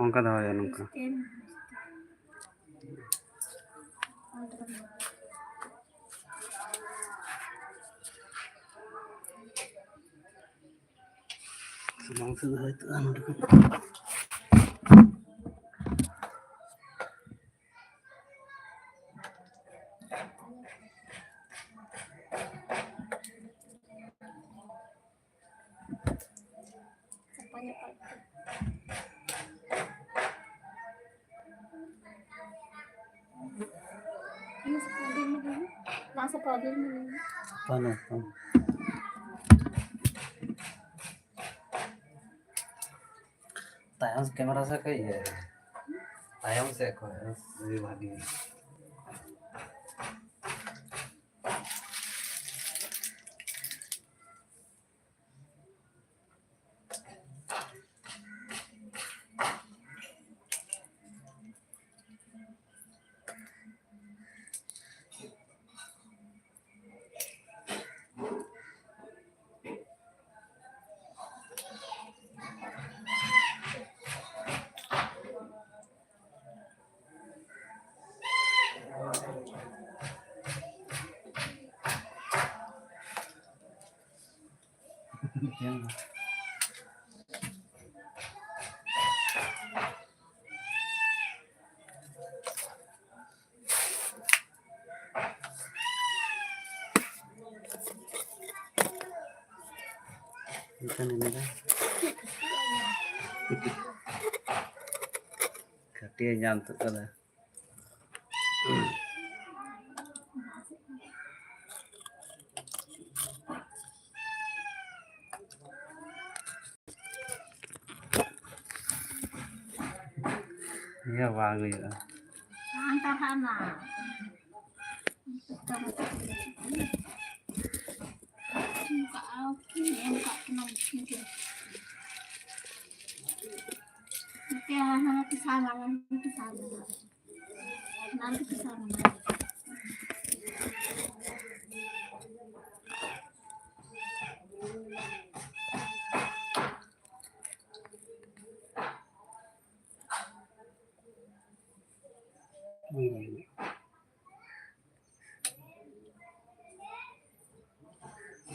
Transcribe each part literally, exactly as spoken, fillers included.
ᱚᱱᱠᱟ ᱫᱚᱦᱚᱭᱟ ᱱᱚᱝᱠᱟ᱾ ᱥᱟᱢᱟᱝ ᱥᱮᱫ ᱫᱚ ᱦᱚᱭᱛᱳ ᱟᱨ ᱱᱚᱰᱮ ᱠᱷᱚᱱ᱾ ᱥᱟᱯᱷᱟ ᱧᱚᱜ ᱠᱟᱜ ᱯᱮ᱾ ᱚᱱᱟ ᱥᱟᱯᱷᱟ ᱤᱫᱤ ᱢᱮ, ᱞᱟᱹᱭ ᱢᱮ᱾ ᱵᱟᱝ ᱥᱟᱯᱷᱟ ᱤᱫᱤ ᱢᱮ, ᱞᱟᱹᱭ ᱢᱮ᱾ ᱵᱟᱝ, ᱵᱟᱝ᱾ ᱛᱟᱭᱚᱢ ᱠᱮᱢᱮᱨᱟ ᱥᱮᱫ ᱠᱷᱚᱡ ᱤᱭᱟᱹ, ᱛᱟᱭᱚᱢ ᱥᱮᱫ ᱠᱷᱚᱡ ᱟᱹᱰᱤ ᱵᱷᱟᱜᱤ᱾ ᱠᱟᱹᱴᱤᱡ ᱮ ᱧᱟᱢ ᱛᱩᱫ ᱠᱟᱫᱟ᱾ ᱱᱤᱭᱟᱹ ᱵᱟᱝ ᱦᱩᱭᱩᱜᱼᱟ᱾ ᱵᱟᱝ ᱛᱟᱦᱮᱱᱟ᱾ ᱱᱚᱛᱮ ᱦᱟᱱᱟ ᱯᱤᱥᱟ ᱞᱟᱜᱟ, ᱯᱤᱥᱟ ᱞᱟᱜᱟ᱾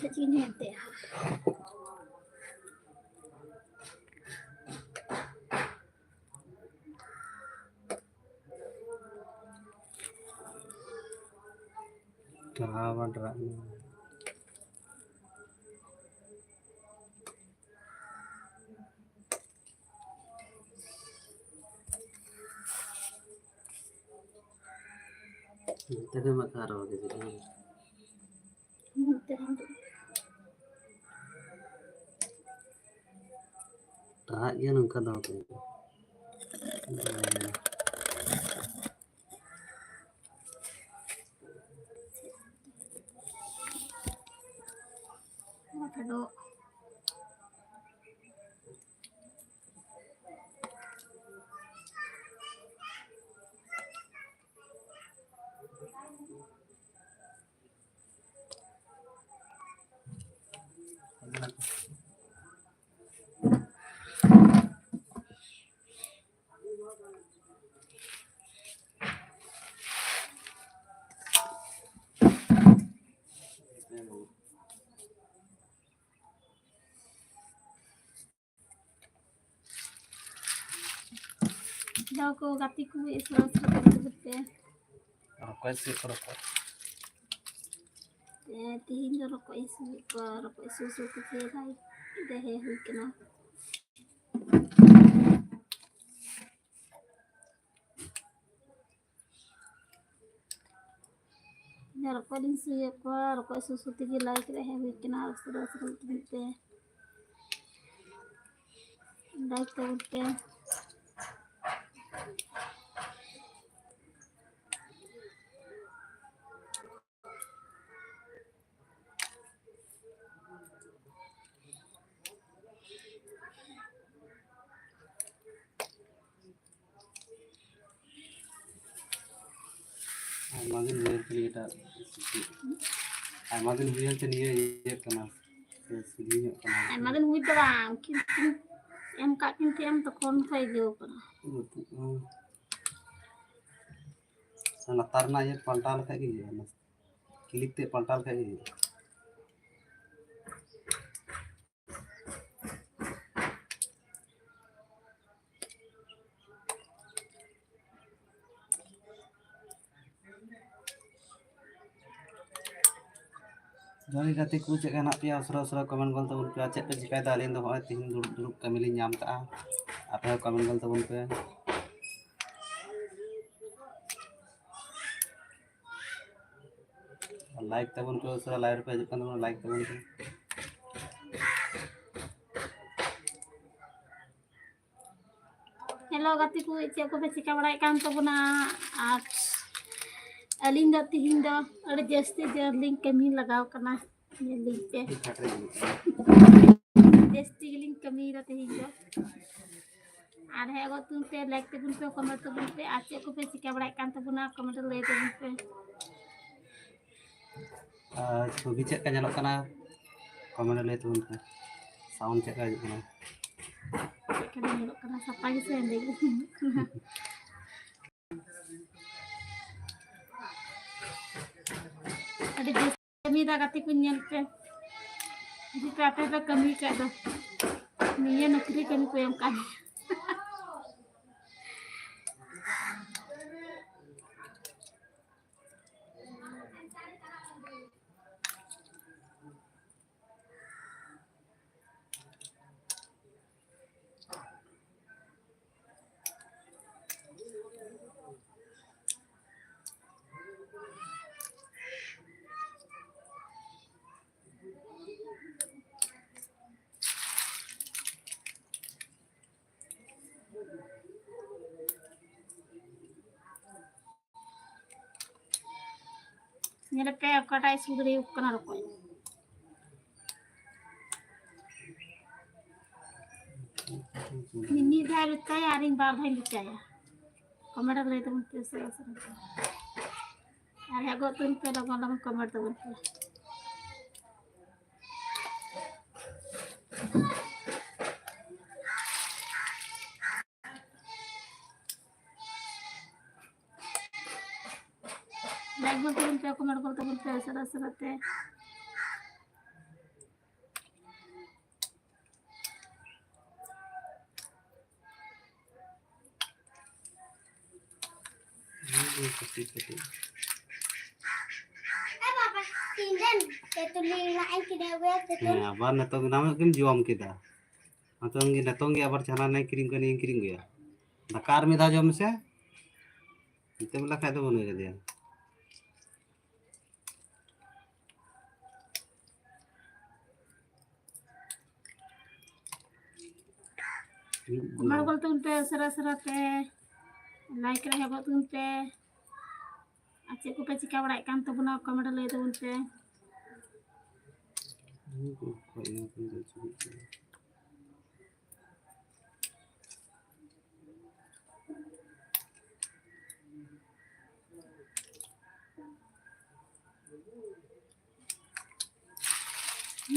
ᱪᱮᱫ ᱤᱧ ᱢᱮᱱ ᱛᱟᱦᱮᱸᱜᱼᱟ? ᱴᱟᱨᱦᱟᱣ ᱵᱟᱝ ᱴᱟᱨᱦᱟᱜ ᱠᱟᱱᱟ᱾ ᱱᱚᱛᱮ ᱨᱮ ᱢᱟ ᱟᱨᱚ ᱜᱮ ᱡᱩᱫᱤ᱾ ᱱᱚᱛᱮ ᱨᱮ ᱦᱚᱸ᱾ ᱴᱟᱨᱦᱟᱜ ᱜᱮᱭᱟ ᱱᱚᱝᱠᱟ ᱫᱚ᱾ ᱯᱷᱮᱰᱚᱜ᱾ ᱡᱟᱣ ᱠᱚ ᱜᱟᱛᱮ ᱠᱚ ᱦᱩᱭ ᱥᱚᱨᱚᱥ ᱨᱮ ᱫᱩᱲᱩᱵ ᱯᱮ᱾ ᱨᱚᱠᱚᱡ ᱥᱤ ᱨᱚᱠᱚᱡ᱾ ᱛᱮ-, ᱛᱤᱦᱤᱧ ᱫᱚ ᱨᱚᱠᱚᱡ ᱤᱧ ᱥᱤᱭᱮᱫ ᱠᱚᱣᱟ, ᱨᱚᱠᱚᱡ ᱥᱩ ᱥᱩ ᱯᱤᱴᱷᱟᱹᱭ ᱫᱟᱭ, ᱫᱮᱦᱮ ᱦᱩᱭ ᱠᱟᱱᱟ᱾ ᱨᱚᱠᱚᱡ ᱞᱤᱧ ᱥᱤᱭᱮᱫ ᱠᱚᱣᱟ, ᱨᱚᱠᱚᱡ ᱥᱩᱥᱩ ᱛᱮᱜᱮ ᱞᱟᱭ ᱠᱮᱫᱟ, ᱦᱮᱸ ᱦᱩᱭ ᱠᱟᱱᱟ, ᱟᱨ ᱥᱩᱨᱟᱹ ᱥᱩᱨᱟᱹ ᱛᱮ ᱞᱟᱭ ᱛᱟᱵᱚᱱ ᱯᱮ᱾ ᱟᱭᱢᱟ ᱫᱤᱱ ᱦᱩᱭᱮᱱ ᱛᱮ ᱱᱤᱭᱟᱹᱴᱟᱜ, ᱟᱭᱢᱟ ᱫᱤᱱ ᱦᱩᱭᱮᱱ ᱛᱮ ᱱᱤᱭᱟᱹ ᱤᱭᱟᱹᱜ ᱠᱟᱱᱟ, ᱥᱮ ᱥᱤᱞᱤᱝᱚᱜ ᱠᱟᱱᱟ᱾ ᱟᱭᱢᱟ ᱫᱤᱱ ᱦᱩᱭ ᱫᱚ ᱵᱟᱝ, ᱠᱤᱱᱛᱩ ᱮᱢ ᱠᱟᱜ ᱠᱤᱱ ᱛᱟᱦᱮᱸ ᱟᱢ, ᱛᱚᱠᱷᱚᱱ ᱠᱷᱚᱡ ᱤᱭᱟᱹᱣ ᱠᱟᱱᱟ᱾ ᱨᱟᱹᱯᱩᱫ ᱱᱟ᱾ ᱞᱟᱛᱟᱨ ᱨᱮᱱᱟᱜ ᱤᱭᱟᱹ ᱯᱟᱞᱴᱟᱣ ᱞᱮᱠᱷᱟᱡ ᱜᱮ ᱦᱩᱭᱩᱜᱼᱟ, ᱚᱱᱟ ᱠᱞᱤᱯ ᱛᱮ ᱯᱟᱞᱴᱟᱣ ᱞᱮᱠᱷᱟᱡ ᱜᱮ ᱦᱩᱭᱩᱜᱼᱟ᱾ ᱡᱚᱦᱟᱨ ᱜᱮ ᱜᱟᱛᱮ ᱠᱚ, ᱪᱮᱫ ᱞᱮᱠᱟ ᱦᱮᱱᱟᱜ ᱯᱮᱭᱟ? ᱩᱥᱟᱹᱨᱟ ᱩᱥᱟᱹᱨᱟ ᱠᱚᱢᱮᱱᱴ ᱜᱚᱞ ᱛᱟᱵᱚᱱ ᱯᱮ᱾ ᱟᱨ ᱪᱮᱫ ᱯᱮ ᱪᱤᱠᱟᱹᱭᱮᱫᱟ? ᱟᱹᱞᱤᱧ ᱫᱚ ᱱᱚᱜᱼᱚᱭ ᱛᱮᱦᱮᱧ ᱫᱩᱲᱩᱵ ᱫᱩᱲᱩᱵ ᱠᱟᱹᱢᱤ ᱞᱤᱧ ᱧᱟᱢ ᱠᱟᱜᱼᱟ᱾ ᱟᱯᱮ ᱦᱚᱸ ᱠᱚᱢᱮᱱᱴ ᱜᱚᱞ ᱛᱟᱵᱚᱱ ᱯᱮ᱾ ᱟᱨ ᱞᱟᱭᱤᱠ ᱛᱟᱵᱚᱱ ᱯᱮ, ᱩᱥᱟᱹᱨᱟ ᱞᱟᱭᱤᱠ ᱯᱮ ᱦᱤᱡᱩᱜ ᱠᱟᱱ ᱛᱟᱵᱚᱱᱟ, ᱞᱟᱭᱤᱠ ᱛᱟᱵᱚᱱ ᱯᱮ᱾ ᱦᱮᱞᱳ ᱜᱟᱛᱮ ᱠᱚ, ᱪᱮᱫ ᱠᱚᱯᱮ ᱪᱤᱠᱟ ᱵᱟᱲᱟᱭᱮᱫ ᱠᱟᱱ ᱛᱟᱵᱚᱱᱟ? ᱟᱨ ᱟᱹᱞᱤᱧ ᱫᱚ ᱛᱤᱦᱤᱧ ᱫᱚ ᱟᱹᱰᱤ ᱡᱟᱹᱥᱛᱤ ᱡᱳᱨ ᱞᱤᱧ ᱠᱟᱹᱢᱤ ᱞᱟᱜᱟᱣ ᱠᱟᱱᱟ, ᱧᱮᱞ ᱞᱤᱧ ᱯᱮ᱾ ᱡᱟᱹᱥᱛᱤ ᱜᱮᱞᱤᱧ ᱠᱟᱹᱢᱤᱭᱮᱫᱟ ᱛᱤᱦᱤᱧ ᱫᱚ᱾ ᱟᱨ ᱦᱮᱡ ᱜᱚᱫ ᱛᱟᱵᱚᱱ ᱯᱮ, ᱞᱟᱭᱤᱠ ᱛᱟᱵᱚᱱ ᱯᱮ, ᱠᱚᱢᱮᱱᱴ ᱛᱟᱵᱚᱱ ᱯᱮ, ᱟᱨ ᱪᱮᱫ ᱠᱚᱯᱮ ᱪᱤᱠᱟ ᱵᱟᱲᱟᱭᱮᱫ ᱠᱟᱱ ᱛᱟᱵᱚᱱᱟ, ᱠᱚᱢᱮᱱᱴ ᱨᱮ ᱞᱟᱹᱭ ᱛᱟᱵᱚᱱ ᱯᱮ᱾ ᱟᱨ ᱪᱷᱚᱵᱤ ᱪᱮᱫ ᱞᱮᱠᱟ ᱧᱮᱞᱚᱜ ᱠᱟᱱᱟ, ᱠᱚᱢᱮᱱᱴ ᱨᱮ ᱞᱟᱹᱭ ᱛᱟᱵᱚᱱ ᱯᱮ᱾ ᱥᱟᱣᱩᱱᱰ ᱪᱮᱫ ᱞᱮᱠᱟ ᱦᱤᱡᱩᱜ ᱠᱟᱱᱟ? ᱪᱮᱫ ᱞᱮᱠᱟ ᱧᱮᱞᱚᱜ ᱠᱟᱱᱟ, ᱥᱟᱯᱷᱟ ᱜᱮᱥᱮ ᱦᱮᱸᱫᱮ ᱜᱮ? ᱟᱹᱰᱤ ᱡᱟᱹᱥᱛᱤ ᱠᱟᱹᱢᱤᱭᱮᱫᱟ ᱜᱟᱛᱮ ᱠᱚ, ᱧᱮᱞ ᱯᱮ᱾ ᱡᱩᱫᱤ ᱯᱮ ᱟᱯᱮ ᱯᱮ ᱠᱟᱹᱢᱤ ᱠᱷᱟᱡ ᱫᱚ, ᱱᱤᱭᱟᱹ ᱱᱚᱠᱨᱤ ᱠᱟᱹᱢᱤ ᱠᱚ ᱮᱢ ᱠᱟᱜ ᱞᱮᱭᱟ᱾ ᱧᱮᱞ ᱯᱮ ᱚᱠᱟᱴᱟᱜ ᱥᱩᱫᱽ ᱨᱮ ᱦᱩᱭᱩᱜ ᱠᱟᱱᱟ ᱨᱚᱠᱚᱡ᱾ ᱢᱤᱫ ᱫᱷᱟᱣ ᱞᱮᱪᱟᱭᱟ ᱟᱨ ᱤᱧ ᱵᱟᱨ ᱫᱷᱟᱣ ᱞᱮᱪᱟᱭᱟ᱾ ᱠᱚᱢᱮᱱᱴ ᱨᱮ ᱞᱟᱹᱭ ᱛᱟᱵᱚᱱ ᱯᱮ ᱩᱥᱟᱹᱨᱟ ᱩᱥᱟᱹᱨᱟ ᱛᱮ᱾ ᱟᱨ ᱦᱮᱡ ᱜᱚᱫ ᱛᱟᱵᱚᱱ ᱯᱮ, ᱞᱚᱜᱚᱱ ᱞᱚᱜᱚᱱ ᱠᱚᱢᱮᱱᱴ ᱛᱟᱵᱚᱱ ᱯᱮ᱾ ᱞᱟᱭᱤᱠ ᱜᱚᱫ ᱛᱟᱵᱚᱱ ᱯᱮ, ᱠᱚᱢᱮᱱᱴ ᱜᱚᱫ ᱛᱟᱵᱚᱱ ᱯᱮ ᱩᱥᱟᱹᱨᱟ ᱩᱥᱟᱹᱨᱟ ᱛᱮ᱾ ᱠᱟᱹᱴᱤᱡ ᱠᱟᱹᱴᱤᱡ᱾ ᱛᱮᱛᱩᱞᱤᱧ ᱞᱟᱜ ᱤᱧ ᱠᱤᱨᱤᱧ ᱟᱹᱜᱩᱭᱟ, ᱛᱮᱛᱩᱞ᱾ ᱦᱮᱸ, ᱟᱵᱟᱨ ᱱᱤᱛᱚᱝ ᱮᱱᱟᱝ ᱜᱮᱢ ᱡᱚᱢ ᱠᱮᱫᱟ᱾ ᱱᱤᱛᱚᱝ ᱜᱮ, ᱱᱤᱛᱚᱝ ᱜᱮ ᱟᱵᱟᱨ ᱡᱟᱦᱟᱱᱟᱜ ᱱᱟᱭ ᱠᱤᱨᱤᱧ ᱠᱟᱹᱱᱟᱹᱧ, ᱠᱤᱨᱤᱧ ᱟᱹᱜᱩᱭᱟ᱾ ᱫᱟᱠᱟ ᱟᱨ ᱢᱤᱫ ᱫᱷᱟᱣ ᱡᱚᱢ ᱢᱮᱥᱮ᱾ ᱱᱤᱛᱚᱜ ᱵᱮᱞᱟ ᱠᱷᱟᱡ ᱫᱚ ᱵᱟᱹᱱᱩᱭ ᱠᱟᱫᱮᱭᱟ᱾ ᱢᱤᱫ ᱠᱚᱢᱮᱱᱴ ᱫᱚ ᱜᱚᱞ ᱛᱟᱵᱚᱱ ᱯᱮ ᱩᱥᱟᱹᱨᱟ ᱩᱥᱟᱹᱨᱟ ᱛᱮ, ᱞᱟᱭᱤᱠ ᱨᱮ ᱦᱮᱡ ᱜᱚᱫ ᱛᱟᱵᱚᱱ ᱯᱮ᱾ ᱟᱨ ᱪᱮᱫ ᱠᱚᱯᱮ ᱪᱤᱠᱟ ᱵᱟᱲᱟᱭᱮᱫ ᱠᱟᱱ ᱛᱟᱵᱚᱱᱟ, ᱠᱚᱢᱮᱱᱴ ᱨᱮ ᱞᱟᱹᱭ ᱛᱟᱵᱚᱱ ᱯᱮ᱾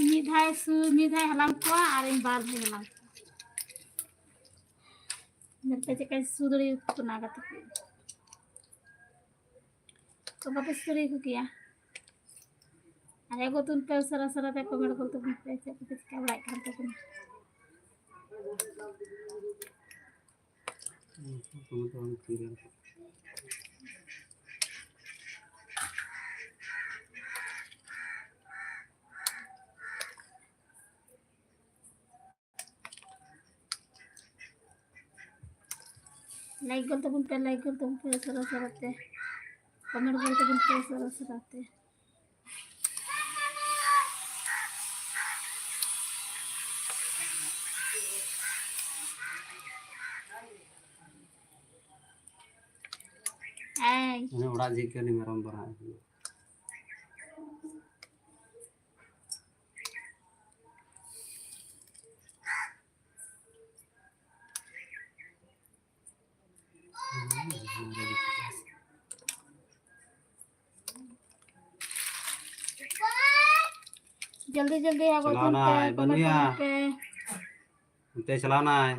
ᱢᱤᱫ ᱫᱷᱟᱣ ᱥᱩ-, ᱢᱤᱫ ᱫᱷᱟᱣ ᱦᱟᱞᱟᱝ ᱠᱚᱣᱟ ᱟᱨ ᱤᱧ ᱵᱟᱨ ᱫᱷᱟᱣ ᱦᱟᱞᱟᱝ ᱠᱚᱣᱟ᱾ ᱧᱮᱞ ᱯᱮ ᱪᱮᱫᱠᱟᱧ ᱥᱩ ᱫᱟᱲᱮᱭᱟᱠᱚ ᱠᱟᱱᱟ ᱜᱟᱛᱮ ᱠᱚ᱾ ᱛᱚ ᱵᱟᱯᱮ ᱥᱩ ᱫᱟᱲᱮᱭᱟᱠᱚ ᱠᱮᱭᱟ᱾ ᱟᱨ ᱮ ᱜᱚᱛᱩᱱ ᱯᱮ ᱩᱥᱟᱹᱨᱟ ᱩᱥᱟᱹᱨᱟ ᱛᱮ ᱠᱚᱢᱮᱱᱴ ᱜᱚᱞ ᱛᱟᱵᱚᱱ ᱯᱮ, ᱪᱮᱫ ᱠᱚᱯᱮ ᱪᱤᱠᱟ ᱵᱟᱲᱟᱭᱮᱫ ᱠᱟᱱ ᱛᱟᱵᱚᱱᱟ᱾ ᱞᱟᱭᱤᱠ ᱜᱚᱞ ᱛᱟᱵᱚᱱ ᱯᱮ, ᱞᱟᱭᱤᱠ ᱜᱚᱞ ᱛᱟᱵᱚᱱ ᱯᱮ ᱩᱥᱟᱹᱨᱟ ᱩᱥᱟᱹᱨᱟ ᱛᱮ, ᱠᱚᱢᱮᱱᱴ ᱜᱚᱞ ᱛᱟᱵᱚᱱ ᱯᱮ ᱩᱥᱟᱹᱨᱟ ᱩᱥᱟᱹᱨᱟ ᱛᱮ᱾ ᱮᱭ᱾ ᱚᱱᱮ ᱚᱲᱟᱜ ᱡᱷᱤᱡ ᱠᱟᱹᱱᱟᱹᱧ ᱢᱮᱨᱚᱢ ᱫᱚ ᱦᱟᱸᱜ᱾ ᱡᱚᱞᱫᱤ ᱡᱚᱞᱫᱤ ᱟᱵᱚ ᱪᱟᱞᱟᱣ ᱴᱷᱮᱱ ᱯᱮ ᱱᱟᱭ, ᱠᱚᱢᱮᱱᱴ ᱵᱟᱹᱱᱩᱭᱟ᱾ ᱛᱟᱵᱚᱱ ᱯᱮ᱾ ᱚᱱᱛᱮ ᱪᱟᱞᱟᱣ ᱱᱟᱭ᱾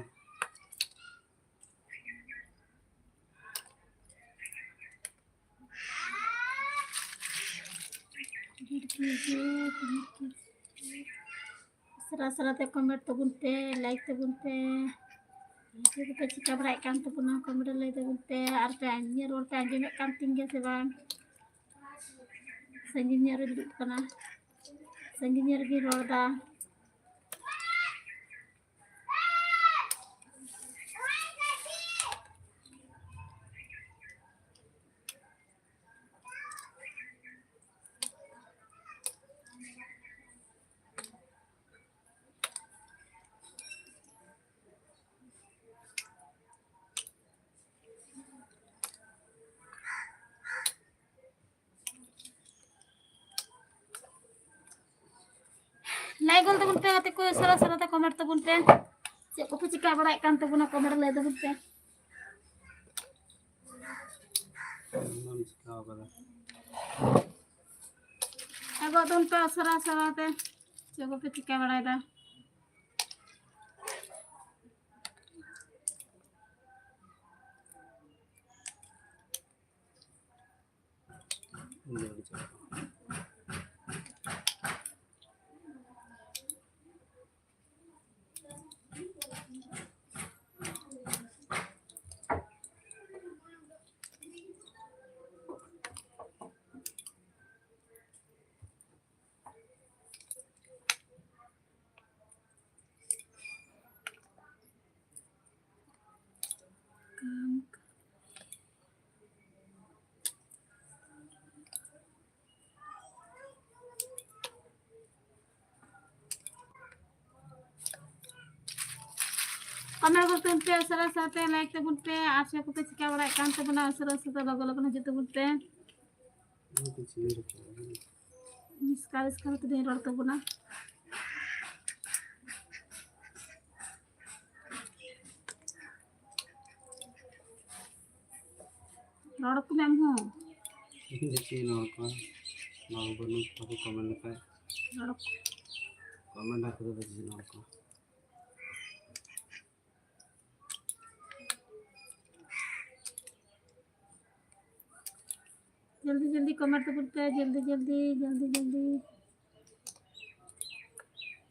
ᱩᱥᱟᱹᱨᱟ ᱩᱥᱟᱹᱨᱟ ᱛᱮ ᱠᱚᱢᱮᱱᱴ ᱛᱟᱵᱚᱱ ᱯᱮ, ᱞᱟᱭᱤᱠ ᱛᱟᱵᱚᱱ ᱯᱮ᱾ ᱪᱮᱫ ᱠᱚᱯᱮ ᱪᱤᱠᱟ ᱵᱟᱲᱟᱭᱮᱫ ᱠᱟᱱ ᱛᱟᱵᱚᱱᱟ, ᱠᱚᱢᱮᱱᱴ ᱨᱮ ᱞᱟᱹᱭ ᱛᱟᱵᱚᱱ ᱯᱮ᱾ ᱟᱨ ᱯᱮ, ᱤᱧᱟᱹᱜ ᱨᱚᱲ ᱯᱮ ᱟᱸᱡᱚᱢᱮᱫ ᱠᱟᱱ ᱛᱤᱧ ᱜᱮᱭᱟ ᱥᱮ ᱵᱟᱝ? ᱥᱟᱺᱜᱤᱧ ᱧᱚᱜ ᱨᱮ ᱫᱩᱲᱩᱵ ᱠᱟᱱᱟ᱾ ᱥᱟᱺᱜᱤᱧ ᱨᱮᱜᱮ ᱨᱚᱲ ᱫᱟ᱾ ᱞᱟᱹᱭ ᱜᱚᱫ ᱛᱟᱵᱚᱱ ᱯᱮ ᱜᱟᱛᱮ ᱠᱚ, ᱥᱟᱨᱟ ᱥᱟᱨᱟ ᱛᱮ comment ᱛᱟᱵᱚᱱ ᱯᱮ᱾ ᱪᱮᱫ ᱠᱚᱯᱮ ᱪᱤᱠᱟ ᱵᱟᱲᱟᱭᱮᱫ ᱠᱟᱱ ᱛᱟᱵᱚᱱᱟ, comment ᱞᱟᱹᱭ ᱛᱟᱵᱚᱱ ᱯᱮ᱾ ᱪᱮᱫ ᱦᱚᱸ ᱵᱟᱢ ᱪᱤᱠᱟᱹ ᱟᱠᱟᱫᱟ᱾ ᱞᱟᱹᱭ ᱜᱚᱫ ᱛᱟᱵᱚᱱ ᱯᱮ ᱥᱟᱨᱟ ᱥᱟᱨᱟ ᱛᱮ, ᱪᱮᱫ ᱠᱚᱯᱮ ᱪᱤᱠᱟ ᱵᱟᱲᱟᱭᱮᱫᱟ᱾ Comment ᱜᱚᱫ ᱛᱟᱵᱚᱱ ᱯᱮ ᱩᱥᱟᱹᱨᱟ ᱩᱥᱟᱹᱨᱟ ᱛᱮ, like ᱛᱟᱵᱚᱱ ᱯᱮ, ᱟᱨ ᱪᱮᱫ ᱠᱚᱯᱮ ᱪᱤᱠᱟ ᱵᱟᱲᱟᱭᱮᱫ ᱠᱟᱱ ᱛᱟᱵᱚᱱᱟ, ᱩᱥᱟᱹᱨᱟ ᱩᱥᱟᱹᱨᱟ ᱛᱮ ᱞᱚᱜᱚ ᱞᱚᱜᱚᱱ ᱦᱤᱡᱩᱜ ᱛᱟᱵᱚᱱ ᱯᱮ᱾ ᱤᱥᱠᱟᱨ ᱤᱥᱠᱟᱨ ᱛᱮ ᱨᱚᱲ ᱛᱟᱵᱚᱱᱟ᱾ ᱨᱚᱲ ᱠᱚ ᱢᱮ ᱟᱢ ᱦᱚᱸ᱾ ᱤᱧ ᱫᱚ ᱪᱮᱫ ᱨᱚᱲ ᱠᱚ? ᱨᱚᱲ ᱵᱟᱹᱱᱩᱜ ᱛᱟᱠᱚ comment ᱞᱮᱠᱷᱟᱡ᱾ ᱨᱚᱲ ᱠᱚ᱾ Comment ᱟᱠᱚ ᱫᱚ ᱪᱮᱫ ᱨᱚᱲ ᱠᱚ? ᱡᱚᱞᱫᱤ ᱡᱚᱞᱫᱤ comment ᱛᱟᱵᱚᱱ ᱯᱮ, ᱡᱚᱞᱫᱤ ᱡᱚᱞᱫᱤ, ᱡᱚᱞᱫᱤ ᱡᱚᱞᱫᱤ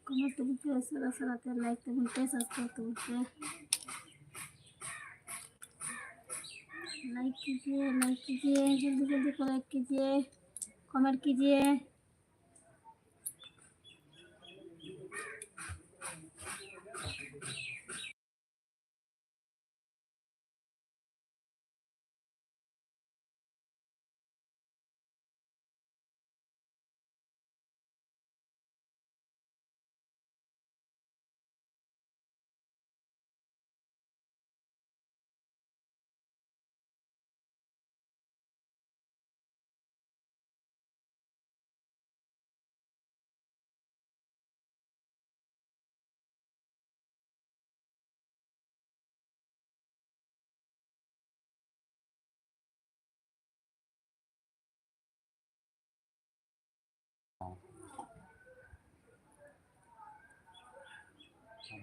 comment ᱛᱟᱵᱚᱱ ᱯᱮ, ᱩᱥᱟᱹᱨᱟ ᱩᱥᱟᱹᱨᱟ ᱛᱮ like ᱛᱟᱵᱚᱱ ᱯᱮ, subscribe ᱛᱟᱵᱚᱱ ᱯᱮ। Like कीजिए, like कीजिए, जल्दी जल्दी को like कीजिए, comment कीजिए।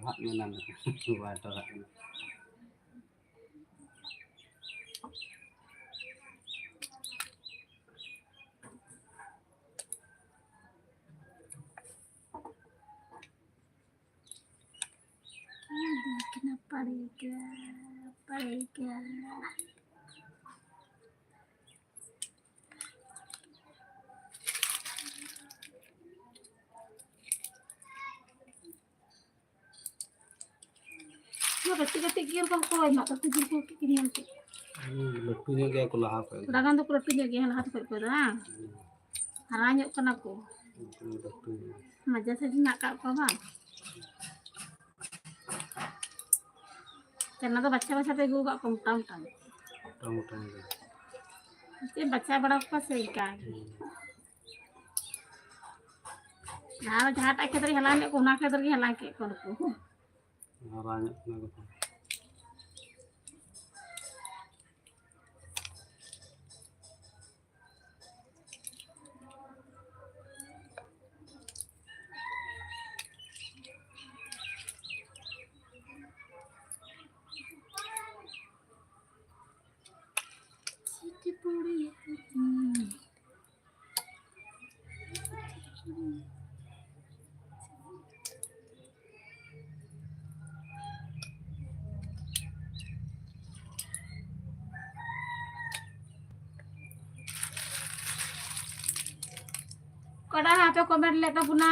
ᱴᱟᱨᱦᱟᱜ ᱢᱮᱱᱟᱜ ᱞᱮᱠᱟ᱾ ᱵᱟᱭ ᱴᱟᱨᱦᱟᱜ ᱠᱟᱱᱟ᱾ देखना पड़ेगा, पड़ेगा। ᱠᱟᱹᱴᱤᱡ ᱠᱟᱹᱴᱤᱡ ᱜᱮ ᱮᱨᱚᱠᱚᱢ ᱠᱚ ᱮᱢᱟᱜ ᱠᱚᱣᱟ, ᱠᱷᱩᱡᱩᱨ ᱠᱚ ᱠᱤᱨᱤᱧ ᱧᱟᱢ ᱠᱮᱫ᱾ ᱦᱩᱸ, ᱞᱟᱹᱴᱩ ᱧᱚᱜ ᱜᱮᱭᱟ ᱠᱚ ᱞᱟᱦᱟ ᱠᱷᱚᱡ ᱫᱚ᱾ ᱛᱷᱚᱲᱟ ᱜᱟᱱ ᱫᱚᱠᱚ ᱞᱟᱹᱴᱩ ᱧᱚᱜ ᱜᱮᱭᱟ ᱞᱟᱦᱟ ᱠᱷᱚᱡ ᱠᱚ ᱫᱚ, ᱵᱟᱝ? ᱦᱩᱸ᱾ ᱦᱟᱨᱟ ᱧᱚᱜ ᱠᱟᱱᱟ ᱠᱚ᱾ ᱞᱟᱹᱴᱩ ᱧᱚᱜ᱾ ᱢᱟᱡᱷᱮ ᱥᱟᱡᱷᱮ ᱦᱮᱱᱟᱜ ᱟᱠᱟᱫ ᱠᱚᱣᱟ, ᱵᱟᱝ? ᱪᱟᱱᱟ ᱫᱚ ᱵᱟᱪᱷᱟ ᱵᱟᱪᱷᱟ ᱯᱮ ᱟᱹᱜᱩ ᱟᱠᱟᱫ ᱠᱚᱣᱟ, ᱢᱚᱴᱟ ᱢᱚᱴᱟ ᱜᱮ᱾ ᱢᱚᱴᱟ ᱢᱚᱴᱟ ᱜᱮ᱾ ᱪᱮᱫ ᱵᱟᱪᱷᱟ ᱵᱟᱲᱟ ᱠᱚᱣᱟ ᱥᱮ ᱤᱱᱠᱟ ᱜᱮ? ᱦᱩᱸ᱾ ᱟᱨ ᱡᱟᱦᱟᱸᱴᱟᱜ ᱠᱷᱮᱛ ᱨᱮ ᱦᱮᱞᱟᱣ ᱞᱮᱫ ᱠᱚ, ᱚᱱᱟ ᱠᱷᱮᱛ ᱨᱮᱜᱮ ᱦᱮᱞᱟᱣ ᱠᱮᱫ ᱠᱚᱣᱟ ᱱᱩᱠᱩ᱾ ᱦᱟᱨᱟ ᱧᱚᱜ ᱠᱟᱱᱟ ᱠᱚ᱾ ᱚᱠᱚᱭ ᱦᱟᱯᱮ comment ᱞᱮᱫ ᱛᱟᱵᱚᱱᱟ,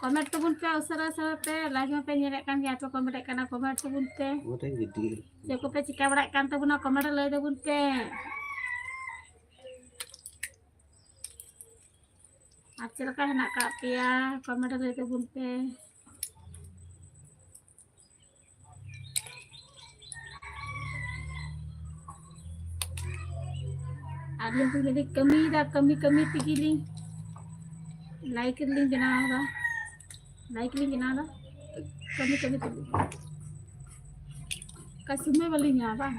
comment ᱛᱟᱵᱚᱱ ᱯᱮ ᱩᱥᱟᱹᱨᱟ ᱩᱥᱟᱹᱨᱟ ᱛᱮ, live ᱢᱟᱯᱮ ᱧᱮᱞᱮᱫ ᱠᱟᱱ ᱜᱮᱭᱟ, ᱟᱯᱮ comment ᱮᱫ ᱠᱟᱱᱟ, comment ᱛᱟᱵᱚᱱ ᱯᱮ᱾ ᱪᱮᱫ ᱠᱚᱯᱮ ᱪᱤᱠᱟ ᱵᱟᱲᱟᱭᱮᱫ ᱠᱟᱱ ᱛᱟᱵᱚᱱᱟ, comment ᱨᱮ ᱞᱟᱹᱭ ᱛᱟᱵᱚᱱ ᱯᱮ᱾ ᱟᱨ ᱪᱮᱫ ᱞᱮᱠᱟ ᱦᱮᱱᱟᱜ ᱟᱠᱟᱫ ᱯᱮᱭᱟ, comment ᱨᱮ ᱞᱟᱹᱭ ᱛᱟᱵᱚᱱ ᱯᱮ᱾ ᱟᱹᱞᱤᱧ ᱫᱚ ᱞᱤᱧ ᱠᱟᱹᱢᱤᱭᱮᱫᱟ, ᱠᱟᱹᱢᱤ ᱠᱟᱹᱢᱤ ᱛᱮᱜᱮ ᱞᱤᱧ live ᱞᱤᱧ ᱵᱮᱱᱟᱣ ᱮᱫᱟ, live ᱞᱤᱧ ᱵᱮᱱᱟᱣ ᱮᱫᱟ, ᱠᱟᱹᱢᱤ ᱠᱟᱹᱢᱤ ᱛᱮᱜᱮ᱾ ᱚᱠᱟ ᱥᱚᱢᱚᱭ ᱵᱟᱹᱞᱤᱧ ᱧᱟᱢᱟ, ᱵᱟᱝ?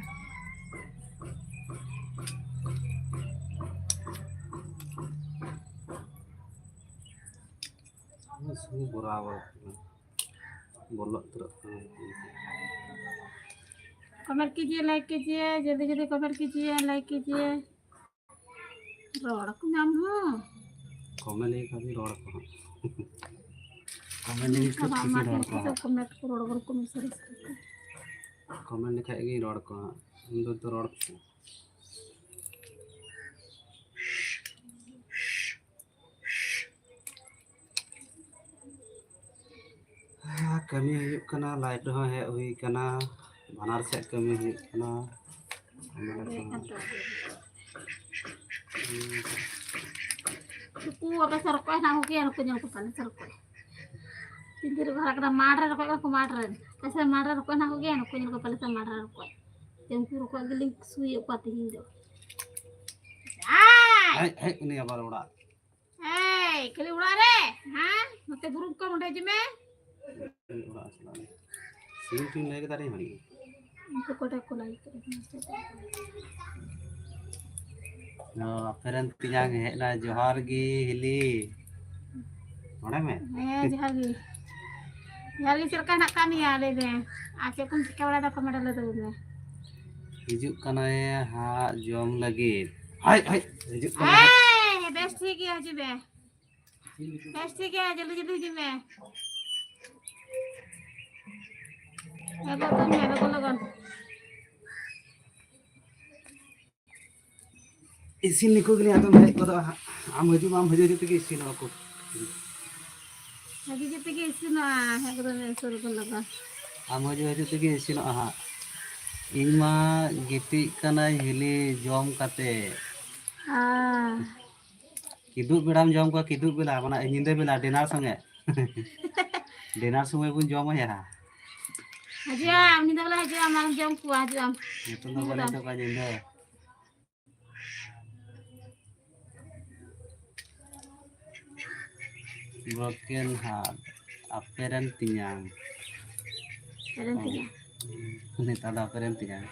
ᱥᱩ ᱵᱚᱨᱟᱵᱚᱨ ᱠᱟᱱᱟ᱾ ᱵᱚᱞᱚ ᱩᱛᱟᱹᱨᱚᱜ ᱠᱟᱱᱟ᱾ कमेंट कीजिए, लाइक कीजिए, जल्दी जल्दी कमेंट कीजिए, लाइक कीजिए। ᱨᱚᱲ ᱠᱚ ᱧᱟᱢ ᱦᱚᱸ ᱠᱚᱢᱮᱱᱴ ᱞᱮᱠᱷᱟᱱ ᱜᱮ ᱨᱚᱲ ᱠᱚ ᱦᱟᱸᱜ᱾ ᱠᱚᱢᱮᱱᱴ ᱞᱮᱠᱷᱟᱱ ᱠᱚ ᱠᱩᱥᱤ ᱨᱚᱲ ᱠᱚ ᱦᱟᱸᱜ᱾ ᱠᱚᱢᱮᱱᱴ ᱠᱚ ᱨᱚᱲ ᱜᱚᱲ ᱠᱚ ᱢᱮᱥᱮ ᱨᱟᱹᱥᱠᱟᱹ ᱠᱚ᱾ ᱠᱚᱢᱮᱱᱴ ᱞᱮᱠᱷᱟᱡ ᱜᱮ ᱨᱚᱲ ᱠᱚ ᱦᱟᱸᱜ᱾ ᱤᱧ ᱫᱚ ᱛᱚ ᱨᱚᱲ ᱠᱚ ᱦᱮᱸ, ᱠᱟᱹᱢᱤ ᱦᱩᱭᱩᱜ ᱠᱟᱱᱟ, ᱞᱟᱭᱤᱵᱷ ᱨᱮᱦᱚᱸ ᱦᱮᱡ ᱦᱩᱭ ᱠᱟᱱᱟ, ᱵᱟᱱᱟᱨ ᱥᱮᱫ ᱠᱟᱹᱢᱤ ᱦᱩᱭᱩᱜ ᱠᱟᱱᱟ᱾ ᱱᱩᱠᱩ ᱟᱯᱮ ᱥᱮᱫ ᱨᱚᱠᱚᱡ ᱦᱮᱱᱟᱜ ᱠᱚᱜᱮᱭᱟ, ᱱᱩᱠᱩ ᱧᱮᱞ ᱠᱚᱯᱮ ᱟᱞᱮ ᱥᱮᱫ ᱨᱚᱠᱚᱡ᱾ ᱛᱤᱱ ᱫᱤᱱ ᱨᱮᱠᱚ ᱦᱟᱨᱟᱜ ᱠᱟᱱᱟ, ᱢᱟᱴᱷ ᱨᱮ ᱨᱚᱠᱚᱡ ᱠᱟᱱᱟ ᱠᱚ, ᱢᱟᱴᱷ ᱨᱮ᱾ ᱟᱯᱮ ᱥᱮᱫ ᱢᱟᱴᱷ ᱨᱮ ᱨᱚᱠᱚᱡ ᱦᱮᱱᱟᱜ ᱠᱚᱜᱮᱭᱟ, ᱱᱩᱠᱩ ᱧᱮᱞ ᱠᱚᱯᱮ ᱟᱞᱮ ᱥᱮᱫ ᱢᱟᱴᱷ ᱨᱮ ᱨᱚᱠᱚᱡ᱾ ᱛᱮ ᱩᱱᱠᱩ ᱨᱚᱠᱚᱡ ᱜᱮᱞᱤᱧ ᱥᱩᱭᱮᱫ ᱠᱚᱣᱟ ᱛᱮᱦᱮᱧ ᱫᱚ᱾ ᱦᱮᱡ, ᱦᱮᱡ, ᱩᱱᱤ ᱟᱵᱟᱨ ᱚᱲᱟᱜ᱾ ᱮᱭ, ᱠᱷᱟᱹᱞᱤ ᱚᱲᱟᱜ ᱨᱮ? ᱦᱮᱸ? ᱱᱚᱛᱮ ᱜᱩᱨᱩᱯ ᱠᱚ ᱚᱸᱰᱮ ᱦᱤᱡᱩᱜ ᱢᱮ᱾ ᱠᱷᱟᱹᱞᱤ ᱚᱲᱟᱜ ᱨᱮ ᱪᱟᱞᱟᱜ ᱢᱮ᱾ ᱥᱤᱢ ᱴᱤᱢ ᱞᱟᱹᱭ ᱠᱮᱫᱟ ᱟᱹᱰᱤ ᱵᱷᱟᱹᱜᱤ᱾ ᱩᱱᱠᱩ ᱠᱚ ᱚᱸᱰᱮ ᱠᱚ ᱞᱟᱹᱭ ᱠᱮᱫᱟ᱾ ᱚ, ᱟᱯᱮ ᱨᱮᱱ ᱛᱮᱧᱟᱝ ᱦᱮᱡ ᱮᱱᱟ᱾ ᱡᱚᱦᱟᱨ ᱜᱮ ᱦᱤᱞᱤ᱾ ᱱᱚᱰᱮ ᱢᱮ᱾ ᱦᱮᱸ, ᱡᱚᱦᱟᱨ ᱜᱮ᱾ ᱡᱚᱦᱟᱨ ᱜᱮ, ᱪᱮᱫ ᱞᱮᱠᱟ ᱦᱮᱱᱟᱜ ᱟᱠᱟᱫ ᱢᱮᱭᱟ? ᱞᱟᱹᱭ ᱢᱮ᱾ ᱟᱨ ᱪᱮᱫ ᱠᱚᱢ ᱪᱤᱠᱟᱹ ᱵᱟᱲᱟᱭᱮᱫᱟ? ᱠᱚᱢᱮᱱᱴ ᱨᱮ ᱞᱟᱹᱭ ᱛᱟᱵᱚᱱ ᱢᱮ᱾ ᱦᱤᱡᱩᱜ ᱠᱟᱱᱟᱭ ᱦᱟᱸᱜ ᱡᱚᱢ ᱞᱟᱹᱜᱤᱫ᱾ ᱦᱟᱭ, ᱦᱟᱭ, ᱦᱤᱡᱩᱜ ᱠᱟᱱᱟᱭ ᱦᱟᱸᱜ᱾ ᱦᱮᱸ, ᱵᱮᱥ ᱴᱷᱤᱠ ᱜᱮᱭᱟ, ᱦᱤᱡᱩᱜ ᱢᱮ᱾ ᱵᱮᱥ ᱴᱷᱤᱠ ᱜᱮᱭᱟ, ᱡᱚᱞᱫᱤ ᱡᱚᱞᱫᱤ ᱦᱤᱡᱩᱜ ᱢᱮ᱾ ᱦᱮᱸ, ᱞᱚᱜᱚᱱ ᱢᱮ, ᱞᱚᱜᱚᱱ, ᱞᱚᱜᱚᱱ᱾ ᱤᱥᱤᱱ ᱱᱤᱠᱩ ᱜᱮᱞᱤᱧ ᱟᱫᱚᱢ ᱦᱮᱡ ᱜᱚᱫᱚᱜᱼᱟ ᱦᱟᱸᱜ᱾ ᱟᱢ ᱦᱤᱡᱩᱜ ᱢᱮ, ᱟᱢ ᱦᱤᱡᱩᱜ ᱦᱤᱡᱩᱜ ᱛᱮᱜᱮ ᱤᱥᱤᱱᱚᱜᱼᱟ ᱠᱚ᱾ ᱦᱤᱡᱩᱜ ᱦᱤᱡᱩᱜ ᱛᱮᱜᱮ ᱤᱥᱤᱱᱚᱜᱼᱟ, ᱦᱮᱡ ᱜᱚᱫᱚᱜ ᱢᱮ, ᱥᱩᱨ ᱜᱚᱫ ᱞᱟᱜᱟ᱾ ᱟᱢ ᱦᱤᱡᱩᱜ ᱦᱤᱡᱩᱜ ᱛᱮᱜᱮ ᱤᱥᱤᱱᱚᱜᱼᱟ ᱦᱟᱸᱜ᱾ ᱤᱧ ᱢᱟ ᱜᱤᱛᱤᱡ ᱠᱟᱱᱟᱧ ᱦᱤᱞᱤ ᱡᱚᱢ ᱠᱟᱛᱮ᱾ ᱟᱨ ᱠᱤᱫᱩᱵ ᱵᱮᱲᱟᱢ ᱡᱚᱢ ᱠᱚᱣᱟ, ᱠᱤᱫᱩᱵ ᱵᱮᱞᱟ, ᱢᱟᱱᱮ ᱧᱤᱫᱟᱹ ᱵᱮᱞᱟ, ᱰᱤᱱᱟᱨ ᱥᱚᱸᱜᱮ᱾ ᱰᱤᱱᱟᱨ ᱥᱚᱢᱚᱭ ᱵᱚᱱ ᱡᱚᱢᱟ ᱭᱟ᱾ ᱦᱤᱡᱩᱜ ᱟᱢ, ᱧᱤᱫᱟᱹ ᱵᱮᱞᱟ ᱦᱤᱡᱩᱜ ᱟᱢ, ᱟᱨ ᱡᱚᱢ ᱠᱚᱣᱟ, ᱦᱤᱡᱩᱜ ᱟᱢ᱾ ᱱᱤᱛᱚᱜ ᱫᱚ ᱵᱟᱞᱮ ᱧᱤᱫᱟᱹ᱾ ᱫᱚ ᱵᱟᱝ ᱧᱤᱫᱟᱹ᱾ Broken heart, ᱟᱯᱮ ᱨᱮᱱ ᱛᱮᱧᱟᱝ᱾ ᱟᱯᱮ ᱨᱮᱱ ᱛᱮᱧᱟᱝ᱾ ᱱᱮᱛᱟᱨ ᱫᱚ ᱟᱯᱮ ᱨᱮᱱ ᱛᱮᱧᱟᱝ᱾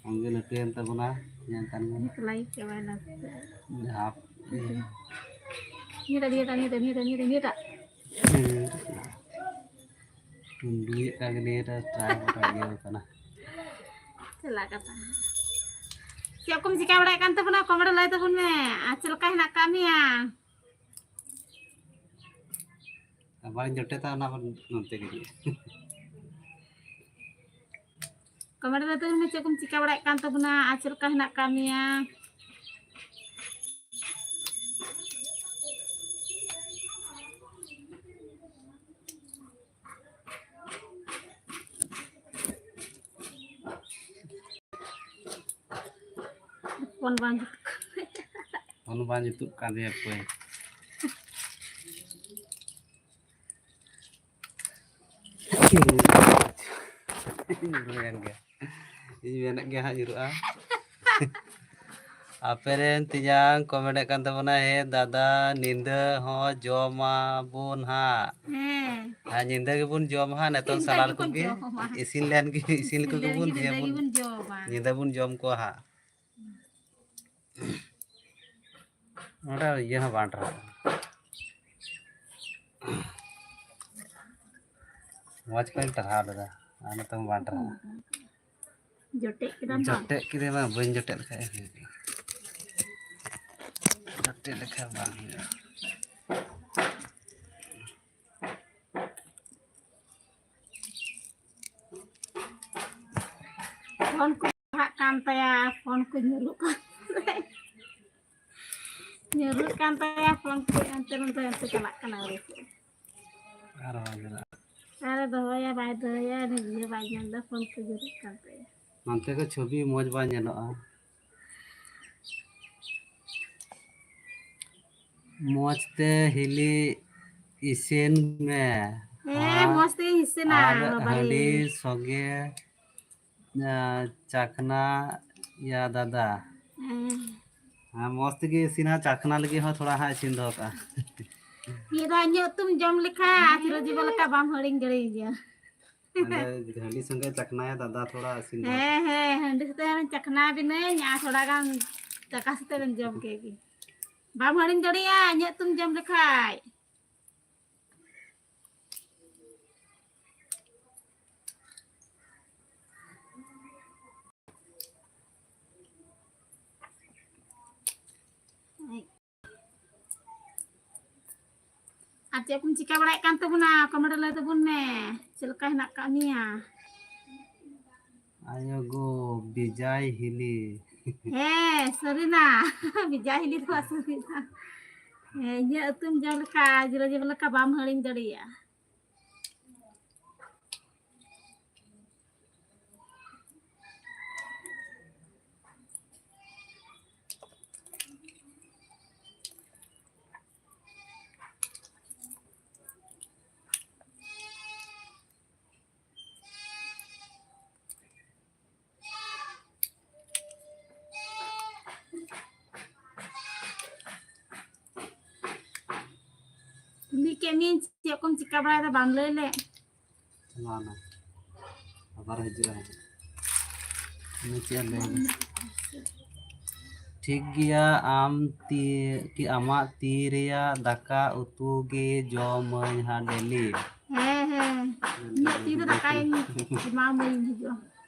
ᱟᱢᱜᱮ ᱞᱟᱹᱴᱩᱭᱮᱱ ᱛᱟᱵᱚᱱᱟ, ᱛᱮᱧᱟᱝ ᱠᱟᱱ ᱜᱮ᱾ ᱱᱤᱛ ᱞᱟᱭᱤᱵᱷ ᱪᱟᱵᱟᱭᱮᱱᱟ᱾ ᱡᱟᱦᱟᱸ ᱱᱤᱭᱟᱹᱴᱟᱜ, ᱱᱤᱭᱟᱹᱴᱟᱜ, ᱱᱤᱭᱟᱹᱴᱟᱜ, ᱱᱤᱭᱟᱹᱴᱟᱜ, ᱱᱤᱭᱟᱹᱴᱟᱜ᱾ ᱦᱮᱸ᱾ ᱞᱩᱭᱮᱫ ᱠᱟᱱ ᱜᱮ ᱱᱤᱭᱟᱹ ᱨᱮ ᱴᱨᱟᱭ ᱜᱚᱴᱟ ᱤᱭᱟᱹ ᱠᱟᱱᱟ᱾ ᱪᱮᱫ ᱞᱮᱠᱟ ᱠᱟᱛᱷᱟ? ᱪᱮᱫ ᱠᱚᱢ ᱪᱤᱠᱟ ᱵᱟᱲᱟᱭᱮᱫ ᱠᱟᱱ ᱛᱟᱵᱚᱱᱟ? ᱠᱚᱢᱮᱱᱴ ᱞᱟᱹᱭ ᱛᱟᱵᱚᱱ ᱢᱮ᱾ ᱟᱨ ᱪᱮᱫ ᱞᱮᱠᱟ ᱦᱮᱱᱟᱜ ᱟᱠᱟᱫ ᱢᱮᱭᱟ? ᱟᱵᱟᱨ ᱡᱚᱴᱮᱫᱟ ᱚᱱᱟ ᱦᱚᱸ ᱱᱚᱱᱛᱮ ᱜᱮ ᱦᱤᱡᱩᱜᱼᱟ᱾ ᱠᱚᱢᱮᱱᱴ ᱨᱮ ᱞᱟᱹᱭ ᱛᱟᱵᱚᱱ ᱢᱮ, ᱪᱮᱫ ᱠᱚᱢ ᱪᱤᱠᱟ ᱵᱟᱲᱟᱭᱮᱫ ᱠᱟᱱ ᱛᱟᱵᱚᱱᱟ ᱟᱨ ᱪᱮᱫ ᱞᱮᱠᱟ ᱦᱮᱱᱟᱜ ᱟᱠᱟᱫ ᱢᱮᱭᱟ? ᱯᱷᱳᱱ ᱵᱟᱝ ᱡᱩᱛᱩᱜ ᱠᱟᱱ᱾ ᱯᱷᱳᱱ ᱵᱟᱝ ᱡᱩᱛᱩᱜ ᱠᱟᱱ ᱛᱤᱧᱟᱹ, ᱦᱟᱯᱳᱭ᱾ ᱤᱧ ᱢᱮᱱ ᱜᱮ, ᱤᱧ ᱢᱮᱱᱮᱫ ᱜᱮ ᱦᱟᱸᱜ ᱧᱩᱨᱩᱜᱼᱟ᱾ ᱟᱯᱮ ᱨᱮᱱ ᱛᱮᱧᱟᱝ ᱠᱚᱢᱮᱱᱴ ᱮᱫ ᱠᱟᱱ ᱛᱟᱵᱚᱱᱟ, "ᱦᱮᱸ ᱫᱟᱫᱟ, ᱧᱤᱫᱟᱹ ᱦᱚᱸ ᱡᱚᱢᱟᱵᱚᱱ ᱦᱟᱸᱜ᱾" ᱦᱮᱸ᱾ ᱟᱨ ᱧᱤᱫᱟᱹ ᱜᱮᱵᱚᱱ ᱡᱚᱢᱟ ᱦᱟᱸᱜ, ᱱᱤᱛᱚᱝ ᱧᱤᱫᱟᱹ ᱥᱟᱱᱟᱢ ᱜᱮᱵᱚᱱ ᱠᱚᱜᱮ ᱡᱚᱢᱟ᱾ ᱤᱥᱤᱱ ᱞᱮᱱ ᱜᱮ, ᱤᱥᱤᱱ ᱤᱥᱤᱱ ᱞᱮᱠᱚ ᱞᱮᱱ ᱜᱮᱵᱚᱱ, ᱜᱮ ᱧᱤᱫᱟᱹ ᱧᱤᱫᱟᱹ ᱜᱮᱵᱚᱱ, ᱜᱮᱵᱚᱱ ᱡᱚᱢᱟ᱾ ᱧᱤᱫᱟᱹ ᱵᱚᱱ ᱡᱚᱢ ᱠᱚᱣᱟ ᱦᱟᱸᱜ᱾ ᱱᱚᱰᱮ ᱤᱭᱟᱹ ᱦᱚᱸ ᱵᱟᱝ ᱴᱟᱨᱦᱟᱜ ᱠᱟᱱᱟ᱾ ᱢᱚᱡᱽ ᱠᱚᱧ ᱴᱟᱨᱦᱟᱣ ᱞᱮᱫᱟ, ᱟᱨ ᱱᱤᱛᱚᱝ ᱵᱟᱝ ᱴᱟᱨᱦᱟᱜᱼᱟ᱾ ᱡᱚᱴᱮᱫ ᱠᱮᱫᱟᱢ ᱵᱟᱝ? ᱡᱚᱴᱮᱫ ᱠᱮᱫᱟᱹᱧ ᱵᱟᱝ, ᱵᱟᱹᱧ ᱡᱚᱴᱮᱫ ᱞᱮᱠᱷᱟᱡ ᱦᱩᱭᱩᱜᱼᱟ᱾ ᱡᱚᱴᱮᱫ ᱞᱮᱠᱷᱟᱡ ᱵᱟᱝ ᱦᱩᱭᱩᱜᱼᱟ᱾ ᱯᱷᱳᱱ ᱠᱚ ᱯᱟᱲᱦᱟᱜ ᱠᱟᱱ ᱛᱟᱭᱟ, ᱯᱷᱳᱱ ᱠᱚ ᱧᱩᱨᱩᱜ ᱠᱟᱱ ᱛᱟᱭᱟ᱾ ᱧᱩᱨᱩᱜ ᱠᱟᱱ ᱛᱟᱭᱟ ᱯᱷᱳᱱ ᱠᱚ, ᱦᱟᱱᱛᱮ ᱱᱟᱛᱮ ᱦᱟᱱᱛᱮ ᱪᱟᱞᱟᱜ ᱠᱟᱱᱟ ᱩᱱᱤ ᱠᱚ᱾ ᱟᱨ ᱵᱟᱝ ᱧᱮᱞᱚᱜᱼᱟ᱾ ᱟᱨᱮ ᱫᱚᱦᱚᱭᱟ ᱵᱟᱭ ᱫᱚᱦᱚᱭᱟ, ᱩᱱᱤ ᱵᱩᱡᱷᱟᱹᱣ ᱵᱟᱭ ᱧᱟᱢ ᱮᱫᱟ, ᱯᱷᱳᱱ ᱠᱚ ᱧᱩᱨᱩᱜ ᱠᱟᱱ ᱛᱟᱭᱟ᱾ ᱱᱚᱱᱛᱮ ᱠᱚ ᱪᱷᱚᱵᱤ ᱢᱚᱡᱽ ᱵᱟᱝ ᱧᱮᱞᱚᱜᱼᱟ᱾ ᱢᱚᱡᱽ ᱛᱮ ᱦᱤᱞᱤ ᱤᱥᱤᱱ ᱢᱮ᱾ ᱦᱮᱸ, ᱟᱨ ᱢᱚᱡᱽ ᱛᱮᱜᱤᱧ ᱤᱥᱤᱱᱟ, ᱟᱨ ᱵᱟᱵᱟᱨᱮ᱾ ᱦᱟᱺᱰᱤ ᱥᱚᱜᱮ, ᱟ, ᱪᱟᱠᱷᱱᱟ ᱭᱟ ᱫᱟᱫᱟ᱾ ᱦᱮᱸ᱾ ᱦᱮᱸ, ᱢᱚᱡᱽ ᱛᱮᱜᱮ ᱤᱥᱤᱱᱟ, ᱪᱟᱠᱷᱱᱟ ᱞᱟᱹᱜᱤᱫ ᱦᱚᱸ ᱛᱷᱚᱲᱟ ᱦᱟᱸᱜ ᱤᱥᱤᱱ ᱫᱚᱦᱚ ᱠᱟᱜᱼᱟ᱾ ᱢᱤᱫ ᱫᱷᱟᱣ ᱤᱧᱟᱹᱜ ᱩᱛᱩᱢ ᱡᱚᱢ ᱞᱮᱠᱷᱟᱱ ᱪᱤᱨᱚᱡᱤᱵᱚᱱ ᱞᱮᱠᱟ ᱵᱟᱢ ᱦᱤᱲᱤᱧ ᱫᱟᱲᱮᱭᱟᱹᱧᱟ᱾ ᱦᱟᱺᱰᱤ ᱥᱚᱸᱜᱮ ᱪᱟᱠᱷᱱᱟᱭᱟ ᱫᱟᱫᱟ, ᱛᱷᱚᱲᱟ ᱤᱥᱤᱱ ᱫᱚᱦᱚ ᱠᱟᱜᱼᱟ᱾ ᱦᱮᱸ, ᱦᱮᱸ, ᱦᱟᱺᱰᱤ ᱥᱟᱛᱮ ᱦᱟᱸᱜ ᱪᱟᱠᱷᱱᱟ ᱵᱮᱱᱟᱹᱧ ᱟᱨ ᱛᱷᱚᱲᱟ ᱜᱟᱱ ᱫᱟᱠᱟ ᱥᱟᱛᱮ ᱵᱮᱱ ᱡᱚᱢ ᱠᱮᱫ ᱜᱮ᱾ ᱵᱟᱢ ᱦᱤᱲᱤᱧ ᱫᱟᱲᱮᱭᱟᱜᱼᱟ ᱤᱧᱟᱹᱜ ᱩᱛᱩᱢ ᱡᱚᱢ ᱞᱮᱠᱷᱟᱡ᱾ ᱟᱨ ᱪᱮᱫ ᱠᱚᱢ ᱪᱤᱠᱟ ᱵᱟᱲᱟᱭᱮᱫ ᱠᱟᱱ ᱛᱟᱵᱚᱱᱟ? ᱠᱚᱢᱮᱱᱴ ᱨᱮ ᱞᱟᱹᱭ ᱛᱟᱵᱚᱱ ᱢᱮ, ᱪᱮᱫ ᱞᱮᱠᱟ ᱦᱮᱱᱟᱜ ᱟᱠᱟᱫ ᱢᱮᱭᱟ? ᱟᱭᱳ ᱜᱳ, ᱵᱮᱡᱟᱭ ᱦᱤᱞᱤ᱾ ᱦᱮᱸ, ᱥᱟᱹᱨᱤᱱᱟ᱾ ᱵᱮᱡᱟᱭ ᱦᱤᱞᱤ ᱫᱚ ᱵᱟᱝ ᱥᱟᱹᱨᱤᱱᱟ᱾ ᱦᱮᱸ, ᱤᱧᱟᱹᱜ ᱩᱛᱩᱢ ᱡᱚᱢ ᱞᱮᱠᱷᱟᱱ ᱡᱤᱞ ᱡᱚᱢ ᱞᱮᱠᱟ ᱵᱟᱢ ᱦᱤᱲᱤᱧ ᱫᱟᱲᱮᱭᱟᱜᱼᱟ᱾ ᱠᱩᱞᱤ ᱠᱮᱫ ᱢᱤᱭᱟᱹᱧ, ᱪᱮᱫ ᱠᱚᱢ ᱪᱤᱠᱟ ᱵᱟᱲᱟᱭᱮᱫᱟ, ᱵᱟᱢ ᱞᱟᱹᱭ ᱞᱮᱫ? ᱪᱟᱞᱟᱣᱱᱟ, ᱟᱵᱟᱨ ᱦᱤᱡᱩᱜᱼᱟ᱾ ᱤᱱᱟᱹ ᱪᱮᱫ ᱮ ᱞᱟᱹᱭ ᱫᱟ? ᱴᱷᱤᱠ ᱜᱮᱭᱟ, ᱟᱢ ᱛᱤ, ᱠᱤ ᱟᱢᱟᱜ ᱛᱤ ᱨᱮᱭᱟᱜ ᱫᱟᱠᱟ ᱩᱛᱩ ᱜᱮ ᱡᱚᱢᱟᱹᱧ ᱦᱟᱸᱜ ᱰᱮᱞᱤ᱾ ᱦᱮᱸ, ᱦᱮᱸ, ᱤᱧᱟᱹᱜ ᱛᱤ ᱨᱮ ᱫᱟᱠᱟᱧ ᱮᱢᱟᱢᱟᱹᱧ ᱦᱤᱡᱩᱜᱼᱟ᱾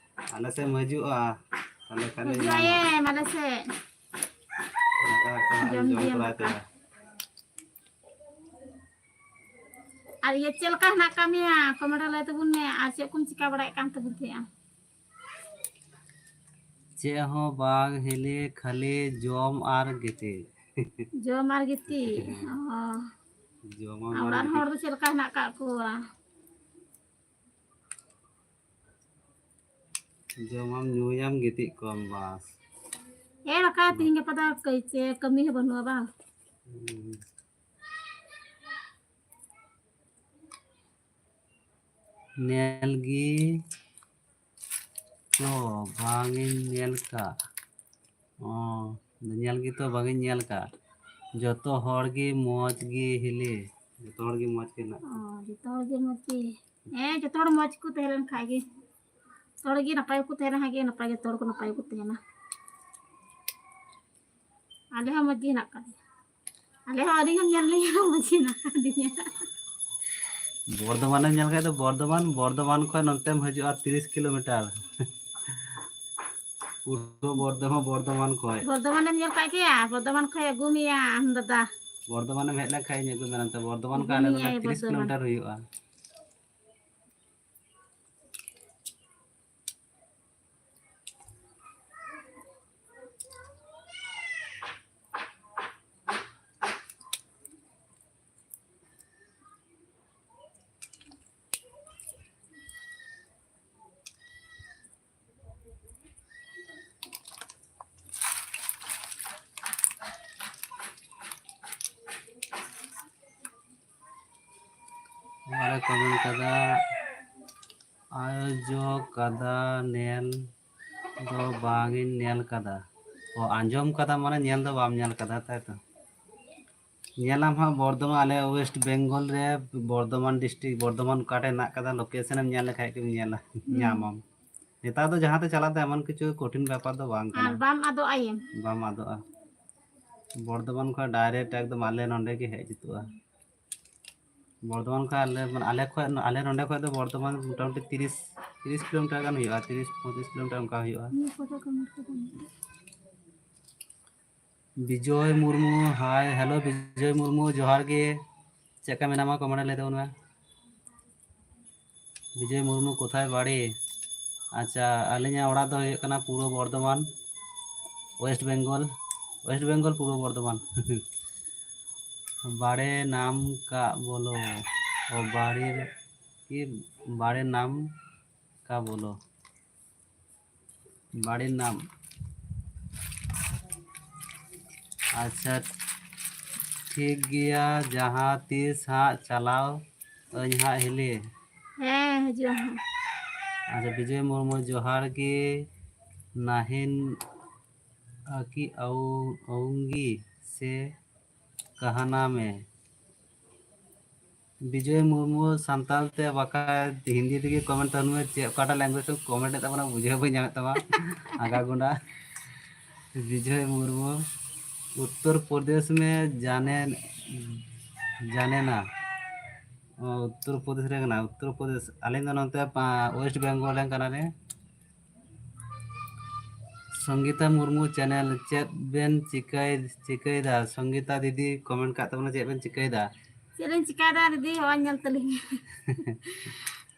ᱟᱞᱮ ᱥᱮᱫ ᱮᱢ ᱦᱤᱡᱩᱜᱼᱟ, ᱛᱟᱦᱞᱮ ᱠᱷᱟᱱ ᱦᱤᱡᱩᱜ ᱮᱢᱟᱢᱟ᱾ ᱟᱭᱮᱢ ᱟᱞᱮ ᱥᱮᱫ᱾ ᱫᱟᱠᱟ ᱠᱚ ᱦᱟᱸᱜ ᱡᱚᱢ ᱡᱚᱢ ᱜᱮᱭᱟᱢ ᱛᱚᱨᱟᱭ ᱫᱟᱠᱟ᱾ ᱛᱟᱭᱟ᱾ ᱟᱨ ᱤᱭᱟᱹ, ᱪᱮᱫ ᱞᱮᱠᱟ ᱦᱮᱱᱟᱜ ᱟᱠᱟᱫ ᱢᱮᱭᱟ? ᱠᱚᱢᱮᱱᱴ ᱨᱮ ᱞᱟᱹᱭ ᱛᱟᱵᱚᱱ ᱢᱮ᱾ ᱟᱨ ᱪᱮᱫ ᱠᱚᱢ ᱪᱤᱠᱟ ᱵᱟᱲᱟᱭᱮᱫ ᱠᱟᱱ ᱛᱟᱵᱚᱱ ᱛᱟᱦᱮᱸᱜᱼᱟ? ᱪᱮᱫ ᱦᱚᱸ ᱵᱟᱝ ᱦᱤᱞᱤ, ᱠᱷᱟᱹᱞᱤ ᱡᱚᱢ ᱟᱨ ᱜᱤᱛᱤᱡ᱾ ᱡᱚᱢ ᱟᱨ ᱜᱤᱛᱤᱡ? ᱚ᱾ ᱡᱚᱢᱟᱢ ᱟᱨ ᱚᱲᱟᱜ ᱨᱮᱱ ᱦᱚᱲ ᱜᱤᱛᱤᱡ᱾ ᱫᱚ ᱪᱮᱫ ᱞᱮᱠᱟ ᱦᱮᱱᱟᱜ ᱟᱠᱟᱫ ᱠᱚᱣᱟ? ᱡᱚᱢᱟᱢ ᱧᱩᱭᱟᱢ ᱜᱤᱛᱤᱡ ᱠᱚᱜ ᱟᱢ ᱵᱟᱥ᱾ ᱦᱮᱸ ᱵᱟᱠᱷᱟᱡ ᱛᱤᱦᱤᱧ ᱜᱟᱯᱟ ᱫᱚ ᱠᱟᱹᱭ-, ᱪᱮ ᱠᱟᱹᱢᱤ ᱦᱚᱸ ᱵᱟᱹᱱᱩᱜᱼᱟ ᱵᱟᱝ? ᱦᱩᱸ᱾ ᱧᱮᱞ ᱜᱮ ᱛᱚ ᱵᱟᱝ ᱤᱧ ᱧᱮᱞ ᱠᱟᱜ᱾ ᱚ, ᱧᱮᱞ ᱜᱮᱛᱚ ᱵᱟᱝ ᱤᱧ ᱧᱮᱞ ᱠᱟᱜ᱾ ᱡᱚᱛᱚ ᱦᱚᱲ ᱜᱮ ᱢᱚᱡᱽ ᱜᱮ ᱦᱤᱞᱤ᱾ ᱡᱚᱛᱚ ᱦᱚᱲ ᱜᱮ ᱢᱚᱡᱽ ᱜᱮ ᱦᱮᱱᱟᱜ ᱠᱚᱣᱟ᱾ ᱚ, ᱡᱚᱛᱚ ᱦᱚᱲ ᱜᱮ ᱢᱚᱡᱽ ᱜᱮ᱾ ᱦᱮᱸ, ᱡᱚᱛᱚ ᱦᱚᱲ ᱢᱚᱡᱽ ᱠᱚ ᱛᱟᱦᱮᱸ ᱞᱮᱱ ᱠᱷᱟᱡ ᱜᱮ᱾ ᱡᱚᱛᱚ ᱦᱚᱲ ᱜᱮ ᱱᱟᱯᱟᱭ ᱠᱚ ᱛᱟᱦᱮᱱᱟ, ᱦᱟᱸᱜ ᱜᱮ ᱱᱟᱯᱟᱭ ᱜᱮ ᱡᱚᱛᱚ ᱦᱚᱲ ᱠᱚ ᱱᱟᱯᱟᱭ ᱠᱚ ᱛᱟᱦᱮᱱᱟ᱾ ᱟᱞᱮ ᱦᱚᱸ ᱢᱚᱡᱽ ᱜᱮ ᱦᱮᱱᱟᱜ ᱟᱠᱟᱫ ᱞᱮᱭᱟ᱾ ᱟᱞᱮ ᱦᱚᱸ ᱟᱹᱰᱤ ᱜᱟᱱ ᱧᱮᱞ ᱞᱮ ᱢᱚᱡᱽ ᱜᱮ ᱦᱮᱱᱟᱜ ᱟᱠᱟᱫᱤᱧᱟ᱾ ᱵᱚᱨᱫᱷᱚᱢᱟᱱᱮᱢ ᱧᱮᱞ ᱠᱷᱟᱡ ᱫᱚ ᱵᱚᱨᱫᱷᱚᱢᱟᱱ, ᱵᱚᱨᱫᱷᱚᱢᱟᱱ ᱠᱷᱚᱱ ᱱᱚᱱᱛᱮᱢ ᱦᱤᱡᱩᱜᱼᱟ ᱛᱤᱨᱤᱥ ᱠᱤᱞᱳᱢᱤᱴᱟᱨ᱾ ᱯᱩᱨᱵᱚ ᱵᱚᱨᱫᱷᱚᱢᱟᱱ, ᱵᱚᱨᱫᱷᱚᱢᱟᱱ ᱠᱷᱚᱡ᱾ ᱵᱚᱨᱫᱷᱚᱢᱟᱱᱮᱢ ᱧᱮᱞ ᱠᱟᱜ ᱜᱮᱭᱟ? ᱵᱚᱨᱫᱷᱚᱢᱟᱱ ᱠᱷᱚᱡ ᱟᱹᱜᱩ ᱢᱮᱭᱟ ᱟᱢ ᱫᱟᱫᱟ᱾ ᱵᱚᱨᱫᱷᱚᱢᱟᱱᱮᱢ ᱦᱮᱡ ᱞᱮᱱᱠᱷᱟᱱ ᱤᱧ ᱟᱹᱜᱩ ᱢᱮᱭᱟ ᱱᱚᱛᱮ᱾ ᱵᱚᱨᱫᱷᱚᱢᱟᱱ ᱠᱷᱚᱱ ᱟᱞᱮ ᱱᱚᱰᱮ ᱵᱚᱨᱫᱷᱚᱢᱟᱱ᱾ ᱛᱤᱨᱤᱥ ᱠᱤᱞᱳᱢᱤᱴᱟᱨ ᱦᱩᱭᱩᱜᱼᱟ᱾ ᱚᱱᱟᱨᱮ ᱠᱚᱢᱮᱱᱴ ᱠᱟᱫᱟ, ᱟᱭᱳᱡᱚ ᱠᱟᱫᱟ ᱧᱮᱞ ᱫᱚ ᱵᱟᱝ ᱤᱧ ᱧᱮᱞ ᱠᱟᱫᱟ᱾ ᱚ, ᱟᱸᱡᱚᱢ ᱠᱟᱫᱟ ᱢᱟᱱᱮ ᱧᱮᱞ ᱫᱚ ᱵᱟᱢ ᱧᱮᱞ ᱠᱟᱫᱟ, ᱛᱟᱭ ᱛᱚ? ᱧᱮᱞᱟᱢ ᱦᱟᱸᱜ ᱵᱚᱨᱫᱷᱚᱢᱟᱱ, ᱟᱞᱮ ᱳᱭᱮᱥᱴ ᱵᱮᱝᱜᱚᱞ ᱨᱮ ᱵᱚᱨᱫᱷᱚᱢᱟᱱ ᱰᱤᱥᱴᱨᱤᱠᱴ, ᱵᱚᱨᱫᱷᱚᱢᱟᱱ ᱚᱠᱟᱴᱷᱮᱱ ᱦᱮᱱᱟᱜ ᱠᱟᱫᱟ, ᱞᱳᱠᱮᱥᱚᱱ ᱮᱢ ᱧᱮᱞ ᱞᱮᱠᱷᱟᱡ ᱜᱮᱢ ᱧᱮᱞᱟ, ᱦᱩᱸ᱾ ᱧᱟᱢᱟᱢ᱾ ᱱᱮᱛᱟᱨ ᱫᱚ ᱡᱟᱦᱟᱸ ᱛᱮ ᱪᱟᱞᱟᱜ ᱫᱚ ᱮᱢᱚᱱ ᱠᱤᱪᱷᱩ ᱠᱚᱴᱷᱤᱱ ᱵᱮᱯᱟᱨ ᱫᱚ ᱵᱟᱝ ᱠᱟᱱᱟ᱾ ᱟᱨ ᱵᱟᱢ ᱟᱫᱚᱜᱼᱟ ᱮᱢ᱾ ᱵᱟᱢ ᱟᱫᱚᱜᱼᱟ᱾ ᱵᱚᱨᱫᱷᱚᱢᱟᱱ ᱠᱷᱚᱱ ᱰᱟᱭᱨᱮᱠᱴ ᱮᱠᱫᱚᱢ ᱟᱞᱮ ᱱᱚᱸᱰᱮ ᱜᱮ ᱦᱮᱡ ᱡᱩᱛᱩᱜᱼᱟ᱾ ᱵᱚᱨᱫᱷᱚᱢᱟᱱ ᱠᱷᱚᱱ ᱟᱞᱮ, ᱢᱟᱱᱮ, ᱟᱞᱮ ᱠᱷᱚᱱ, ᱟᱞᱮ ᱱᱚᱸᱰᱮ ᱠᱷᱚᱱ ᱫᱚ ᱵᱚᱨᱫᱷᱚᱢᱟᱱ ᱢᱚᱴᱟᱢᱩᱴᱤ ᱛᱤᱨᱤᱥ, ᱛᱤᱨᱤᱥ ᱠᱤᱞᱳᱢᱤᱴᱟᱨ ᱜᱟᱱ ᱦᱩᱭᱩᱜᱼᱟ, ᱛᱤᱨᱤᱥ ᱯᱚᱸᱭᱛᱨᱤᱥ ᱠᱤᱞᱳᱢᱤᱴᱟᱨ ᱚᱱᱠᱟ ᱦᱩᱭᱩᱜᱼᱟ᱾ ᱵᱤᱡᱚᱭ ᱢᱩᱨᱢᱩ, ᱦᱟᱭ, ᱦᱮᱞᱳ ᱵᱤᱡᱚᱭ ᱢᱩᱨᱢᱩ, ᱡᱚᱦᱟᱨ ᱜᱮ᱾ ᱪᱮᱫ ᱞᱮᱠᱟ ᱢᱮᱱᱟᱢᱟ? ᱠᱚᱢᱮᱱᱴ ᱨᱮ ᱞᱟᱹᱭ ᱛᱟᱵᱚᱱ ᱢᱮ᱾ ᱵᱤᱡᱚᱭ ᱢᱩᱨᱢᱩ, ᱠᱳᱛᱷᱟᱭ ᱵᱟᱲᱤ? ᱟᱪᱪᱷᱟ, ᱟᱹᱞᱤᱧᱟᱜ ᱚᱲᱟᱜ ᱫᱚ ᱦᱩᱭᱩᱜ ᱠᱟᱱᱟ ᱯᱩᱨᱵᱚ ᱵᱚᱨᱫᱷᱚᱢᱟᱱ, ᱳᱭᱮᱥᱴ ᱵᱮᱝᱜᱚᱞ, ᱳᱭᱮᱥᱴ ᱵᱮᱝᱜᱚᱞ, ᱯᱩᱨᱵᱚ ᱵᱚᱨᱫᱷᱚᱢᱟᱱ᱾ ᱵᱟᱲᱮ ᱱᱟᱢ ᱠᱟ ᱵᱚᱞᱚ, ᱚ, ᱵᱟᱲᱮ, ᱠᱤ ᱵᱟᱲᱮ ᱱᱟᱢ ᱠᱟ ᱵᱚᱞᱚ? ᱵᱟᱲᱮ ᱱᱟᱢ᱾ ᱟᱪᱪᱷᱟ, ᱴᱷᱤᱠ ᱜᱮᱭᱟ, ᱡᱟᱦᱟᱸ ᱛᱤᱥ ᱦᱟᱸᱜ ᱪᱟᱞᱟᱣ ᱟᱹᱧ ᱦᱟᱸᱜ ᱦᱤᱞᱤ᱾ ᱦᱮᱸ, ᱦᱤᱡᱩᱜ ᱟᱢ ᱦᱟᱸᱜ᱾ ᱟᱪᱪᱷᱟ, ᱵᱤᱡᱚᱭ ᱢᱩᱨᱢᱩ, ᱡᱚᱦᱟᱨ ᱜᱮ᱾ ᱱᱟᱦᱤᱱ ᱟᱠᱤ ᱟᱩ-, ᱟᱩᱝᱜᱤ ᱥᱮ ᱠᱟᱦᱟᱱᱟ ᱢᱮ᱾ ᱵᱤᱡᱚᱭ ᱢᱩᱨᱢᱩ, ᱥᱟᱱᱛᱟᱲ ᱛᱮ ᱵᱟᱠᱷᱟᱡ ᱦᱤᱱᱫᱤ ᱛᱮᱜᱮ ᱠᱚᱢᱮᱱᱴ ᱛᱟᱵᱚᱱ ᱢᱮ᱾ ᱪᱮᱫ, ᱚᱠᱟᱴᱟᱜ ᱞᱮᱝᱜᱩᱭᱮᱡᱽ ᱛᱮᱢ ᱠᱚᱢᱮᱱᱴ ᱮᱫ ᱛᱟᱵᱚᱱᱟ, ᱵᱩᱡᱷᱟᱹᱣ ᱵᱟᱹᱧ ᱧᱟᱢᱮᱫ ᱛᱟᱢᱟ᱾ ᱟᱜᱟ ᱜᱩᱸᱰᱟ᱾ ᱵᱤᱡᱚᱭ ᱢᱩᱨᱢᱩ, ᱩᱛᱛᱚᱨ ᱯᱨᱚᱫᱮᱥ ᱢᱮ ᱡᱟᱱᱮ, ᱡᱟᱱᱮᱱᱟ᱾ ᱚ, ᱩᱛᱛᱚᱨ ᱯᱨᱚᱫᱮᱥ ᱨᱮ ᱠᱟᱱᱟ, ᱩᱛᱛᱚᱨ ᱯᱨᱚᱫᱮᱥ᱾ ᱟᱹᱞᱤᱧ ᱫᱚ ᱱᱚᱛᱮ, ᱯᱟ-, ᱳᱭᱮᱥᱴ ᱵᱮᱝᱜᱚᱞ ᱨᱮᱱ ᱠᱟᱱᱟᱞᱮ᱾ ᱥᱚᱝᱜᱤᱛᱟ ᱢᱩᱨᱢᱩ ᱪᱮᱱᱮᱞ, ᱪᱮᱫ ᱵᱮᱱ ᱪᱤᱠᱟᱹᱭ ᱪᱤᱠᱟᱹᱭᱮᱫᱟ? ᱥᱚᱝᱜᱤᱛᱟ ᱫᱤᱫᱤ ᱠᱚᱢᱮᱱᱴ ᱠᱟᱜ ᱛᱟᱵᱚᱱᱟ, ᱪᱮᱫ ᱵᱮᱱ ᱪᱤᱠᱟᱹᱭᱮᱫᱟ? ᱪᱮᱫ ᱞᱤᱧ ᱪᱤᱠᱟᱭᱮᱫᱟ ᱫᱤᱫᱤ? ᱦᱚᱸᱜᱼᱚᱭ ᱧᱮᱞ ᱛᱟᱞᱤᱧ᱾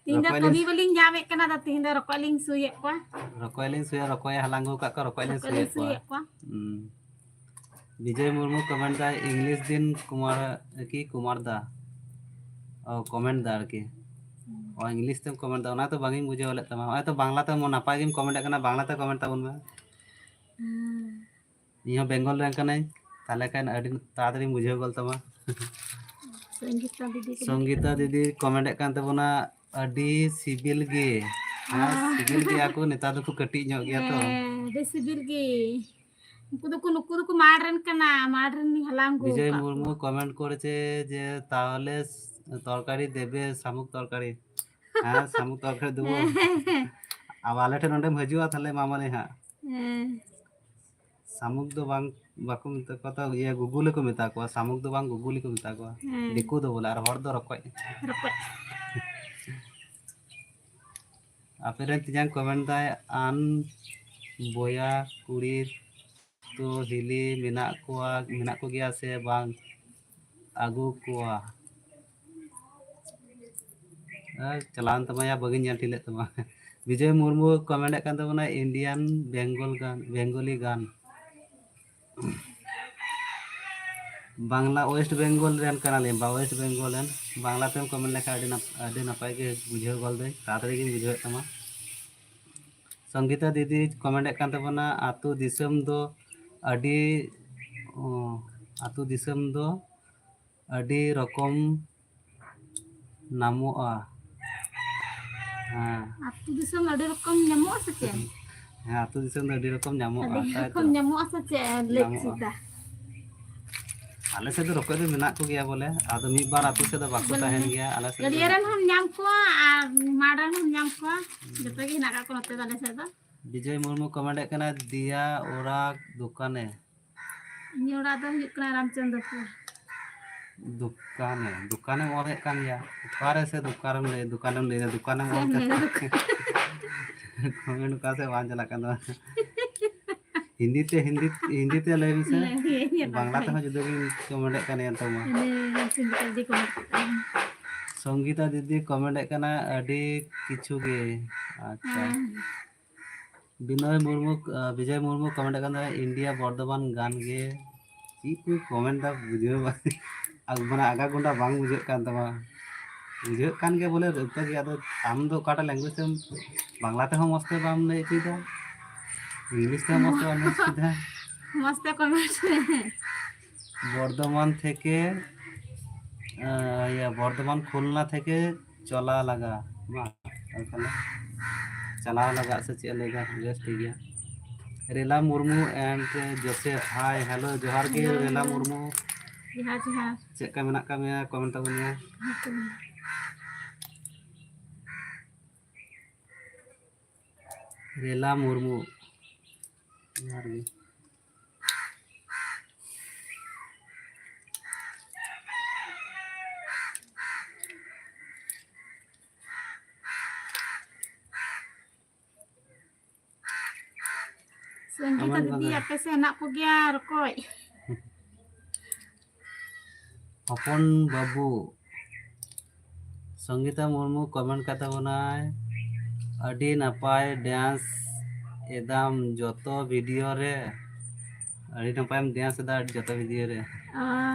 ᱛᱤᱦᱤᱧ ᱫᱚ ᱨᱚᱠᱚᱡ ᱠᱟᱹᱢᱤ ᱞᱤᱧ ᱵᱟᱹᱞᱤᱧ ᱧᱟᱢᱮᱫ ᱠᱟᱱᱟ, ᱫᱚ ᱛᱤᱦᱤᱧ ᱫᱚ ᱨᱚᱠᱚᱡ ᱞᱤᱧ ᱥᱩᱭᱮᱫ ᱠᱚᱣᱟ᱾ ᱨᱚᱠᱚᱡ ᱞᱤᱧ ᱥᱩᱭᱟ, ᱨᱚᱠᱚᱡ ᱦᱟᱞᱟᱝ ᱟᱹᱜᱩ ᱠᱟᱜ ᱠᱚᱣᱟ, ᱨᱚᱠᱚᱡ ᱞᱤᱧ ᱨᱚᱠᱚᱡ ᱞᱤᱧ ᱥᱩᱭᱮᱫ ᱠᱚᱣᱟ᱾ ᱥᱩᱭᱮᱫ ᱠᱚᱣᱟ᱾ ᱦᱩᱸ᱾ ᱵᱤᱡᱚᱭ ᱢᱩᱨᱢᱩ ᱠᱚᱢᱮᱱᱴ ᱫᱟᱭ, "ᱤᱝᱞᱤᱥ ᱫᱤᱱ ᱠᱩᱢᱟᱨ ᱠᱤ ᱠᱩᱢᱟᱨ ᱫᱟ?" ᱚ, ᱠᱚᱢᱮᱱᱴ ᱫᱟ ᱟᱨᱠᱤ᱾ ᱚ, ᱤᱝᱞᱤᱥ ᱛᱮᱢ ᱠᱚᱢᱮᱱᱴ ᱫᱟ, ᱚᱱᱟ ᱛᱚ ᱵᱟᱝ ᱤᱧ ᱵᱩᱡᱷᱟᱹᱣ ᱞᱮᱫ ᱛᱟᱢᱟ᱾ ᱱᱚᱜᱼᱚᱭ ᱛᱚ ᱵᱟᱝᱞᱟ ᱛᱮ ᱢᱚ-, ᱱᱟᱯᱟᱭ ᱜᱮᱢ ᱠᱚᱢᱮᱱᱴ ᱠᱟᱱᱟ, ᱵᱟᱝᱞᱟ ᱛᱮ ᱠᱚᱢᱮᱱᱴ ᱛᱟᱵᱚᱱ ᱢᱮ᱾ ᱦᱩᱸ᱾ ᱤᱧ ᱦᱚᱸ ᱵᱮᱝᱜᱚᱞ ᱨᱮᱱ ᱠᱟᱹᱱᱟᱹᱧ, ᱛᱟᱦᱞᱮ ᱠᱷᱟᱱ ᱟᱹᱰᱤ ᱛᱟᱲᱟᱛᱟᱲᱤᱧ ᱵᱩᱡᱷᱟᱹᱣ ᱜᱚᱫ ᱛᱟᱢᱟ᱾ ᱥᱚᱝᱜᱤᱛᱟ ᱫᱤᱫᱤ ᱠᱚ ᱥᱚᱝᱜᱤᱛᱟ ᱫᱤᱫᱤ ᱠᱚᱢᱮᱱᱴ ᱮᱫ ᱠᱟᱱ ᱛᱟᱵᱚᱱᱟ, "ᱟᱹᱰᱤ ᱥᱤᱵᱤᱞ ᱜᱮ᱾" ᱦᱮᱸ, ᱟᱨ ᱥᱤᱵᱤᱞ ᱜᱮᱭᱟ ᱠᱚ, ᱱᱮᱛᱟᱨ ᱫᱚᱠᱚ ᱠᱟᱹᱴᱤᱡ ᱧᱚᱜ ᱜᱮᱭᱟ ᱛᱚ᱾ ᱦᱮᱸ, ᱟᱹᱰᱤ ᱥᱤᱵᱤᱞ ᱜᱮ᱾ ᱩᱱᱠᱩ ᱫᱚᱠᱚ, ᱱᱩᱠᱩ ᱫᱚᱠᱚ ᱢᱟᱲ ᱨᱮᱱ ᱠᱟᱱᱟ, ᱢᱟᱲ ᱨᱮᱱ ᱦᱟᱞᱟᱝ ᱟᱹᱜᱩ ᱵᱤᱡᱚᱭ ᱟᱠᱟᱫ ᱢᱩᱨᱢᱩ ᱠᱚᱣᱟ᱾ ᱠᱚᱢᱮᱱᱴ ᱠᱚᱨᱮᱪᱮ ᱡᱮ, "ᱛᱟᱦᱚᱞᱮ ᱛᱚᱨᱠᱟᱨᱤ ᱫᱮᱵᱮ, ᱥᱟᱢᱩᱠ ᱛᱚᱨᱠᱟᱨᱤ?" ᱦᱮᱸ, ᱥᱟᱢᱩᱠ ᱛᱚᱨᱠᱟᱨᱤ ᱫᱮᱵᱚ᱾ ᱦᱮᱸ, ᱦᱮᱸ, ᱦᱮᱸ᱾ ᱟᱵᱟᱨ ᱟᱞᱮ ᱴᱷᱮᱱ ᱱᱚᱸᱰᱮᱢ ᱦᱤᱡᱩᱜᱼᱟ, ᱛᱟᱦᱚᱞᱮ ᱮᱢᱟᱢᱟᱞᱮ ᱦᱟᱸᱜ᱾ ᱦᱮᱸ᱾ ᱥᱟᱢᱩᱠ ᱫᱚ ᱵᱟᱝ, ᱵᱟᱠᱚ ᱢᱮᱛᱟ ᱠᱚᱣᱟ ᱛᱚ, ᱤᱭᱟᱹ, ᱜᱩᱜᱩᱞᱤ ᱠᱚ ᱢᱮᱛᱟ ᱠᱚᱣᱟ᱾ ᱥᱟᱢᱩᱠ ᱫᱚ ᱵᱟᱝ, ᱜᱩᱜᱩᱞᱤ ᱠᱚ ᱢᱮᱛᱟ ᱠᱚᱣᱟ᱾ ᱦᱮᱸ᱾ ᱫᱤᱠᱩ ᱫᱚ ᱵᱚᱞᱮ, ᱟᱨ ᱦᱚᱲ ᱫᱚ ᱨᱚᱠᱚᱡ᱾ ᱨᱚᱠᱚᱡ᱾ ᱟᱯᱮ ᱨᱮᱱ ᱛᱮᱧᱟᱝ ᱠᱚᱢᱮᱱᱴ ᱫᱟᱭ, ᱟᱱ ᱵᱚᱭᱟ ᱠᱩᱲᱤ ᱛᱚ ᱦᱤᱞᱤ ᱢᱮᱱᱟᱜ ᱠᱚᱣᱟ, ᱢᱮᱱᱟᱜ ᱠᱚᱜᱮᱭᱟ ᱥᱮ ᱵᱟᱝ? ᱟᱹᱜᱩ ᱠᱚᱣᱟ᱾ ᱟᱨ ᱪᱟᱞᱟᱣᱮᱱ ᱛᱟᱢᱟ ᱭᱟ, ᱵᱟᱹᱜᱤᱧ ᱧᱮᱞ ᱴᱷᱤᱠ ᱞᱮᱫ ᱛᱟᱢᱟ᱾ ᱵᱤᱡᱚᱭ ᱢᱩᱨᱢᱩ ᱠᱚᱢᱮᱱᱴ ᱮᱫ ᱠᱟᱱ ᱛᱟᱵᱚᱱᱟ, Indian Bengal ᱜᱟᱱ, ᱵᱮᱝᱜᱚᱞᱤ ᱜᱟᱱ᱾ ᱵᱟᱝᱞᱟ, ᱳᱭᱮᱥᱴ ᱵᱮᱝᱜᱚᱞ ᱨᱮᱱ ᱠᱟᱱᱟᱞᱤᱧ, ᱵᱟ, ᱳᱭᱮᱥᱴ ᱵᱮᱝᱜᱚᱞ ᱨᱮᱱ᱾ ᱵᱟᱝᱞᱟ ᱛᱮᱢ ᱠᱚᱢᱮᱱᱴ ᱞᱮᱠᱷᱟᱱ ᱟᱹᱰᱤ ᱱᱟᱯ-, ᱟᱹᱰᱤ ᱱᱟᱯᱟᱭ ᱜᱮ ᱵᱩᱡᱷᱟᱹᱣ ᱜᱚᱫ ᱫᱟᱹᱧ, ᱛᱟᱲᱟᱛᱟᱲᱤ ᱜᱤᱧ ᱵᱩᱡᱷᱟᱹᱣᱮᱫ ᱛᱟᱢᱟ᱾ ᱥᱚᱝᱜᱤᱛᱟ ᱫᱤᱫᱤ ᱠᱚᱢᱮᱱᱴ ᱮᱫ ᱠᱟᱱ ᱛᱟᱵᱚᱱᱟ, ᱟᱹᱛᱩ ᱫᱤᱥᱚᱢ ᱫᱚ ᱟᱹᱰᱤ, ᱚ, ᱟᱹᱛᱩ ᱫᱤᱥᱚᱢ ᱫᱚ ᱟᱹᱰᱤ ᱨᱚᱠᱚᱢ ᱧᱟᱢᱚᱜᱼᱟ᱾ ᱦᱮᱸ᱾ ᱟᱹᱛᱩ ᱫᱤᱥᱚᱢ ᱟᱹᱰᱤ ᱨᱚᱠᱚᱢ ᱧᱟᱢᱚᱜᱼᱟ ᱥᱮ ᱪᱮᱫ? ᱦᱮᱸ, ᱟᱹᱛᱩ ᱫᱤᱥᱚᱢ ᱫᱚ ᱟᱹᱰᱤ ᱨᱚᱠᱚᱢ ᱧᱟᱢᱚᱜᱼᱟ, ᱟᱹᱰᱤ ᱛᱟᱭ ᱨᱚᱠᱚᱢ ᱛᱚ? ᱧᱟᱢᱚᱜᱼᱟ ᱥᱮ ᱪᱮᱫ? ᱞᱟᱹᱭ ᱧᱟᱢᱚᱜᱼᱟ᱾ ᱥᱤᱫᱷᱟ᱾ ᱟᱞᱮ ᱥᱮᱫ ᱫᱚ ᱨᱚᱠᱚᱡ ᱫᱚ ᱢᱮᱱᱟᱜ ᱠᱚᱜᱮᱭᱟ ᱵᱚᱞᱮ, ᱟᱫᱚ ᱢᱤᱫ ᱵᱟᱨ ᱟᱹᱛᱩ ᱥᱮᱫ ᱫᱚ ᱵᱟᱠᱚ ᱵᱚᱞᱮ ᱛᱟᱦᱮᱱ ᱜᱮᱭᱟ᱾ ᱟᱞᱮ ᱥᱮᱫ ᱫᱚ ᱜᱟᱹᱰᱭᱟᱹ ᱨᱮᱱ ᱦᱚᱸᱢ ᱧᱟᱢ ᱠᱚᱣᱟ ᱟᱨ ᱢᱟᱲ ᱨᱮᱱ ᱦᱚᱸᱢ ᱧᱟᱢ ᱠᱚᱣᱟ, ᱦᱩᱸ᱾ ᱡᱚᱛᱚ ᱜᱮ ᱦᱮᱱᱟᱜ ᱠᱟᱜ ᱠᱚᱣᱟ ᱱᱚᱛᱮ ᱫᱚ ᱟᱞᱮ ᱥᱮᱫ ᱫᱚ᱾ ᱵᱤᱡᱚᱭ ᱢᱩᱨᱢᱩ ᱠᱚᱢᱮᱱᱴ ᱮᱫ ᱠᱟᱱᱟ, ᱫᱤᱭᱟ ᱚᱲᱟᱜ ᱫᱚᱠᱟᱱᱮ᱾ ᱤᱧᱟᱹᱜ ᱚᱲᱟᱜ ᱫᱚ ᱦᱩᱭᱩᱜ ᱠᱟᱱᱟ ᱨᱟᱢᱪᱚᱸᱫᱽᱨᱚᱯᱩᱨ᱾ ᱫᱚᱠᱟᱱᱮ, ᱫᱚᱠᱟᱱᱮᱢ ᱚᱞᱮᱫ ᱠᱟᱱ ᱜᱮᱭᱟ᱾ ᱚᱠᱟᱨᱮ ᱥᱮ ᱫᱚᱠᱟᱱᱮᱢ ᱞᱟᱹᱭ, ᱫᱚᱠᱟᱱᱮᱢ ᱞᱟᱹᱭᱫᱟ, ᱫᱚᱠᱟᱱᱮᱢ ᱚᱞ ᱠᱟᱱ᱾ ᱠᱚᱢᱮᱱᱴ ᱚᱠᱟ ᱥᱮᱫ ᱵᱟᱝ ᱪᱟᱞᱟᱜ ᱠᱟᱱ ᱛᱟᱢᱟ᱾ ᱦᱤᱱᱫᱤ ᱛᱮ, ᱦᱤᱱᱫᱤ, ᱦᱤᱱᱫᱤ ᱛᱮ ᱞᱟᱹᱭ ᱢᱮᱥᱮ᱾ ᱞᱟᱹᱭ ᱟᱹᱧ ᱵᱟᱝᱞᱟ ᱛᱮᱦᱚᱸ ᱡᱩᱫᱟᱹ ᱜᱤᱧ comment ᱮᱫ ᱠᱟᱱᱟ, ᱧᱮᱞ ᱛᱟᱢᱟ᱾ ᱦᱤᱱᱫᱤ, ᱦᱤᱱᱫᱤ ᱛᱮ ᱡᱩᱫᱤ comment ᱮᱫ ᱠᱟᱱᱟ᱾ ᱥᱚᱝᱜᱤᱛᱟ ᱫᱤᱫᱤ comment ᱮᱫ ᱠᱟᱱᱟ, ᱟᱹᱰᱤ ᱠᱤᱪᱷᱩ ᱜᱮ᱾ ᱟᱪᱪᱷᱟ᱾ ᱦᱮᱸ᱾ ᱵᱤᱱᱚᱭ ᱢᱩᱨᱢᱩ, ᱟᱸ, ᱵᱤᱡᱚᱭ ᱢᱩᱨᱢᱩ comment ᱮᱫ ᱠᱟᱱ ᱛᱟᱦᱮᱸᱫ, "ᱤᱱᱰᱤᱭᱟ ᱵᱚᱨᱫᱷᱚᱢᱟᱱ ᱜᱟᱱ ᱜᱮ᱾" ᱪᱮᱫ ᱠᱚ comment ᱫᱟ ᱵᱩᱡᱷᱟᱹᱣ ᱵᱟᱝ, ᱟᱜ-, ᱢᱟᱱᱮ ᱟᱜᱟ ᱜᱩᱱᱰᱟ ᱵᱟᱝ ᱵᱩᱡᱷᱟᱹᱜ ᱠᱟᱱ ᱛᱟᱢᱟ᱾ ᱵᱩᱡᱷᱟᱹᱜ ᱠᱟᱱ ᱜᱮᱭᱟ ᱵᱚᱞᱮ ᱡᱚᱛᱚ ᱜᱮ, ᱟᱫᱚ ᱟᱢ ᱫᱚ ᱚᱠᱟᱴᱟᱜ language ᱛᱮᱢ, ᱵᱟᱝᱞᱟ ᱛᱮᱦᱚᱸ ᱢᱚᱡᱽ ᱛᱮ ᱵᱟᱢ ᱞᱟᱹᱭ ᱦᱚᱪᱚᱭᱮᱫᱟ, English ᱛᱮᱦᱚᱸ ᱢᱚᱡᱽ ᱛᱮ ᱵᱟᱢ ᱞᱟᱹᱭ ᱦᱚᱪᱚᱭᱮᱫᱟ᱾ ᱢᱚᱡᱽ ᱛᱮ comment ᱢᱮ᱾ ᱵᱚᱨᱫᱷᱚᱢᱟᱱ ᱛᱷᱮᱠᱮ, ᱟᱸ, ᱤᱭᱟᱹ, ᱵᱚᱨᱫᱷᱚᱢᱟᱱ ᱠᱷᱩᱞᱱᱟ ᱛᱷᱮᱠᱮ ᱪᱚᱞᱟ ᱞᱟᱜᱟ᱾ ᱢᱟ, ᱛᱟᱦᱚᱞᱮ ᱪᱟᱞᱟᱣ ᱞᱟᱜᱟᱜ ᱥᱮ ᱪᱮᱫ ᱞᱟᱜᱟᱜ, ᱵᱮᱥ ᱴᱷᱤᱠ ᱜᱮᱭᱟ᱾ ᱨᱮᱞᱟ Murmu and Joseph, hi, hello, ᱡᱚᱦᱟᱨ ᱜᱮ, hello, ᱨᱮᱞᱟ hello᱾ ᱢᱩᱨᱢᱩ᱾ ᱡᱚᱦᱟᱨ, ᱡᱚᱦᱟᱨ᱾ ᱪᱮᱫ ᱞᱮᱠᱟ ᱢᱮᱱᱟᱜ ᱟᱠᱟᱫ ᱢᱮᱭᱟ? Comment ᱛᱟᱵᱚᱱ ᱢᱮ᱾ ᱦᱮᱸ, ᱛᱚ᱾ ᱨᱮᱞᱟ ᱢᱩᱨᱢᱩ, ᱡᱚᱦᱟᱨ ᱜᱮ᱾ ᱥᱚᱝᱜᱤᱛᱟ ᱟᱢᱟᱜ ᱫᱤᱫᱤ, ᱵᱟᱝ᱾ ᱟᱯᱮ ᱥᱮᱫ ᱦᱮᱱᱟᱜ ᱠᱚᱜᱮᱭᱟ ᱨᱚᱠᱚᱡ? ᱦᱚᱯᱚᱱ ᱵᱟᱹᱵᱩ, ᱥᱚᱝᱜᱤᱛᱟ ᱢᱩᱨᱢᱩ comment ᱠᱟᱛᱟ ᱵᱚᱱᱟᱭ, "ᱟᱹᱰᱤ ᱱᱟᱯᱟᱭ dance ᱮᱫᱟᱢ ᱡᱚᱛᱚ video ᱨᱮ, ᱟᱹᱰᱤ ᱱᱟᱯᱟᱭᱮᱢ dance ᱮᱫᱟ ᱡᱚᱛᱚ video ᱨᱮ᱾" ᱚ᱾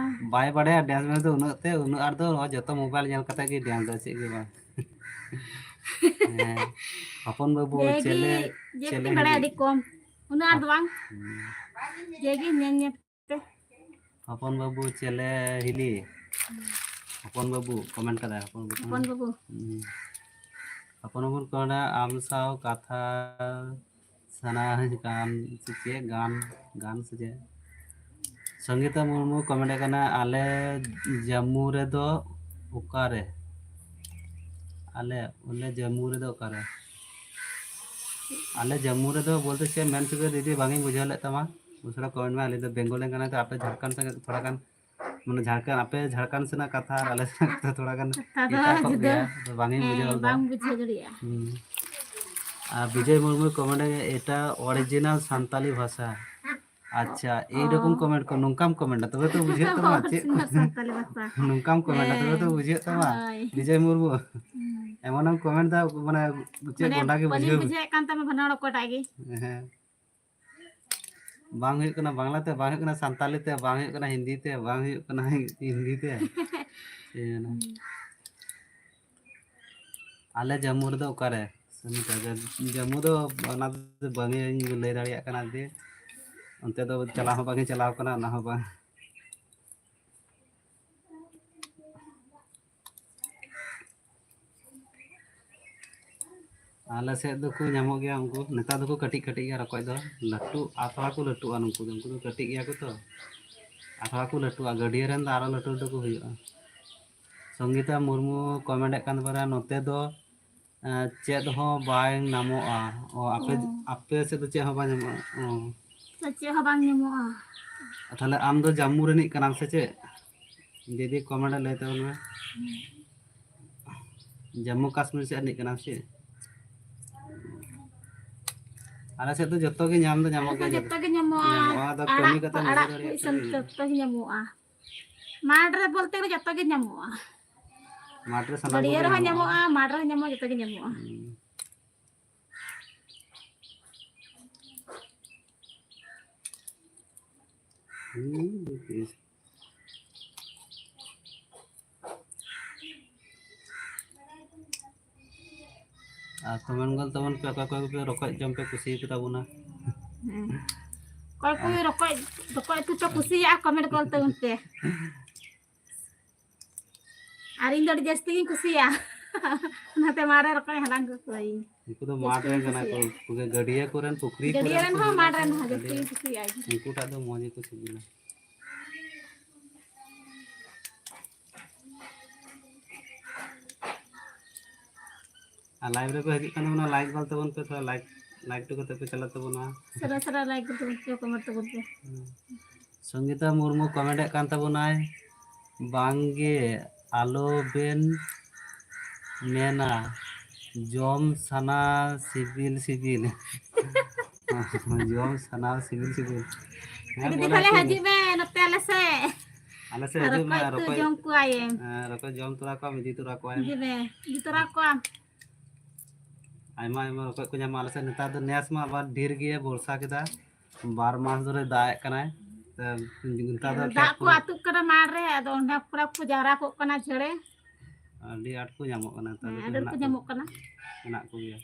ᱵᱟᱭ ᱵᱟᱲᱟᱭᱟ dance ᱢᱮᱱᱛᱮ ᱩᱱᱟᱹᱜ ᱛᱮ, ᱩᱱᱟᱹᱜ ᱟᱸᱴ ᱫᱚ ᱱᱚᱣᱟ ᱡᱚᱛᱚ mobile ᱧᱮᱞ ᱠᱟᱛᱮ ᱜᱮ dance ᱫᱟ, ᱪᱮᱫ ᱜᱮ ᱵᱟᱝ᱾ ᱦᱮᱸ, ᱦᱚᱯᱚᱱ ᱵᱟᱹᱵᱩ, ᱡᱮ ᱜᱮ, ᱪᱮᱞᱮ, ᱡᱮ ᱪᱮᱞᱮ ᱜᱮ ᱵᱟᱲᱟᱭᱟ ᱦᱤᱞᱤ᱾ ᱟᱹᱰᱤ ᱠᱚᱢ, ᱩᱱᱟᱹᱜ ᱟᱸᱴ ᱫᱚ ᱵᱟᱝ᱾ ᱦᱩᱸ᱾ ᱡᱮ ᱜᱮ ᱧᱮᱞ ᱧᱮᱞ ᱛᱮ᱾ ᱦᱚᱯᱚᱱ ᱵᱟᱹᱵᱩ, ᱪᱮᱞᱮ ᱦᱤᱞᱤ᱾ ᱦᱚᱯᱚᱱ ᱵᱟᱹᱵᱩ comment ᱠᱟᱫᱟᱭ, ᱦᱚᱯᱚᱱ ᱵᱟᱹᱵᱩ᱾ ᱦᱚᱯᱚᱱ ᱵᱟᱹᱵᱩ᱾ ᱦᱩᱸ᱾ ᱦᱚᱯᱚᱱ ᱵᱟᱹᱵᱩ ᱠᱚᱲᱟ, ᱟᱢ ᱥᱟᱶ ᱠᱟᱛᱷᱟ ᱥᱟᱱᱟ ᱠᱟᱱ ᱥᱮ ᱪᱮᱫ? ᱜᱟᱱ, ᱜᱟᱱ ᱥᱮ ᱪᱮᱫ? ᱥᱚᱝᱜᱤᱛᱟ ᱢᱩᱨᱢᱩ comment ᱠᱟᱱᱟ, "ᱟᱞᱮ ᱡᱟᱹᱢᱩ ᱨᱮᱫᱚ ᱚᱠᱟᱨᱮ? ᱟᱞᱮ, ᱟᱞᱮ ᱡᱟᱹᱢᱩ ᱨᱮᱫᱚ ᱚᱠᱟᱨᱮ?" ᱟᱞᱮ ᱡᱟᱹᱢᱩ ᱨᱮᱫᱚ ᱵᱚᱞᱛᱮ ᱪᱮᱫ ᱢᱮᱱ ᱦᱚᱪᱚ ᱠᱮᱫᱟ ᱫᱤᱫᱤ, ᱵᱟᱝ ᱤᱧ ᱵᱩᱡᱷᱟᱹᱣ ᱞᱮᱫ ᱛᱟᱢᱟ᱾ ᱩᱥᱟᱹᱨᱟ comment ᱢᱮ, ᱟᱞᱮ ᱫᱚ ᱵᱮᱝᱜᱚᱞ ᱨᱮᱱ ᱠᱟᱱᱟ ᱛᱚ, ᱟᱯᱮ ᱡᱷᱟᱲᱠᱷᱚᱸᱰ ᱥᱮᱫ ᱛᱷᱚᱲᱟ ᱜᱟᱱ, ᱢᱟᱱᱮ ᱡᱷᱟᱲᱠᱷᱚᱸᱰ, ᱟᱯᱮ ᱡᱷᱟᱲᱠᱷᱚᱸᱰ ᱥᱮᱱᱟᱜ ᱠᱟᱛᱷᱟ ᱟᱨ ᱟᱞᱮ ᱥᱮᱱᱟᱜ ᱠᱟᱛᱷᱟ ᱛᱷᱚᱲᱟ ᱜᱟᱱ ᱠᱟᱛᱷᱟ ᱫᱚ ᱮᱴᱟᱜ ᱠᱚᱜ ᱡᱩᱫᱟᱹ᱾ ᱜᱮᱭᱟ, ᱟᱫᱚ ᱵᱟᱝ ᱤᱧ ᱦᱮᱸ, ᱵᱩᱡᱷᱟᱹᱣ ᱞᱮᱫᱟ᱾ ᱵᱟᱝ ᱵᱩᱡᱷᱟᱹᱣ ᱫᱟᱲᱮᱭᱟᱜᱼᱟ᱾ ᱦᱩᱸ᱾ ᱟᱨ ᱵᱤᱡᱚᱭ ᱢᱩᱨᱢᱩ ᱠᱚᱢᱮᱱᱴ, "ᱮᱴᱟ ᱚᱨᱤᱡᱤᱱᱟᱞ ᱥᱟᱱᱛᱟᱞᱤ ᱵᱷᱟᱥᱟ?" ᱟᱪᱪᱷᱟ, ᱮᱭ ᱨᱚᱠᱚᱢ ᱚ᱾ ᱠᱚᱢᱮᱱᱴ ᱠᱚ, ᱱᱚᱝᱠᱟᱢ ᱠᱚᱢᱮᱱᱴᱟ ᱛᱚᱵᱮ ᱛᱚ ᱵᱩᱡᱷᱟᱹᱜ ᱛᱟᱢᱟ ᱪᱮᱫ᱾ ᱚᱨᱤᱡᱤᱱᱟᱞ ᱥᱟᱱᱛᱟᱞᱤ ᱵᱷᱟᱥᱟ᱾ ᱱᱚᱝᱠᱟᱢ ᱠᱚᱢᱮᱱᱴᱟ ᱛᱚᱵᱮ ᱛᱚ ᱦᱮᱸ᱾ ᱵᱩᱡᱷᱟᱹᱜ ᱛᱟᱢᱟ᱾ ᱦᱳᱭ᱾ ᱵᱤᱡᱚᱭ ᱢᱩᱨᱢᱩ, ᱦᱩᱸ᱾ ᱮᱢᱚᱱᱮᱢ ᱠᱚᱢᱮᱱᱴ ᱫᱟ, ᱢᱟᱱᱮ ᱪᱮᱫ ᱢᱟᱱᱮ ᱜᱚᱸᱰᱟ ᱜᱮ ᱵᱟᱹᱞᱤᱧ ᱵᱩᱡᱷᱟᱹᱣ᱾ ᱵᱩᱡᱷᱟᱹᱣᱮᱫ ᱠᱟᱱ ᱛᱟᱢᱟ ᱵᱟᱱᱟᱨ ᱚᱠᱚᱭᱴᱟᱜ ᱜᱮ᱾ ᱦᱮᱸ᱾ ᱵᱟᱝ ᱦᱩᱭᱩᱜ ᱠᱟᱱᱟ ᱵᱟᱝᱞᱟ ᱛᱮ, ᱵᱟᱝ ᱦᱩᱭᱩᱜ ᱠᱟᱱᱟ ᱥᱟᱱᱛᱟᱞᱤ ᱛᱮ, ᱵᱟᱝ ᱦᱩᱭᱩᱜ ᱠᱟᱱᱟ ᱦᱤᱱᱫᱤ ᱛᱮ, ᱵᱟᱝ ᱦᱩᱭᱩᱜ ᱠᱟᱱᱟ ᱦᱤᱱᱫᱤ ᱛᱮ᱾ ᱪᱮᱫ ᱮᱱᱟ? ᱦᱩᱸ᱾ ᱟᱞᱮ ᱡᱟᱹᱢᱩ ᱨᱮᱫᱚ ᱚᱠᱟᱨᱮ? ᱥᱩᱱᱤᱛᱟ, ᱡᱟᱹᱢᱩ ᱫᱚ ᱚᱱᱟ ᱫᱚ ᱵᱟᱝ ᱤᱧ ᱞᱟᱹᱭ ᱫᱟᱲᱮᱭᱟᱜ ᱠᱟᱱᱟ ᱡᱮ ᱚᱱᱛᱮ ᱫᱚ ᱪᱟᱞᱟᱣ ᱦᱚᱸ ᱵᱟᱝ ᱤᱧ ᱪᱟᱞᱟᱣ ᱠᱟᱱᱟ, ᱚᱱᱟ ᱦᱚᱸ ᱵᱟᱝ᱾ ᱟᱞᱮ ᱥᱮᱫ ᱫᱚᱠᱚ ᱧᱟᱢᱚᱜ ᱜᱮᱭᱟ ᱩᱱᱠᱩ, ᱱᱮᱛᱟᱨ ᱫᱚᱠᱚ ᱠᱟᱹᱴᱤᱡ ᱠᱟᱹᱴᱤᱡ ᱜᱮᱭᱟ ᱨᱚᱠᱚᱡ ᱫᱚ, ᱞᱟᱹᱴᱩ ᱟᱨ ᱛᱷᱚᱲᱟ ᱠᱚ ᱞᱟᱹᱴᱩᱜᱼᱟ ᱱᱩᱠᱩ ᱫᱚ, ᱩᱱᱠᱩ ᱫᱚ ᱠᱟᱹᱴᱤᱡ ᱜᱮᱭᱟ ᱠᱚ ᱛᱚ, ᱟᱨ ᱛᱷᱚᱲᱟ ᱠᱚ ᱞᱟᱹᱴᱩᱜᱼᱟ, ᱜᱟᱹᱰᱭᱟᱹ ᱨᱮᱱ ᱫᱚ ᱟᱨᱚ ᱞᱟᱹᱴᱩ ᱞᱟᱹᱴᱩ ᱠᱚ ᱦᱩᱭᱩᱜᱼᱟ᱾ ᱥᱚᱝᱜᱤᱛᱟ ᱢᱩᱨᱢᱩ ᱠᱚᱢᱮᱱᱴ ᱮᱫ ᱠᱟᱱ ᱛᱟᱵᱚᱱᱟ, ᱱᱚᱛᱮ ᱫᱚ ᱮᱸ, ᱪᱮᱫ ᱦᱚᱸ ᱵᱟᱝ ᱧᱟᱢᱚᱜᱼᱟ᱾ ᱚ, ᱟᱯᱮ, ᱚ᱾ ᱟᱯᱮ ᱥᱮᱫ ᱫᱚ ᱪᱮᱫ ᱦᱚᱸ ᱵᱟᱝ ᱧᱟᱢᱚᱜᱼᱟ? ᱚ᱾ ᱪᱮᱫ ᱦᱚᱸ ᱵᱟᱝ ᱧᱟᱢᱚᱜᱼᱟ᱾ ᱛᱟᱦᱞᱮ ᱟᱢ ᱫᱚ ᱡᱟᱢᱢᱩ ᱨᱤᱱᱤᱡ ᱠᱟᱱᱟᱢ ᱥᱮ ᱪᱮᱫ? ᱡᱩᱫᱤ ᱠᱚᱢᱮᱱᱴ ᱨᱮ ᱞᱟᱹᱭ ᱛᱟᱵᱚᱱ ᱢᱮ᱾ ᱡᱟᱢᱢᱩ ᱠᱟᱥᱢᱤᱨ ᱥᱮᱫ ᱨᱤᱱᱤᱡ ᱠᱟᱱᱟᱢ ᱥᱮ? ᱟᱞᱮ ᱥᱮᱫ ᱫᱚ ᱡᱚᱛᱚ ᱜᱮ ᱧᱟᱢ ᱫᱚ ᱧᱟᱢᱚᱜ ᱟᱞᱮ ᱥᱮᱫ ᱜᱮᱭᱟ᱾ ᱡᱚᱛᱚ ᱜᱮ ᱧᱟᱢᱚᱜᱼᱟ᱾ ᱧᱟᱢᱚᱜᱼᱟ, ᱟᱫᱚ ᱟᱲᱟᱜ, ᱠᱟᱹᱢᱤ ᱠᱟᱛᱮᱢ ᱟᱲᱟᱜ ᱵᱩᱡᱷᱟᱹᱣ ᱠᱚ ᱫᱟᱲᱮᱭᱟᱜ ᱤᱥᱤᱱ ᱠᱟᱱᱟ᱾ ᱡᱚᱛᱚ ᱜᱮ ᱧᱟᱢᱚᱜᱼᱟ᱾ ᱢᱟᱴᱷ ᱨᱮ ᱵᱚᱞᱛᱮ ᱜᱮᱞᱮ ᱡᱚᱛᱚ ᱜᱮ ᱧᱟᱢᱚᱜᱼᱟ᱾ ᱢᱟᱴᱷ ᱨᱮ ᱥᱟᱱᱟᱢ ᱜᱟᱹᱰᱭᱟᱹ ᱠᱚᱜᱮ ᱨᱮᱦᱚᱸ ᱧᱟᱢᱚᱜᱼᱟ᱾ ᱧᱟᱢᱚᱜᱼᱟ, ᱢᱟᱴᱷ ᱨᱮᱦᱚᱸ ᱧᱟᱢᱚᱜᱼᱟ, ᱡᱚᱛᱚ ᱜᱮ ᱧᱟᱢᱚᱜᱼᱟ᱾ ᱦᱩᱸ᱾ ᱦᱩᱸ, ᱵᱮᱥ᱾ ᱟᱨ ᱠᱚᱢᱮᱱᱴ ᱜᱚᱫ ᱛᱟᱵᱚᱱ ᱯᱮ, ᱚᱠᱟ ᱠᱚ ᱯᱮ ᱨᱚᱠᱚᱡ ᱡᱚᱢ ᱯᱮ ᱠᱩᱥᱤᱭᱟᱠᱚ ᱛᱟᱵᱚᱱᱟ᱾ ᱦᱮᱸ᱾ ᱚᱠᱚᱭ ᱠᱚ ᱟᱨ ᱨᱚᱠᱚᱡ, ᱨᱚᱠᱚᱡ ᱩᱛᱩ ᱯᱮ ᱠᱩᱥᱤᱭᱟᱜᱼᱟ, ᱠᱚᱢᱮᱱᱴ ᱜᱚᱫ ᱛᱟᱵᱚᱱ ᱯᱮ᱾ ᱟᱨ ᱤᱧ ᱫᱚ ᱟᱹᱰᱤ ᱡᱟᱹᱥᱛᱤ ᱜᱤᱧ ᱠᱩᱥᱤᱭᱟᱜᱼᱟ᱾ ᱚᱱᱟᱛᱮ ᱢᱟᱴᱷ ᱨᱮ ᱨᱚᱠᱚᱡ ᱦᱟᱞᱟᱝ ᱠᱚ ᱠᱚᱣᱟᱧ᱾ ᱩᱱᱠᱩ ᱫᱚ ᱡᱟᱹᱥᱛᱤ ᱢᱟᱴᱷ ᱨᱮᱱ ᱜᱤᱧ ᱠᱟᱱᱟ ᱠᱚ, ᱠᱩᱥᱤᱭᱟᱜᱼᱟ᱾ ᱩᱱᱠᱩ ᱜᱮ ᱜᱟᱹᱰᱭᱟᱹ ᱠᱚᱨᱮᱱ, ᱯᱩᱠᱷᱨᱤ ᱜᱟᱹᱰᱭᱟᱹ ᱠᱚᱨᱮᱱ ᱨᱮᱱ ᱠᱚ ᱦᱚᱸ, ᱦᱩᱭᱩᱜᱼᱟ ᱢᱟᱴᱷ ᱠᱚ, ᱨᱮᱱ ᱦᱚᱸ ᱡᱟᱹᱥᱛᱤ ᱜᱟᱹᱰᱭᱟᱹ᱾ ᱜᱤᱧ ᱠᱩᱥᱤᱭᱟᱜᱼᱟ ᱤᱧ᱾ ᱩᱱᱠᱩᱴᱟᱜ ᱫᱚ ᱢᱚᱡᱽ ᱜᱮᱠᱚ ᱥᱤᱵᱤᱞᱟ᱾ ᱟᱨ ᱞᱟᱭᱤᱵᱷ ᱨᱮᱠᱚ ᱦᱤᱡᱩᱜ ᱠᱟᱱ ᱛᱟᱵᱚᱱᱟ, ᱞᱟᱭᱤᱠ ᱜᱚᱫ ᱛᱟᱵᱚᱱ ᱯᱮ, ᱛᱷᱚᱲᱟ ᱞᱟᱭᱤᱠ, ᱞᱟᱭᱤᱠ ᱴᱩ ᱠᱟᱛᱮ ᱯᱮ ᱪᱟᱞᱟᱜ ᱛᱟᱵᱚᱱᱟ᱾ ᱥᱟᱨᱟ ᱥᱟᱨᱟ ᱞᱟᱭᱤᱠ ᱜᱚᱫ ᱛᱟᱵᱚᱱ ᱯᱮ, ᱠᱚᱢᱮᱱᱴ ᱛᱟᱵᱚᱱ ᱯᱮ᱾ ᱦᱩᱸ᱾ ᱥᱚᱝᱜᱤᱛᱟ ᱢᱩᱨᱢᱩ ᱠᱚᱢᱮᱱᱴ ᱮᱫ ᱠᱟᱱ ᱛᱟᱵᱚᱱᱟᱭ, "ᱵᱟᱝᱜᱮ, ᱟᱞᱚᱵᱮᱱ ᱢᱮᱱᱟ, ᱡᱚᱢ ᱥᱟᱱᱟ ᱥᱤᱵᱤᱞ ᱥᱤᱵᱤᱞ᱾ ᱡᱚᱢ ᱥᱟᱱᱟ ᱥᱤᱵᱤᱞ ᱥᱤᱵᱤᱞ᱾ ᱦᱮᱸ, ᱫᱤᱫᱤ, ᱵᱚᱞᱮ ᱛᱟᱦᱞᱮ ᱦᱤᱡᱩᱜ ᱢᱮ ᱱᱚᱛᱮ ᱟᱞᱮ ᱥᱮᱫ᱾ ᱟᱞᱮ ᱥᱮᱫ ᱦᱤᱡᱩᱜ ᱢᱮ, ᱨᱚᱠᱚᱡ ᱩᱛᱩ ᱨᱚᱠᱚᱡ, ᱡᱚᱢ ᱠᱚᱣᱟᱭᱮᱢ᱾ ᱦᱮᱸ, ᱨᱚᱠᱚᱡ ᱡᱚᱢ ᱛᱚᱨᱟ ᱠᱚᱣᱟᱢ, ᱤᱫᱤ ᱛᱚᱨᱟ ᱠᱚᱣᱟᱭᱮᱢ᱾ ᱦᱤᱡᱩᱜ ᱢᱮ, ᱤᱫᱤ ᱛᱚᱨᱟ ᱠᱚᱣᱟᱢ᱾ ᱟᱭᱢᱟ ᱟᱭᱢᱟ ᱨᱚᱠᱚᱡ ᱠᱚ ᱧᱟᱢᱚᱜᱼᱟ ᱟᱞᱮ ᱥᱮᱫ᱾ ᱱᱮᱛᱟᱨ ᱫᱚ ᱱᱮᱥ ᱢᱟ ᱟᱵᱟᱨ ᱰᱷᱮᱨ ᱜᱮ ᱵᱚᱨᱥᱟ ᱠᱮᱫᱟ, ᱵᱟᱨ ᱢᱟᱥ ᱫᱷᱚᱨᱮ ᱫᱟᱜ ᱮᱫ ᱠᱟᱱᱟᱭ᱾ ᱛᱚ, ᱱᱮᱛᱟᱨ ᱫᱚ ᱫᱟᱜ ᱠᱷᱮᱛ ᱠᱚ ᱠᱚᱨᱮ ᱟᱹᱛᱩᱜ ᱠᱟᱱᱟ ᱢᱟᱴᱷ ᱨᱮ, ᱟᱫᱚ ᱚᱸᱰᱮ ᱠᱚᱨᱮ ᱠᱚ ᱡᱟᱣᱨᱟ ᱠᱚᱜ ᱠᱟᱱᱟ ᱡᱷᱮᱲᱮ᱾ ᱟᱹᱰᱤ ᱟᱸᱴ ᱠᱚ ᱧᱟᱢᱚᱜ ᱠᱟᱱᱟ ᱱᱮᱛᱟᱨ ᱫᱚ, ᱦᱮᱸ, ᱟᱹᱰᱤ ᱟᱸᱴ ᱢᱮᱱᱟᱜ ᱠᱚ ᱠᱚ, ᱧᱟᱢᱚᱜ ᱠᱟᱱᱟ᱾ ᱢᱮᱱᱟᱜ ᱠᱚᱜᱮᱭᱟ᱾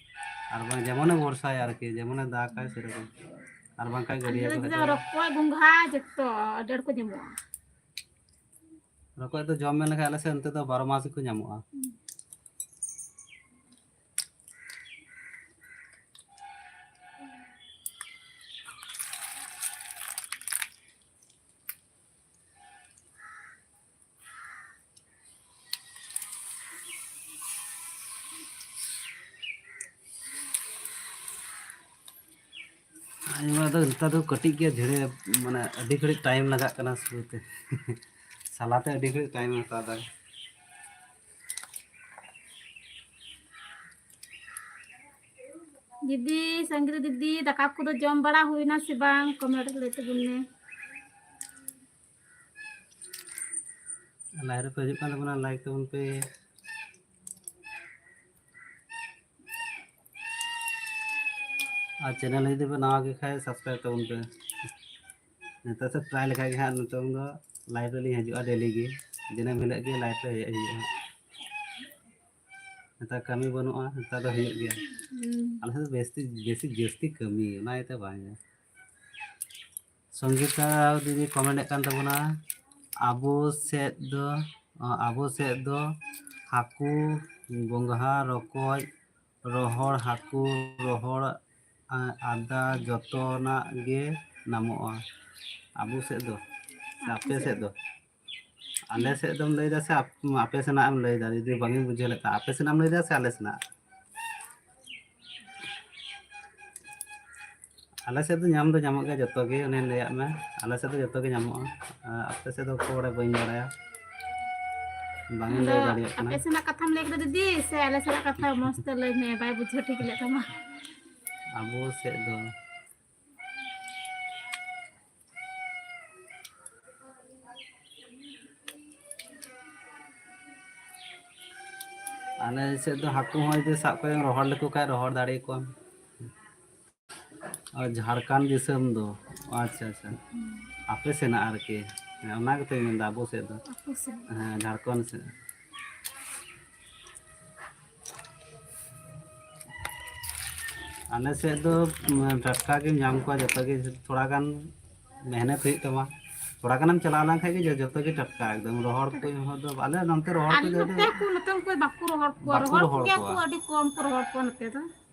ᱟᱨ ᱵᱟᱝ ᱡᱮᱢᱚᱱᱮ ᱵᱚᱨᱥᱟᱭᱟ ᱟᱨᱠᱤ, ᱡᱮᱢᱚᱱᱮ ᱫᱟᱜᱟᱭ ᱥᱮᱨᱚᱠᱚᱢ᱾ ᱟᱨ ᱵᱟᱝᱠᱷᱟᱱ ᱜᱟᱹᱰᱭᱟᱹ ᱟᱞᱮ ᱠᱚᱨᱮ ᱫᱚ ᱫᱚ ᱨᱚᱠᱚᱡ, ᱜᱚᱸᱜᱷᱟ ᱡᱚᱛᱚ ᱟᱹᱰᱤ ᱟᱸᱴ ᱠᱚ ᱧᱟᱢᱚᱜᱼᱟ᱾ ᱨᱚᱠᱚᱡ ᱫᱚ ᱡᱚᱢ ᱢᱮ ᱞᱮᱠᱷᱟᱱ ᱟᱞᱮ ᱥᱮᱫ ᱚᱱᱛᱮ ᱫᱚ ᱵᱟᱨᱚ ᱢᱟᱥ ᱜᱮᱠᱚ ᱧᱟᱢᱚᱜᱼᱟ᱾ ᱟᱭᱢᱟ ᱫᱚ ᱱᱮᱛᱟᱨ ᱫᱚ ᱠᱟᱹᱴᱤᱡ ᱜᱮᱭᱟ ᱡᱷᱮᱲᱮ, ᱢᱟᱱᱮ ᱟᱹᱰᱤ ᱜᱷᱟᱹᱲᱤᱡ time ᱞᱟᱜᱟᱜ ᱠᱟᱱᱟ ᱥᱩᱨ ᱛᱮ᱾ ᱥᱟᱞᱟᱛᱮ ᱟᱹᱰᱤ ᱜᱷᱟᱹᱲᱤᱡ time ᱮ ᱦᱟᱛᱟᱣ ᱫᱟᱭ᱾ ᱫᱤᱫᱤ, ᱥᱟᱝᱜᱨᱤ ᱫᱤᱫᱤ, ᱫᱟᱠᱟ ᱠᱚᱫᱚ ᱡᱚᱢ ᱵᱟᱲᱟ ᱦᱩᱭᱱᱟ ᱥᱮ ᱵᱟᱝ? Comment ᱨᱮ ᱞᱟᱹᱭ ᱛᱟᱵᱚᱱ ᱢᱮ᱾ Live ᱨᱮᱯᱮ ᱦᱤᱡᱩᱜ ᱠᱟᱱ ᱛᱟᱵᱚᱱᱟ, like ᱛᱟᱵᱚᱱ ᱯᱮ᱾ ᱟᱨ channel ᱡᱩᱫᱤ ᱯᱮ ᱱᱟᱣᱟ ᱜᱮ ᱠᱷᱟᱡ, subscribe ᱛᱟᱵᱚᱱ ᱯᱮ᱾ ᱱᱮᱛᱟᱨ ᱥᱮ ᱯᱨᱟᱭ ᱞᱮᱠᱟ ᱜᱮ ᱦᱟᱸᱜ ᱱᱤᱛᱚᱝ ᱫᱚ live ᱨᱮᱞᱤᱧ ᱦᱤᱡᱩᱜᱼᱟ daily ᱜᱮ᱾ ᱫᱤᱱᱟᱹᱢ ᱦᱤᱞᱳᱜ ᱜᱮ live ᱨᱮ ᱦᱮᱡ ᱦᱩᱭᱩᱜᱼᱟ᱾ ᱱᱮᱛᱟᱨ ᱠᱟᱹᱢᱤ ᱵᱟᱹᱱᱩᱜᱼᱟ, ᱱᱮᱛᱟᱨ ᱫᱚ ᱦᱩᱭᱩᱜ ᱜᱮᱭᱟ᱾ ᱦᱩᱸ᱾ ᱟᱞᱮ ᱥᱮᱫ ᱫᱚ ᱵᱮᱥᱤ, ᱵᱮᱥᱤ ᱡᱟᱹᱥᱛᱤ ᱠᱟᱹᱢᱤ, ᱚᱱᱟ ᱤᱭᱟᱹᱛᱮ ᱵᱟᱝ ᱦᱩᱭᱩᱜᱼᱟ᱾ ᱥᱚᱝᱜᱤᱛᱟ ᱫᱤᱫᱤ comment ᱮᱫ ᱠᱟᱱ ᱛᱟᱵᱚᱱᱟ, ᱟᱵᱚ ᱥᱮᱫ ᱫᱚ, ᱟᱵᱚ ᱥᱮᱫ ᱫᱚ ᱦᱟᱹᱠᱩ, ᱜᱚᱸᱜᱷᱟ, ᱨᱚᱠᱚᱡ, ᱨᱚᱦᱚᱲ ᱦᱟᱹᱠᱩ, ᱨᱚᱦᱚᱲ, ᱟ-, ᱟᱫᱟ ᱡᱚᱛᱚᱱᱟᱜ ᱜᱮ ᱧᱟᱢᱚᱜᱼᱟ᱾ ᱟᱵᱚ ᱥᱮᱫ ᱫᱚ ᱥᱮ ᱟᱯᱮ ᱥᱮᱫ ᱫᱚ? ᱟᱞᱮ ᱥᱮᱫ ᱫᱚᱢ ᱞᱟᱹᱭᱫᱟ ᱥᱮ ᱟᱯ-, ᱟᱯᱮ ᱥᱮᱱᱟᱜ ᱮᱢ ᱞᱟᱹᱭᱫᱟ? ᱡᱩᱫᱤ ᱵᱟᱝᱤᱧ ᱵᱩᱡᱷᱟᱹᱣ ᱞᱮᱫ ᱠᱷᱟᱱ, ᱟᱯᱮ ᱥᱮᱱᱟᱜ ᱮᱢ ᱞᱟᱹᱭᱫᱟ ᱥᱮ ᱟᱞᱮ ᱥᱮᱱᱟᱜ? ᱟᱞᱮ ᱥᱮᱫ ᱫᱚ ᱧᱟᱢ ᱫᱚ ᱧᱟᱢᱚᱜ ᱜᱮᱭᱟ ᱡᱚᱛᱚ ᱜᱮ, ᱚᱱᱮᱧ ᱞᱟᱹᱭᱟᱫ ᱢᱮ, ᱟᱞᱮ ᱥᱮᱫ ᱫᱚ ᱡᱚᱛᱚ ᱜᱮ ᱧᱟᱢᱚᱜᱼᱟ᱾ ᱟᱨ ᱟᱯᱮ ᱥᱮᱫ ᱫᱚ ᱠᱷᱩᱵ ᱵᱟᱲᱟᱭ ᱵᱟᱹᱧ ᱵᱟᱲᱟᱭᱟ᱾ ᱵᱟᱝ ᱤᱧ ᱞᱟᱹᱭ ᱫᱟᱲᱮᱭᱟᱜ ᱠᱟᱱᱟ᱾ ᱟᱯᱮ ᱥᱮᱱᱟᱜ ᱠᱟᱛᱷᱟᱢ ᱞᱟᱹᱭ ᱠᱮᱫᱟ ᱫᱤᱫᱤ, ᱥᱮ ᱟᱞᱮ ᱥᱮᱱᱟᱜ ᱠᱟᱛᱷᱟ? ᱢᱚᱸᱡᱽ ᱛᱮ ᱞᱟᱹᱭ ᱢᱮ, ᱵᱟᱭ ᱵᱩᱡᱷᱟᱹᱣ ᱴᱷᱤᱠ ᱞᱮᱫ ᱛᱟᱢᱟ᱾ ᱟᱵᱚ ᱥᱮᱫ ᱫᱚ ᱟᱞᱮ ᱥᱮᱫ ᱫᱚ ᱦᱟᱹᱠᱩ ᱦᱚᱸ ᱡᱩᱫᱤ ᱥᱟᱵ ᱠᱟᱛᱮᱢ ᱨᱚᱦᱚᱲ ᱞᱮᱠᱚ ᱠᱷᱟᱡ, ᱨᱚᱦᱚᱲ ᱫᱟᱲᱮ ᱠᱚᱣᱟᱢ᱾ ᱟᱨ ᱡᱷᱟᱲᱠᱷᱚᱸᱰ ᱫᱤᱥᱚᱢ ᱫᱚ, ᱟᱪᱪᱷᱟ, ᱟᱪᱪᱷᱟ, ᱟᱯᱮ ᱥᱮᱱᱟᱜ ᱟᱨᱠᱤ᱾ ᱦᱮᱸ, ᱚᱱᱟ ᱜᱮᱛᱚᱧ ᱢᱮᱱᱫᱟ, ᱟᱵᱚ ᱥᱮᱫ ᱫᱚ᱾ ᱟᱯᱮ ᱥᱮᱫ᱾ ᱦᱮᱸ, ᱡᱷᱟᱲᱠᱷᱚᱸᱰ ᱥᱮᱫ᱾ ᱟᱞᱮ ᱥᱮᱫ ᱫᱚ, ᱩᱢ, ᱴᱟᱴᱠᱟ ᱜᱮᱢ ᱧᱟᱢ ᱠᱚᱣᱟ ᱡᱚᱛᱚ ᱜᱮ, ᱛᱷᱚᱲᱟ ᱜᱟᱱ ᱢᱮᱦᱱᱚᱛ ᱦᱩᱭᱩᱜ ᱛᱟᱢᱟ᱾ ᱛᱷᱚᱲᱟ ᱜᱟᱱᱮᱢ ᱪᱟᱞᱟᱣ ᱞᱮᱱᱠᱷᱟᱱ ᱜᱮ ᱡᱚ-, ᱡᱚᱛᱚ ᱜᱮ ᱴᱟᱴᱠᱟ ᱮᱠᱫᱚᱢ᱾ ᱨᱚᱦᱚᱲ ᱠᱚ ᱦᱚᱸ ᱫᱚ, ᱟᱞᱮ ᱱᱚᱱᱛᱮ ᱨᱚᱦᱚᱲ ᱠᱚ ᱟᱞᱮ ᱫᱚ ᱱᱚᱛᱮ ᱠᱚ, ᱱᱚᱛᱮ ᱠᱚ ᱵᱟᱠᱚ ᱨᱚᱦᱚᱲ ᱠᱚᱣᱟ, ᱵᱟᱠᱚ ᱨᱚᱦᱚᱲ ᱨᱚᱦᱚᱲ ᱠᱚᱜᱮᱭᱟ ᱠᱚ, ᱠᱚᱣᱟ᱾ ᱟᱹᱰᱤ ᱠᱚᱢ ᱠᱚ ᱨᱚᱦᱚᱲ ᱠᱚᱣᱟ ᱱᱚᱛᱮ ᱫᱚ᱾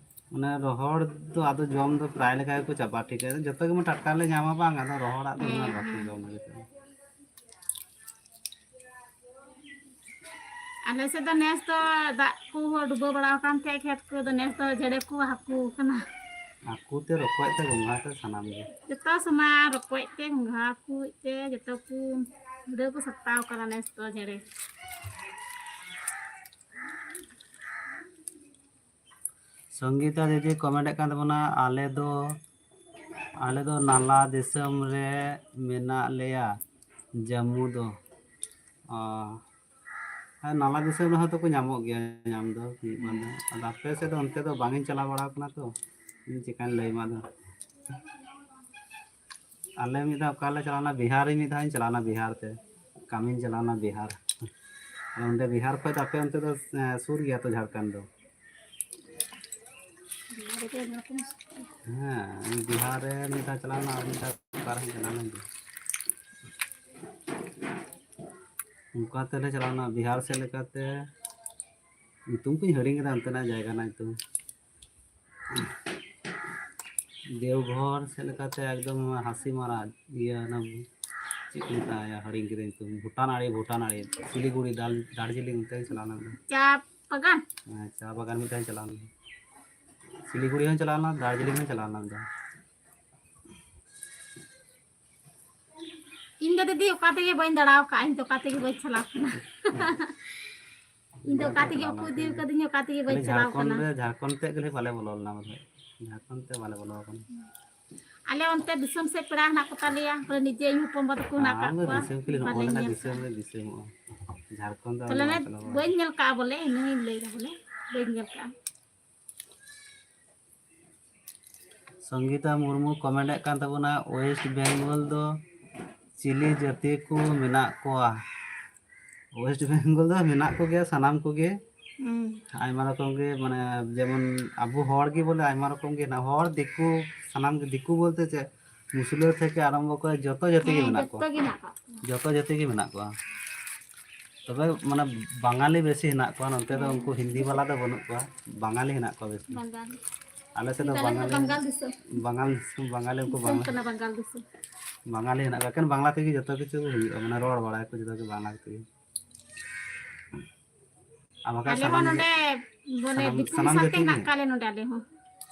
ᱢᱟᱱᱮ ᱨᱚᱦᱚᱲ ᱫᱚ ᱟᱫᱚ ᱡᱚᱢ ᱫᱚ ᱯᱨᱟᱭ ᱞᱮᱠᱟ ᱜᱮᱠᱚ ᱪᱟᱵᱟ ᱴᱷᱤᱠᱟ, ᱡᱚᱛᱚ ᱜᱮᱢᱟ ᱴᱟᱴᱠᱟ ᱞᱮ ᱧᱟᱢᱟ ᱵᱟᱝ, ᱟᱫᱚ ᱨᱚᱦᱚᱲᱟᱜ ᱫᱚ ᱩᱱᱟᱹᱜ ᱦᱮᱸ, ᱵᱟᱠᱚ ᱦᱮᱸ᱾ ᱡᱚᱢ ᱞᱟᱹᱜᱤᱫᱚᱜᱼᱟ᱾ ᱟᱞᱮ ᱥᱮᱫ ᱫᱚ ᱱᱮᱥ ᱫᱚ ᱫᱟᱜ ᱠᱚ ᱰᱩᱵᱟᱹ ᱵᱟᱲᱟ ᱟᱠᱟᱱ ᱛᱮ ᱠᱷᱮᱛ ᱠᱚᱫᱚ ᱱᱮᱥ ᱫᱚ ᱡᱮᱲᱮ ᱠᱚ ᱦᱟᱹᱠᱩ ᱠᱟᱱᱟ᱾ ᱦᱟᱹᱠᱩ ᱛᱮ, ᱨᱚᱠᱚᱡ ᱛᱮ, ᱜᱚᱸᱜᱷᱟ ᱛᱮ, ᱥᱟᱱᱟᱢ ᱜᱮ᱾ ᱡᱚᱛᱚ ᱥᱚᱢᱟᱱ ᱨᱚᱠᱚᱡ ᱛᱮ, ᱜᱚᱸᱜᱷᱟ ᱠᱚ ᱛᱮ, ᱡᱚᱛᱚ ᱠᱚ ᱦᱩᱲᱟᱹ ᱠᱚ ᱥᱟᱯᱴᱟᱣ ᱠᱟᱱᱟ ᱱᱮᱥ ᱫᱚ ᱡᱮᱲᱮ᱾ ᱥᱚᱝᱜᱤᱛᱟ ᱫᱤᱫᱤ ᱠᱚᱢᱮᱱᱴ ᱮᱫ ᱠᱟᱱ ᱛᱟᱵᱚᱱᱟ, "ᱟᱞᱮ ᱫᱚ, ᱟᱞᱮ ᱫᱚ ᱱᱟᱞᱟ ᱫᱤᱥᱚᱢ ᱨᱮ ᱢᱮᱱᱟᱜ ᱞᱮᱭᱟ, ᱡᱟᱹᱢᱩ ᱫᱚ᱾" ᱚ, ᱦᱮᱸ, ᱱᱟᱞᱟ ᱫᱤᱥᱚᱢ ᱨᱮᱦᱚᱸ ᱛᱚᱠᱚ ᱧᱟᱢᱚᱜ ᱜᱮᱭᱟ ᱧᱟᱢ ᱫᱚ, ᱢᱤᱫ ᱵᱟᱨ ᱫᱚ᱾ ᱟᱫᱚ ᱟᱯᱮ ᱥᱮᱫ ᱫᱚ ᱚᱱᱛᱮ ᱫᱚ ᱵᱟᱝ ᱤᱧ ᱪᱟᱞᱟᱣ ᱵᱟᱲᱟ ᱟᱠᱟᱱᱟ ᱛᱚ, ᱤᱧ ᱪᱮᱠᱟᱧ ᱞᱟᱹᱭ ᱟᱢᱟ ᱟᱫᱚ᱾ ᱟᱞᱮ ᱢᱤᱫ ᱫᱷᱟᱣ ᱚᱠᱟ ᱞᱮ ᱪᱟᱞᱟᱣ ᱞᱮᱱᱟ, ᱵᱤᱦᱟᱨ ᱨᱮ ᱢᱤᱫ ᱫᱷᱟᱣ ᱤᱧ ᱪᱟᱞᱟᱣ ᱞᱮᱱᱟ, ᱵᱤᱦᱟᱨ ᱛᱮ ᱠᱟᱹᱢᱤᱧ ᱪᱟᱞᱟᱣ ᱞᱮᱱᱟ ᱵᱤᱦᱟᱨ᱾ ᱟᱫᱚ ᱚᱸᱰᱮ ᱵᱤᱦᱟᱨ ᱠᱷᱚᱡ ᱫᱚ ᱟᱯᱮ ᱚᱱᱛᱮ ᱫᱚ, ᱮᱸ, ᱥᱩᱨ ᱜᱮᱭᱟ ᱛᱚ ᱡᱷᱟᱲᱠᱷᱚᱸᱰ ᱫᱚ? ᱦᱮᱸ, ᱤᱧ ᱵᱤᱦᱟᱨ ᱨᱮ ᱢᱤᱫ ᱫᱷᱟᱣ ᱪᱟᱞᱟᱣ ᱞᱮᱱᱟ, ᱟᱨ ᱢᱤᱫ ᱫᱷᱟᱣ ᱚᱠᱟ ᱨᱮᱦᱚᱸ ᱪᱟᱞᱟᱣ ᱞᱮᱱ ᱜᱮᱭᱟ᱾ ᱚᱱᱠᱟ ᱛᱮᱞᱮ ᱪᱟᱞᱟᱣ ᱞᱮᱱᱟ ᱵᱤᱦᱟᱨ ᱥᱮᱫ ᱞᱮᱠᱟᱛᱮ, ᱧᱩᱛᱩᱢ ᱠᱚᱧ ᱦᱤᱲᱤᱧ ᱠᱮᱫᱟ ᱚᱱᱛᱮᱱᱟᱜ ᱡᱟᱭᱜᱟ ᱨᱮᱱᱟᱜ ᱧᱩᱛᱩᱢ᱾ ᱫᱮᱣᱜᱷᱚᱨ ᱥᱮᱫ ᱞᱮᱠᱟᱛᱮ ᱮᱠᱫᱚᱢ ᱦᱟᱥᱤᱢᱟᱨᱟ, ᱤᱭᱟᱹ, ᱚᱱᱟ ᱪᱮᱫ ᱠᱚ ᱢᱮᱛᱟᱜᱼᱟ, ᱦᱤᱲᱤᱧ ᱠᱤᱫᱟᱹᱧ ᱧᱩᱛᱩᱢ, ᱵᱷᱩᱴᱟᱱ ᱟᱲᱮ, ᱵᱷᱩᱴᱟᱱ ᱟᱲᱮ, ᱥᱤᱞᱤᱜᱩᱲᱤ, ᱫᱟᱞ-, ᱫᱟᱨᱡᱤᱞᱤᱝ ᱚᱱᱛᱮ ᱪᱟᱞᱟᱣ ᱞᱮᱱᱟ᱾ ᱪᱟ ᱵᱟᱜᱟᱱ? ᱦᱮᱸ, ᱪᱟ ᱵᱟᱜᱟᱱ ᱢᱤᱫ ᱫᱷᱟᱣ ᱪᱟᱞᱟᱣ ᱞᱮᱱᱟ᱾ ᱥᱤᱞᱤᱜᱩᱲᱤ ᱦᱚᱸ ᱪᱟᱞᱟᱣ ᱞᱮᱱᱟ, ᱫᱟᱨᱡᱤᱞᱤᱝ ᱦᱚᱸ ᱪᱟᱞᱟᱣ ᱞᱮᱱᱟ ᱢᱤᱫ ᱫᱷᱟᱣ᱾ ᱤᱧ ᱫᱚ ᱫᱤᱫᱤ ᱚᱠᱟ ᱛᱮᱜᱮ ᱵᱟᱹᱧ ᱫᱟᱬᱟ ᱟᱠᱟᱫᱼᱟ, ᱤᱧ ᱫᱚ ᱚᱠᱟ ᱛᱮᱜᱮ ᱵᱟᱹᱧ ᱪᱟᱞᱟᱣ ᱠᱟᱱᱟ᱾ ᱤᱧ ᱫᱚ ᱚᱠᱟ ᱛᱮᱜᱮ ᱵᱟᱠᱚ ᱤᱫᱤ ᱟᱠᱟᱫᱤᱧᱟ, ᱚᱠᱟ ᱛᱮᱜᱮ ᱵᱟᱹᱧ ᱪᱟᱞᱟᱣ ᱡᱷᱟᱲᱠᱷᱚᱸᱰ ᱠᱟᱱᱟ᱾ ᱨᱮ, ᱡᱷᱟᱲᱠᱷᱚᱸᱰ ᱛᱮᱫ ᱜᱮᱞᱮ ᱵᱟᱞᱮ ᱵᱚᱞᱚ ᱞᱮᱱᱟ ᱵᱚᱞᱮ᱾ ᱡᱷᱟᱲᱠᱷᱚᱸᱰ ᱛᱮ ᱵᱟᱞᱮ ᱵᱚᱞᱚ ᱟᱠᱟᱱᱟ᱾ ᱟᱞᱮ ᱚᱱᱛᱮ ᱫᱤᱥᱚᱢ ᱥᱮᱫ ᱯᱮᱲᱟ ᱦᱮᱱᱟᱜ ᱠᱚ ᱛᱟᱞᱮᱭᱟ, ᱵᱚᱞᱮ ᱱᱤᱡᱮ ᱤᱧ ᱦᱚᱯᱚᱱ ᱵᱟ ᱛᱟᱠᱚ ᱦᱮᱱᱟᱜ ᱟᱠᱟᱫ ᱟᱢ ᱫᱚ ᱠᱚᱣᱟ᱾ ᱫᱤᱥᱚᱢ ᱠᱷᱟᱹᱞᱤ ᱱᱚᱜᱼᱚ ᱵᱟᱞᱮ ᱱᱚᱝᱠᱟ ᱧᱮᱞ ᱫᱤᱥᱚᱢ ᱠᱟᱜᱼᱟ᱾ ᱨᱮ ᱫᱤᱥᱚᱢᱚᱜᱼᱟ᱾ ᱡᱷᱟᱲᱠᱷᱚᱸᱰ ᱫᱚ ᱛᱟᱦᱞᱮ ᱟᱞᱮ ᱵᱟᱞᱮ ᱵᱚᱞᱚ ᱟᱠᱟᱱᱟ᱾ ᱵᱟᱹᱧ ᱧᱮᱞ ᱠᱟᱜᱼᱟ ᱵᱚᱞᱮ, ᱤᱱᱟᱹᱧ ᱞᱟᱹᱭᱫᱟ ᱵᱚᱞᱮ, ᱵᱟᱹᱧ ᱧᱮᱞ ᱠᱟᱜᱼᱟ᱾ ᱥᱚᱝᱜᱤᱛᱟ ᱢᱩᱨᱢᱩ ᱠᱚᱢᱮᱱᱴ ᱮᱫ ᱠᱟᱱ ᱛᱟᱵᱚᱱᱟ, ᱳᱭᱮᱥᱴ ᱵᱮᱝᱜᱚᱞ ᱫᱚ ᱪᱤᱞᱤ ᱡᱟᱹᱛᱤ ᱠᱚ ᱢᱮᱱᱟᱜ ᱠᱚᱣᱟ? ᱳᱭᱮᱥᱴ ᱵᱮᱝᱜᱚᱞ ᱫᱚ ᱢᱮᱱᱟᱜ ᱠᱚᱜᱮᱭᱟ ᱥᱟᱱᱟᱢ ᱠᱚᱜᱮ᱾ ᱦᱩᱸ᱾ ᱟᱭᱢᱟ ᱨᱚᱠᱚᱢ ᱜᱮ, ᱢᱟᱱᱮ, ᱡᱮᱢᱚᱱ ᱟᱵᱚ ᱦᱚᱲ ᱜᱮ ᱵᱚᱞᱮ ᱟᱭᱢᱟ ᱨᱚᱠᱚᱢ ᱜᱮ ᱦᱮᱱᱟᱜ, ᱦᱚᱲ, ᱫᱤᱠᱩ, ᱥᱟᱱᱟᱢ ᱜᱮ, ᱫᱤᱠᱩ ᱵᱚᱞᱛᱮ ᱪᱮᱫ, ᱢᱩᱥᱞᱟᱹ ᱛᱷᱮᱠᱮ ᱟᱨᱟᱢᱵᱷᱚ ᱠᱚᱨᱮ ᱡᱚᱛᱚ ᱡᱟᱹᱛᱤ ᱜᱮ ᱦᱮᱸ, ᱢᱮᱱᱟᱜ ᱠᱚᱣᱟ᱾ ᱡᱚᱛᱚ ᱜᱮ ᱢᱮᱱᱟᱜ ᱠᱟᱜ ᱠᱚᱣᱟ᱾ ᱡᱚᱛᱚ ᱡᱟᱹᱛᱤ ᱜᱮ ᱢᱮᱱᱟᱜ ᱠᱚᱣᱟ᱾ ᱛᱚᱵᱮ, ᱢᱟᱱᱮ, ᱵᱟᱝᱜᱟᱞᱤ ᱵᱮᱥᱤ ᱦᱮᱱᱟᱜ ᱠᱚᱣᱟ ᱱᱚᱱᱛᱮ ᱫᱚ, ᱦᱮᱸ᱾ ᱩᱱᱠᱩ ᱦᱤᱱᱫᱤ ᱵᱟᱞᱟ ᱫᱚ ᱵᱟᱹᱱᱩᱜ ᱠᱚᱣᱟ, ᱵᱟᱝᱜᱟᱞᱤ ᱦᱮᱱᱟᱜ ᱠᱚᱣᱟ ᱵᱮᱥᱤ᱾ ᱵᱟᱝᱜᱟᱞᱤ᱾ ᱟᱞᱮ ᱥᱮᱫ ᱫᱚ ᱟᱞᱮ ᱫᱚ ᱵᱟᱝᱜᱟᱞᱤ, ᱵᱟᱝᱜᱟᱞ ᱫᱤᱥᱚᱢ᱾ ᱵᱟᱝᱜᱟᱞ ᱫᱤᱥᱚᱢ, ᱵᱟᱝᱜᱟᱞᱤ, ᱩᱱᱠᱩ ᱫᱤᱥᱚᱢ ᱵᱟᱝᱞᱟ, ᱠᱟᱱᱟ ᱵᱟᱝᱜᱟᱞ ᱫᱤᱥᱚᱢ᱾ ᱵᱟᱝᱜᱟᱞᱤ ᱦᱮᱱᱟᱜ ᱠᱚᱣᱟ, ᱮᱠᱮᱱ ᱵᱟᱝᱞᱟ ᱛᱮᱜᱮ ᱡᱚᱛᱚ ᱠᱤᱪᱷᱩ ᱦᱩᱭᱩᱜᱼᱟ, ᱢᱟᱱᱮ, ᱨᱚᱲ ᱵᱟᱲᱟᱭᱟᱠᱚ ᱡᱚᱛᱚ ᱜᱮ ᱵᱟᱝᱞᱟ ᱛᱮᱜᱮ᱾ ᱟᱨ ᱵᱟᱠᱷᱟᱡ ᱟᱞᱮ ᱦᱚᱸ ᱥᱟᱱᱟᱢ ᱱᱚᱰᱮ, ᱵᱚᱞᱮ, ᱥᱟᱱᱟᱢ, ᱫᱤᱠᱩ ᱥᱟᱱᱟᱢ ᱢᱮᱥᱟ ᱛᱮ ᱡᱟᱹᱛᱤ ᱦᱮᱱᱟᱜ ᱜᱮ? ᱠᱟᱜ ᱞᱮ ᱱᱚᱰᱮ ᱟᱞᱮ ᱦᱚᱸ᱾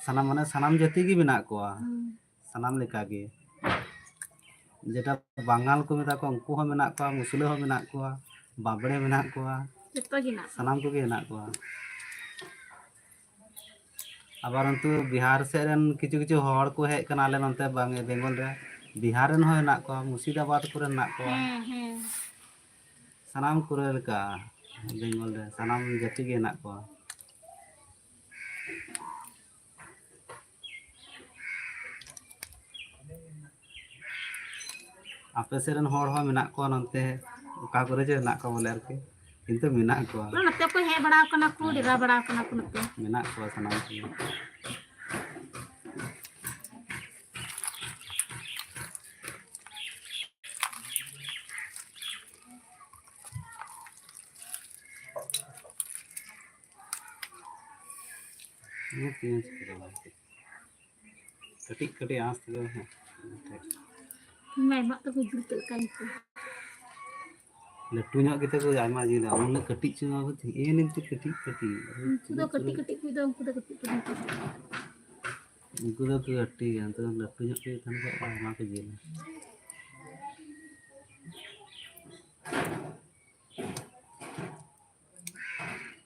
ᱥᱟᱱᱟᱢ, ᱢᱟᱱᱮ, ᱥᱟᱱᱟᱢ ᱡᱟᱹᱛᱤ ᱜᱮ ᱢᱮᱱᱟᱜ ᱠᱚᱣᱟ᱾ ᱦᱩᱸ᱾ ᱥᱟᱱᱟᱢ ᱞᱮᱠᱟ ᱜᱮ᱾ ᱡᱮᱴᱟ ᱵᱟᱝᱜᱟᱞ ᱠᱚ ᱢᱮᱛᱟ ᱠᱚᱣᱟ, ᱩᱱᱠᱩ ᱦᱚᱸ ᱢᱮᱱᱟᱜ ᱠᱚᱣᱟ, ᱢᱩᱥᱞᱟᱹ ᱦᱚᱸ ᱢᱮᱱᱟᱜ ᱠᱚᱣᱟ, ᱵᱟᱵᱽᱲᱮ ᱢᱮᱱᱟᱜ ᱠᱚᱣᱟ, ᱡᱚᱛᱚ ᱜᱮ ᱦᱮᱱᱟᱜ ᱠᱚᱣᱟ᱾ ᱥᱟᱱᱟᱢ ᱠᱚᱜᱮ ᱦᱮᱱᱟᱜ ᱠᱚᱣᱟ᱾ ᱟᱵᱟᱨ ᱚᱱᱛᱮ ᱵᱤᱦᱟᱨ ᱥᱮᱫ ᱨᱮᱱ ᱠᱤᱪᱷᱩ ᱠᱤᱪᱷᱩ ᱦᱚᱲ ᱠᱚ ᱦᱮᱡ ᱠᱟᱱᱟ ᱟᱞᱮ ᱱᱚᱛᱮ ᱵᱟᱝ-, ᱵᱮᱝᱜᱚᱞ ᱨᱮ᱾ ᱵᱤᱦᱟᱨ ᱨᱮᱱ ᱦᱚᱸ ᱦᱮᱱᱟᱜ ᱠᱚᱣᱟ, ᱢᱩᱨᱥᱤᱫᱟᱵᱟᱫᱽ ᱠᱚᱨᱮ ᱦᱮᱱᱟᱜ ᱠᱚᱣᱟ᱾ ᱦᱮᱸ, ᱦᱮᱸ᱾ ᱥᱟᱱᱟᱢ ᱠᱚᱨᱮ ᱞᱮᱠᱟ ᱵᱮᱝᱜᱚᱞ ᱨᱮ ᱥᱟᱱᱟᱢ ᱡᱟᱹᱛᱤ ᱜᱮ ᱦᱮᱱᱟᱜ ᱠᱚᱣᱟ᱾ ᱟᱯᱮ ᱥᱮᱫ ᱨᱮᱱ ᱦᱚᱲ ᱦᱚᱸ ᱢᱮᱱᱟᱜ ᱠᱚᱣᱟ ᱱᱚᱱᱛᱮ, ᱚᱠᱟ ᱠᱚᱨᱮ ᱪᱚ ᱦᱮᱱᱟᱜ ᱠᱚᱣᱟ ᱵᱚᱞᱮ ᱟᱨᱠᱤ, ᱠᱤᱱᱛᱩ ᱢᱮᱱᱟᱜ ᱠᱚᱣᱟ᱾ ᱱᱚᱛᱮ ᱠᱚ ᱦᱮᱡ ᱵᱟᱲᱟ ᱠᱟᱱᱟ ᱠᱚ, ᱦᱮᱸ᱾ ᱰᱮᱨᱟ ᱵᱟᱲᱟ ᱠᱟᱱᱟ ᱠᱚ ᱱᱚᱛᱮ᱾ ᱢᱮᱱᱟᱜ ᱠᱚᱣᱟ ᱥᱟᱱᱟᱢ ᱠᱚᱜᱮ᱾ ᱤᱧ ᱪᱮᱫ ᱤᱧ ᱪᱤᱠᱟᱹ ᱫᱟᱲᱮᱭᱟᱜᱼᱟ? ᱠᱟᱹᱴᱤᱡ ᱠᱟᱹᱴᱤᱡ ᱟᱸᱥ ᱛᱮᱫᱚ ᱦᱮᱸ, ᱴᱷᱤᱠ᱾ ᱢᱮ, ᱢᱟᱜ ᱛᱟᱠᱚ ᱡᱩᱛ ᱞᱮᱠᱟ ᱜᱮᱠᱚ᱾ ᱞᱟᱹᱴᱩ ᱧᱚᱜ ᱜᱮᱛᱟ ᱠᱚ ᱟᱭᱢᱟ ᱡᱤᱞ, ᱩᱱᱟᱹᱜ ᱠᱟᱹᱴᱤᱡ ᱪᱚᱝ ᱟᱵᱚ ᱛᱷᱤ-, ᱮ ᱱᱤᱝᱠᱟᱹ ᱠᱟᱹᱴᱤᱡ ᱠᱟᱹᱴᱤᱡ᱾ ᱩᱱᱠᱩ ᱫᱚ ᱠᱟᱹᱴᱤᱡ ᱠᱟᱹᱴᱤᱡ ᱠᱚ ᱫᱚ, ᱩᱱᱠᱩ ᱫᱚ ᱠᱟᱹᱴᱤᱡ ᱠᱟᱹᱴᱤᱡ᱾ ᱩᱱᱠᱩ ᱫᱚ ᱠᱚ ᱠᱟᱹᱴᱤᱡ ᱜᱮᱭᱟ, ᱩᱱᱠᱩ ᱫᱚ ᱞᱟᱹᱴᱩ ᱧᱚᱜ ᱠᱚ ᱛᱟᱦᱮᱱ ᱠᱷᱟᱡ ᱟᱭᱢᱟ ᱠᱚ ᱡᱤᱞᱟ᱾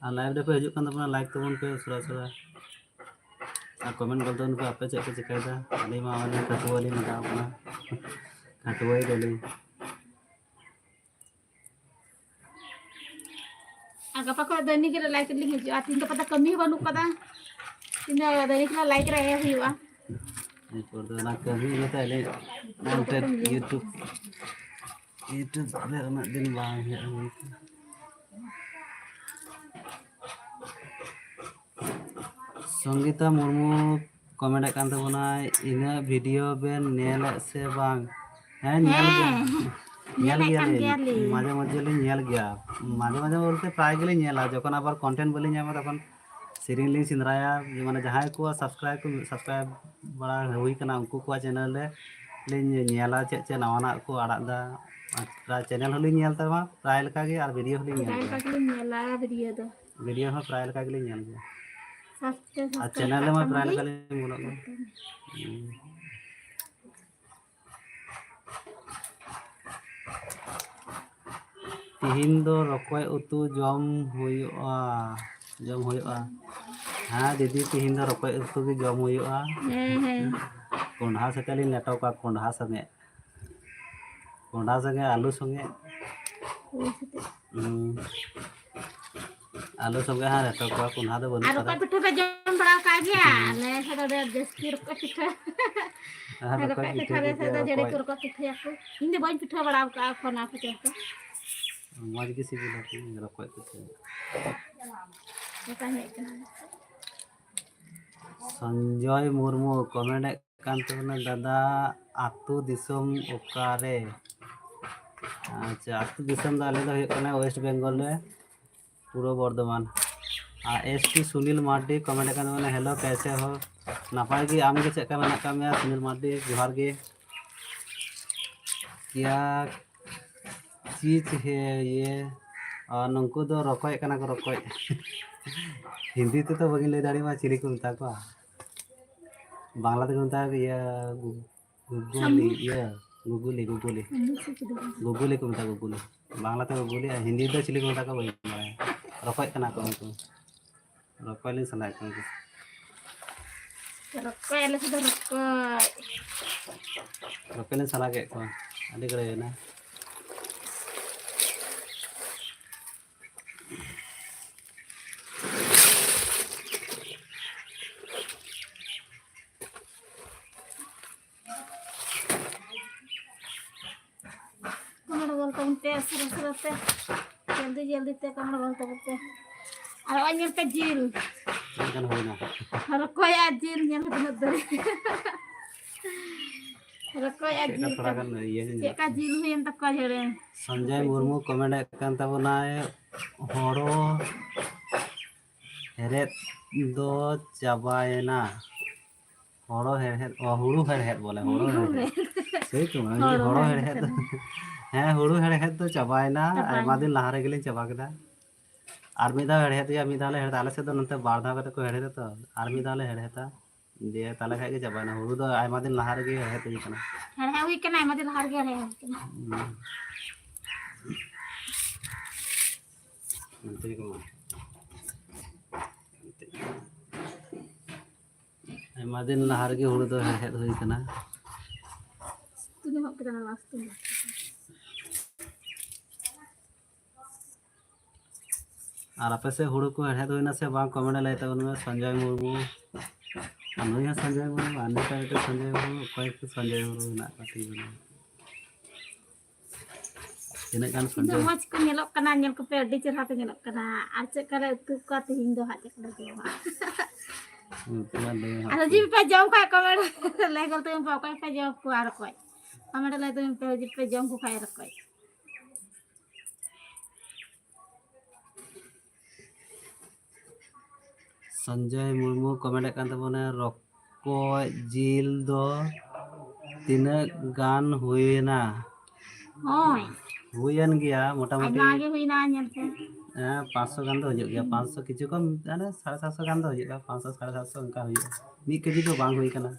ᱟᱨ live ᱨᱮᱯᱮ ᱦᱤᱡᱩᱜ ᱠᱟᱱ ᱛᱟᱵᱚᱱᱟ, like ᱛᱟᱵᱚᱱ ᱯᱮ ᱩᱥᱟᱹᱨᱟ ᱩᱥᱟᱹᱨᱟ᱾ ᱟᱨ comment ᱜᱚᱞ ᱛᱟᱵᱚᱱ ᱯᱮ, ᱟᱯᱮ ᱪᱮᱫ ᱯᱮ ᱪᱤᱠᱟᱹᱭᱮᱫᱟ? ᱟᱹᱞᱤᱧ ᱢᱟ ᱚᱱᱮ ᱠᱟᱹᱴᱩᱣᱟᱹ ᱞᱤᱧ ᱞᱟᱜᱟᱣ ᱠᱟᱱᱟ, ᱠᱟᱹᱴᱩᱣᱟᱹᱭ ᱫᱟᱞᱤᱧ᱾ ᱟᱨ ᱜᱟᱯᱟ ᱠᱷᱚᱱ ᱫᱚ ᱤᱱᱟᱹ ᱜᱮ live ᱨᱮᱞᱤᱧ ᱦᱤᱡᱩᱜᱼᱟ᱾ ᱛᱤᱦᱤᱧ ᱫᱚ ᱯᱟᱛᱟ ᱠᱟᱹᱢᱤ ᱦᱚᱸ ᱵᱟᱹᱱᱩᱜ ᱠᱟᱫᱟ᱾ ᱛᱤᱦᱤᱧ ᱫᱚ ᱤᱱᱟᱹ ᱜᱮ live ᱨᱮ ᱦᱮᱡ ᱦᱩᱭᱩᱜᱼᱟ᱾ ᱮᱨᱯᱚᱨ ᱫᱚ ᱚᱱᱟ ᱠᱟᱹᱢᱤ ᱤᱭᱟᱹᱛᱮ ᱟᱹᱞᱤᱧ ᱚᱱᱛᱮ YouTube, YouTube ᱨᱮ ᱩᱱᱟᱹᱜ ᱫᱤᱱ ᱵᱟᱝ ᱦᱮᱡ ᱦᱩᱭ ᱠᱟᱱᱟ᱾ ᱥᱚᱝᱜᱤᱛᱟ ᱢᱩᱨᱢᱩ comment ᱮᱫ ᱠᱟᱱ ᱛᱟᱵᱚᱱᱟᱭ, "ᱤᱧᱟᱹᱜ video ᱵᱮᱱ ᱧᱮᱞᱮᱫ ᱥᱮ ᱵᱟᱝ?" ᱦᱮᱸ, ᱧᱮᱞ ᱜᱮ᱾ ᱦᱮᱸ, ᱧᱮᱞ ᱧᱮᱞᱮᱫ ᱠᱟᱱ ᱜᱮᱭᱟᱞᱤᱧ᱾ ᱜᱮᱭᱟᱞᱤᱧ᱾ ᱢᱟᱡᱷᱮ ᱢᱟᱡᱷᱮ ᱞᱤᱧ ᱧᱮᱞ ᱜᱮᱭᱟ᱾ ᱢᱟᱡᱷᱮ ᱢᱟᱡᱷᱮ ᱵᱚᱞᱛᱮ ᱯᱨᱟᱭ ᱜᱮᱞᱤᱧ ᱧᱮᱞᱟ᱾ ᱡᱚᱠᱷᱚᱱ ᱟᱵᱟᱨ content ᱵᱟᱹᱞᱤᱧ ᱧᱟᱢᱟ, ᱛᱚᱠᱷᱚᱱ ᱥᱮᱨᱮᱧ ᱞᱤᱧ ᱥᱮᱸᱫᱽᱨᱟᱭᱟ᱾ ᱢᱟᱱᱮ ᱡᱟᱦᱟᱸᱭ ᱠᱚ subscribe ᱠᱚ, subscribe ᱵᱟᱲᱟ ᱦᱩᱭ ᱠᱟᱱᱟ, ᱩᱱᱠᱩ ᱠᱚᱣᱟᱜ channel ᱨᱮ ᱞᱤᱧ ᱧᱮᱞᱟ ᱪᱮᱫ ᱪᱮᱫ ᱱᱟᱣᱟᱱᱟᱜ ᱠᱚ ᱟᱲᱟᱜ ᱮᱫᱟ᱾ ᱟᱨ ᱯᱨᱟᱭ channel ᱦᱚᱸᱞᱤᱧ ᱧᱮᱞ ᱛᱟᱢᱟ, ᱯᱨᱟᱭ ᱞᱮᱠᱟ ᱜᱮ, ᱟᱨ video ᱦᱚᱸᱞᱤᱧ ᱧᱮᱞ ᱯᱨᱟᱭ ᱜᱮᱭᱟ᱾ ᱞᱮᱠᱟ ᱜᱮᱞᱤᱧ ᱧᱮᱞᱟ video ᱫᱚ᱾ Video ᱦᱚᱸ ᱯᱨᱟᱭ ᱞᱮᱠᱟ ᱜᱮᱞᱤᱧ ᱧᱮᱞ ᱜᱮᱭᱟ᱾ Subscribe, ᱟᱨ subscribe channel ᱨᱮᱢᱟ ᱠᱟᱜ ᱯᱨᱟᱭ ᱠᱷᱟᱱ ᱞᱮᱠᱟ ᱜᱮ᱾ ᱞᱤᱧ ᱵᱚᱞᱚᱜ ᱜᱮᱭᱟ᱾ ᱦᱩᱸ᱾ ᱛᱤᱦᱤᱧ ᱫᱚ ᱨᱚᱠᱚᱡ ᱩᱛᱩ ᱡᱚᱢ ᱦᱩᱭᱩᱜᱼᱟ, ᱡᱚᱢ ᱦᱩᱭᱩᱜᱼᱟ᱾ ᱦᱮᱸ ᱫᱤᱫᱤ, ᱛᱤᱦᱤᱧ ᱫᱚ ᱨᱚᱠᱚᱡ ᱩᱛᱩ ᱜᱮ ᱡᱚᱢ ᱦᱩᱭᱩᱜᱼᱟ᱾ ᱦᱮᱸ, ᱦᱮᱸ᱾ ᱠᱚᱸᱰᱷᱟ ᱥᱟᱛᱮ ᱞᱤᱧ ᱞᱮᱴᱚ ᱠᱚᱣᱟ, ᱠᱚᱸᱰᱷᱟ ᱥᱚᱸᱜᱮ, ᱠᱚᱸᱰᱷᱟ ᱥᱚᱸᱜᱮ, ᱟᱹᱞᱩ ᱥᱚᱸᱜᱮ᱾ ᱦᱩᱸ᱾ ᱟᱹᱞᱩ ᱥᱚᱸᱜᱮ ᱦᱟᱸᱜ ᱞᱮᱴᱚ ᱠᱚᱣᱟ, ᱠᱚᱸᱰᱷᱟ ᱫᱚ ᱵᱟᱹᱱᱩᱜ ᱟᱨ ᱠᱟᱫᱟ᱾ ᱨᱚᱠᱚᱡ ᱯᱤᱴᱷᱟᱹ ᱯᱮ ᱡᱚᱢ ᱵᱟᱲᱟ ᱟᱠᱟᱫ ᱜᱮᱭᱟ? ᱦᱩᱸ᱾ ᱟᱞᱮ ᱥᱮᱫ ᱫᱚ ᱟᱹᱰᱤ ᱟᱸᱴ ᱡᱟᱹᱥᱛᱤ ᱨᱚᱠᱚᱡ ᱯᱤᱴᱷᱟᱹ᱾ ᱟᱨ ᱨᱚᱠᱚᱡ ᱨᱚᱠᱚᱡ ᱯᱤᱴᱷᱟᱹ ᱯᱤᱴᱷᱟᱹ ᱫᱚ ᱠᱚᱜᱮ, ᱥᱮᱫ ᱫᱚ ᱡᱟᱹᱲᱤ ᱨᱚᱠᱚᱡ᱾ ᱠᱚ ᱨᱚᱠᱚᱡ ᱯᱤᱴᱷᱟᱹᱭᱟᱠᱚ᱾ ᱤᱧ ᱫᱚ ᱵᱟᱹᱧ ᱯᱤᱴᱷᱟᱹ ᱵᱟᱲᱟ ᱟᱠᱟᱫᱼᱟ ᱮᱠᱷᱚᱱ ᱟᱯᱮ ᱪᱮᱫ ᱞᱮᱠᱟ? ᱢᱚᱡᱽ ᱜᱮ ᱥᱤᱵᱤᱞᱟ ᱨᱚᱠᱚᱡ ᱯᱤᱴᱷᱟᱹ᱾ ᱢᱮᱛᱟᱧ ᱦᱮᱡ ᱠᱟᱱᱟ᱾ ᱥᱚᱧᱡᱚᱭ ᱢᱩᱨᱢᱩ comment ᱮᱫ ᱠᱟᱱ ᱛᱟᱵᱚᱱᱟ, "ᱫᱟᱫᱟ, ᱟᱹᱛᱩ ᱫᱤᱥᱚᱢ ᱚᱠᱟᱨᱮ?" ᱟᱪᱪᱷᱟ, ᱟᱹᱛᱩ ᱫᱤᱥᱚᱢ ᱫᱚ ᱟᱞᱮ ᱫᱚ ᱦᱩᱭᱩᱜ ᱠᱟᱱᱟ West Bengal ᱨᱮ, ᱯᱩᱨᱵᱚ ᱵᱚᱨᱫᱷᱚᱢᱟᱱ᱾ ᱟᱨ S T Sunil Mardi comment ᱟᱠᱟᱱ ᱛᱟᱵᱚᱱᱟ, "Hello, ᱠᱮᱥᱮ ᱦᱳ?" ᱱᱟᱯᱟᱭ ᱜᱮ, ᱟᱢ ᱜᱮ ᱪᱮᱫ ᱞᱮᱠᱟ ᱢᱮᱱᱟᱜ ᱟᱠᱟᱫ ᱢᱮᱭᱟ ᱥᱩᱱᱤᱞ ᱢᱟᱨᱰᱤ? ᱡᱚᱦᱟᱨ ᱜᱮ᱾ ᱠᱤᱭᱟ ᱪᱤᱡᱽ ᱦᱮ ᱭᱮ? ᱟᱨ ᱱᱩᱠᱩ ᱫᱚ ᱨᱚᱠᱚᱡ ᱠᱟᱱᱟ ᱠᱚ, ᱨᱚᱠᱚᱡ᱾ ᱦᱤᱱᱫᱤ ᱛᱮᱫᱚ ᱵᱟᱹᱧ ᱞᱟᱹᱭ ᱫᱟᱲᱮᱭᱟᱢᱟ ᱪᱤᱞᱤ ᱠᱚ ᱢᱮᱛᱟ ᱠᱚᱣᱟ᱾ ᱵᱟᱝᱞᱟ ᱛᱮᱠᱚ ᱢᱮᱛᱟ ᱠᱚᱣᱟ ᱤᱭᱟᱹ, ᱜᱩ-, ᱜᱩᱜᱩᱞᱤ, ᱥᱟᱢᱩ᱾ ᱤᱭᱟᱹ, ᱜᱩᱜᱩᱞᱤ, ᱜᱩᱜᱩᱞᱤ᱾ ᱜᱩᱜᱩᱞᱤ ᱠᱚ ᱢᱮᱛᱟᱜᱼᱟ, ᱜᱩᱜᱩᱞᱤ᱾ ᱵᱟᱝᱞᱟ ᱛᱮ ᱜᱩᱜᱩᱞᱤ, ᱟᱨ ᱦᱤᱱᱫᱤ ᱫᱚ ᱪᱤᱞᱤ ᱠᱚ ᱢᱮᱛᱟ ᱠᱚᱣᱟ ᱵᱟᱹᱧ ᱵᱟᱲᱟᱭᱟ᱾ ᱨᱚᱠᱚᱡ ᱠᱟᱱᱟ ᱠᱚ ᱩᱱᱠᱩ᱾ ᱨᱚᱠᱚᱡ ᱞᱤᱧ ᱥᱟᱞᱟᱭᱮᱫ ᱠᱚᱣᱟ ᱩᱱᱠᱩ᱾ ᱨᱚᱠᱚᱡ, ᱟᱞᱮ ᱥᱮᱫ ᱫᱚ ᱨᱚᱠᱚᱡ᱾ ᱨᱚᱠᱚᱡ ᱞᱤᱧ ᱥᱟᱞᱟ ᱠᱮᱫ ᱠᱚᱣᱟ᱾ ᱟᱹᱰᱤ ᱜᱷᱟᱹᱲᱤᱡ ᱦᱩᱭᱱᱟ᱾ ᱠᱟᱢᱟᱲ ᱜᱚᱞ ᱛᱟᱵᱚᱱ ᱯᱮ, ᱩᱥᱟᱹᱨᱟ ᱩᱥᱟᱹᱨᱟ ᱛᱮ, ᱡᱚᱞᱫᱤ ᱡᱚᱞᱫᱤ ᱛᱮ ᱠᱟᱢᱟᱲ ᱜᱚᱞ ᱛᱟᱵᱚᱱ ᱯᱮ᱾ ᱟᱨ ᱱᱚᱜᱼᱚᱭ ᱧᱮᱞ ᱯᱮ ᱡᱤᱞ᱾ ᱛᱤᱱᱟᱹᱜ ᱜᱟᱱ ᱦᱩᱭᱱᱟ? ᱨᱚᱠᱚᱡ ᱟᱨ ᱡᱤᱞ ᱧᱮᱞ ᱯᱮ ᱛᱤᱱᱟᱹᱜ ᱫᱟᱨᱤ᱾ ᱨᱚᱠᱚᱡ ᱟᱨ ᱪᱮᱫ ᱞᱮᱠᱟ ᱡᱤᱞ ᱛᱷᱚᱲᱟ ᱠᱟᱱᱟ᱾ ᱜᱟᱱ ᱤᱭᱟᱹ ᱧᱚᱜ ᱪᱮᱫ ᱞᱮᱠᱟ ᱡᱤᱞ ᱦᱩᱭᱮᱱ ᱛᱟᱠᱚᱣᱟ ᱡᱷᱟᱲᱮ? ᱥᱚᱧᱡᱚᱭ ᱢᱩᱨᱢᱩ ᱠᱚᱢᱮᱱᱴ ᱮᱫ ᱠᱟᱱ ᱛᱟᱵᱚᱱᱟᱭ, ᱦᱳᱲᱳ ᱦᱮᱲᱦᱮᱫ ᱫᱚ ᱪᱟᱵᱟᱭᱮᱱᱟ᱾ ᱦᱳᱲᱳ ᱦᱮᱲᱦᱮᱫ, ᱚ, ᱦᱩᱲᱩ ᱦᱮᱲᱦᱮᱫ ᱵᱚᱞᱮ, ᱦᱩᱲᱩ ᱦᱩᱲᱩ ᱦᱮᱲᱦᱮᱫ᱾ ᱦᱮᱲᱦᱮᱫ᱾ ᱥᱮᱭ ᱛᱚ, ᱦᱩᱲᱩ ᱦᱩᱲᱩ ᱦᱮᱲᱦᱮᱫ ᱦᱮᱲᱦᱮᱫ ᱫᱚ᱾ ᱫᱚ᱾ ᱦᱮᱸ, ᱦᱩᱲᱩ ᱦᱮᱲᱦᱮᱫ ᱫᱚ ᱪᱟᱵᱟᱭᱮᱱᱟ, ᱪᱟᱵᱟᱭᱮᱱᱟ᱾ ᱟᱭᱢᱟ ᱫᱤᱱ ᱞᱟᱦᱟ ᱨᱮᱜᱮ ᱞᱤᱧ ᱪᱟᱵᱟ ᱠᱮᱫᱟ᱾ ᱟᱨ ᱢᱤᱫ ᱫᱷᱟᱣ ᱦᱮᱲᱦᱮᱫ ᱦᱩᱭᱩᱜᱼᱟ, ᱢᱤᱫ ᱫᱷᱟᱣ ᱞᱮ ᱦᱮᱲᱦᱮᱫᱟ᱾ ᱟᱞᱮ ᱥᱮᱫ ᱫᱚ ᱱᱚᱛᱮ ᱵᱟᱨ ᱫᱷᱟᱣ ᱠᱟᱛᱮ ᱠᱚ ᱦᱮᱲᱦᱮᱫᱟ ᱛᱚ, ᱟᱨ ᱢᱤᱫ ᱫᱷᱟᱣ ᱞᱮ ᱦᱮᱲᱦᱮᱫᱟ᱾ ᱫᱤᱭᱮ ᱛᱟᱦᱞᱮ ᱠᱷᱟᱡ ᱜᱮ ᱪᱟᱵᱟᱭᱮᱱᱟ᱾ ᱦᱩᱲᱩ ᱫᱚ ᱟᱭᱢᱟ ᱫᱤᱱ ᱞᱟᱦᱟ ᱨᱮᱜᱮ ᱦᱮᱲᱦᱮᱫ ᱦᱩᱭ ᱠᱟᱱᱟ᱾ ᱦᱮᱲᱦᱮᱫ ᱦᱩᱭ ᱠᱟᱱᱟ, ᱟᱭᱢᱟ ᱫᱤᱱ ᱞᱟᱦᱟ ᱨᱮᱜᱮ ᱦᱮᱲᱦᱮᱫ ᱦᱩᱭ ᱠᱟᱱᱟ᱾ ᱦᱩᱸ᱾ ᱚᱱᱛᱮ ᱜᱮ ᱢᱟ᱾ ᱟᱭᱢᱟ ᱫᱤᱱ ᱞᱟᱦᱟ ᱨᱮᱜᱮ ᱦᱩᱲᱩ ᱫᱚ ᱦᱮᱲᱦᱮᱫ ᱦᱩᱭ ᱠᱟᱱᱟ᱾ ᱥᱤᱛᱩᱝ ᱮ ᱮᱢᱟᱜ ᱠᱮᱫᱟ, ᱱᱚᱣᱟ ᱥᱤᱛᱩᱝ ᱫᱚ᱾ ᱟᱨ ᱟᱯᱮ ᱥᱮᱫ ᱦᱩᱲᱩ ᱠᱚ ᱦᱮᱲᱦᱮᱫ ᱦᱩᱭᱱᱟ ᱥᱮ ᱵᱟᱝ? ᱠᱚᱢᱮᱱᱴ ᱨᱮ ᱞᱟᱹᱭ ᱛᱟᱵᱚᱱ ᱢᱮ᱾ ᱥᱚᱧᱡᱚᱭ ᱢᱩᱨᱢᱩ, ᱟᱨ ᱱᱩᱭ ᱦᱚᱸ ᱥᱚᱧᱡᱚᱭ ᱢᱩᱨᱢᱩ, ᱟᱨ ᱱᱩᱭ ᱦᱚᱸ ᱥᱚᱧᱡᱚᱭ ᱢᱩᱨᱢᱩ, ᱚᱠᱚᱭ ᱠᱚ ᱥᱚᱧᱡᱚᱭ ᱢᱩᱨᱢᱩ ᱢᱮᱱᱟᱜ ᱠᱚᱣᱟ ᱴᱷᱤᱠ ᱵᱟᱹᱱᱩᱜᱼᱟ᱾ ᱛᱤᱱᱟᱹᱜ ᱜᱟᱱ ᱠᱤᱱᱛᱩ ᱥᱚᱧᱡᱚᱭ? ᱢᱚᱡᱽ ᱠᱚ ᱧᱮᱞᱚᱜ ᱠᱟᱱᱟ, ᱧᱮᱞ ᱠᱚᱯᱮ ᱟᱹᱰᱤ ᱪᱮᱦᱨᱟ ᱯᱮ ᱧᱮᱞᱚᱜ ᱠᱟᱱᱟ᱾ ᱟᱨ ᱪᱮᱫ ᱠᱟᱞᱮ ᱩᱛᱩ ᱠᱚᱣᱟ ᱛᱤᱦᱤᱧ ᱫᱚ ᱦᱟᱸᱜ, ᱪᱮᱫ ᱠᱟᱞᱮ ᱡᱚᱢᱟ? ᱩᱱᱠᱩ ᱢᱟ ᱞᱟᱹᱭ ᱦᱟᱸᱜ ᱟᱨ ᱡᱩᱫᱤ ᱯᱮ ᱡᱚᱢ ᱠᱷᱟᱡ ᱠᱚᱢᱮᱱᱴ ᱞᱟᱹᱭ ᱜᱚᱫ ᱛᱟᱵᱚᱱ ᱯᱮ, ᱚᱠᱚᱭ ᱯᱮ ᱡᱚᱢ ᱠᱚᱣᱟ ᱟᱨ ᱚᱠᱚᱭ? ᱠᱚᱢᱮᱱᱴ ᱞᱟᱹᱭ ᱛᱟᱵᱚᱱ ᱯᱮ, ᱡᱩᱫᱤ ᱯᱮ ᱡᱚᱢ ᱠᱚ ᱠᱷᱟᱡ ᱟᱨ ᱚᱠᱚᱭ? ᱥᱚᱧᱡᱚᱭ ᱢᱩᱨᱢᱩ ᱠᱚᱢᱮᱱᱴ ᱮᱫ ᱠᱟᱱ ᱛᱟᱵᱚᱱᱟ, ᱨᱚᱠᱚᱡ ᱡᱤᱞ ᱫᱚ ᱛᱤᱱᱟᱹᱜ ᱜᱟᱱ ᱦᱩᱭᱮᱱᱟ? ᱦᱳᱭ᱾ ᱦᱩᱭᱮᱱ ᱜᱮᱭᱟ ᱢᱚᱴᱟᱢᱩᱴᱤ᱾ ᱟᱭᱢᱟ ᱜᱮ ᱦᱩᱭᱱᱟ, ᱧᱮᱞ ᱯᱮ᱾ ᱦᱮᱸ, ᱯᱟᱸᱪᱥᱚ ᱜᱟᱱ ᱫᱚ ᱦᱩᱭᱩᱜ ᱜᱮᱭᱟ, ᱯᱟᱸᱪᱥᱚ ᱠᱤᱪᱷᱩ ᱠᱚᱢ, ᱢᱟᱱᱮ ᱥᱟᱲᱮ ᱥᱟᱛᱥᱚ ᱜᱟᱱ ᱫᱚ ᱦᱩᱭᱩᱜᱼᱟ, ᱯᱟᱸᱪᱥᱚ ᱥᱟᱲᱮ ᱥᱟᱛᱥᱚ ᱚᱱᱠᱟ ᱦᱩᱭᱩᱜᱼᱟ᱾ ᱢᱤᱫ ᱠᱮᱡᱤ ᱫᱚ ᱵᱟᱝ ᱦᱩᱭ ᱠᱟᱱᱟ᱾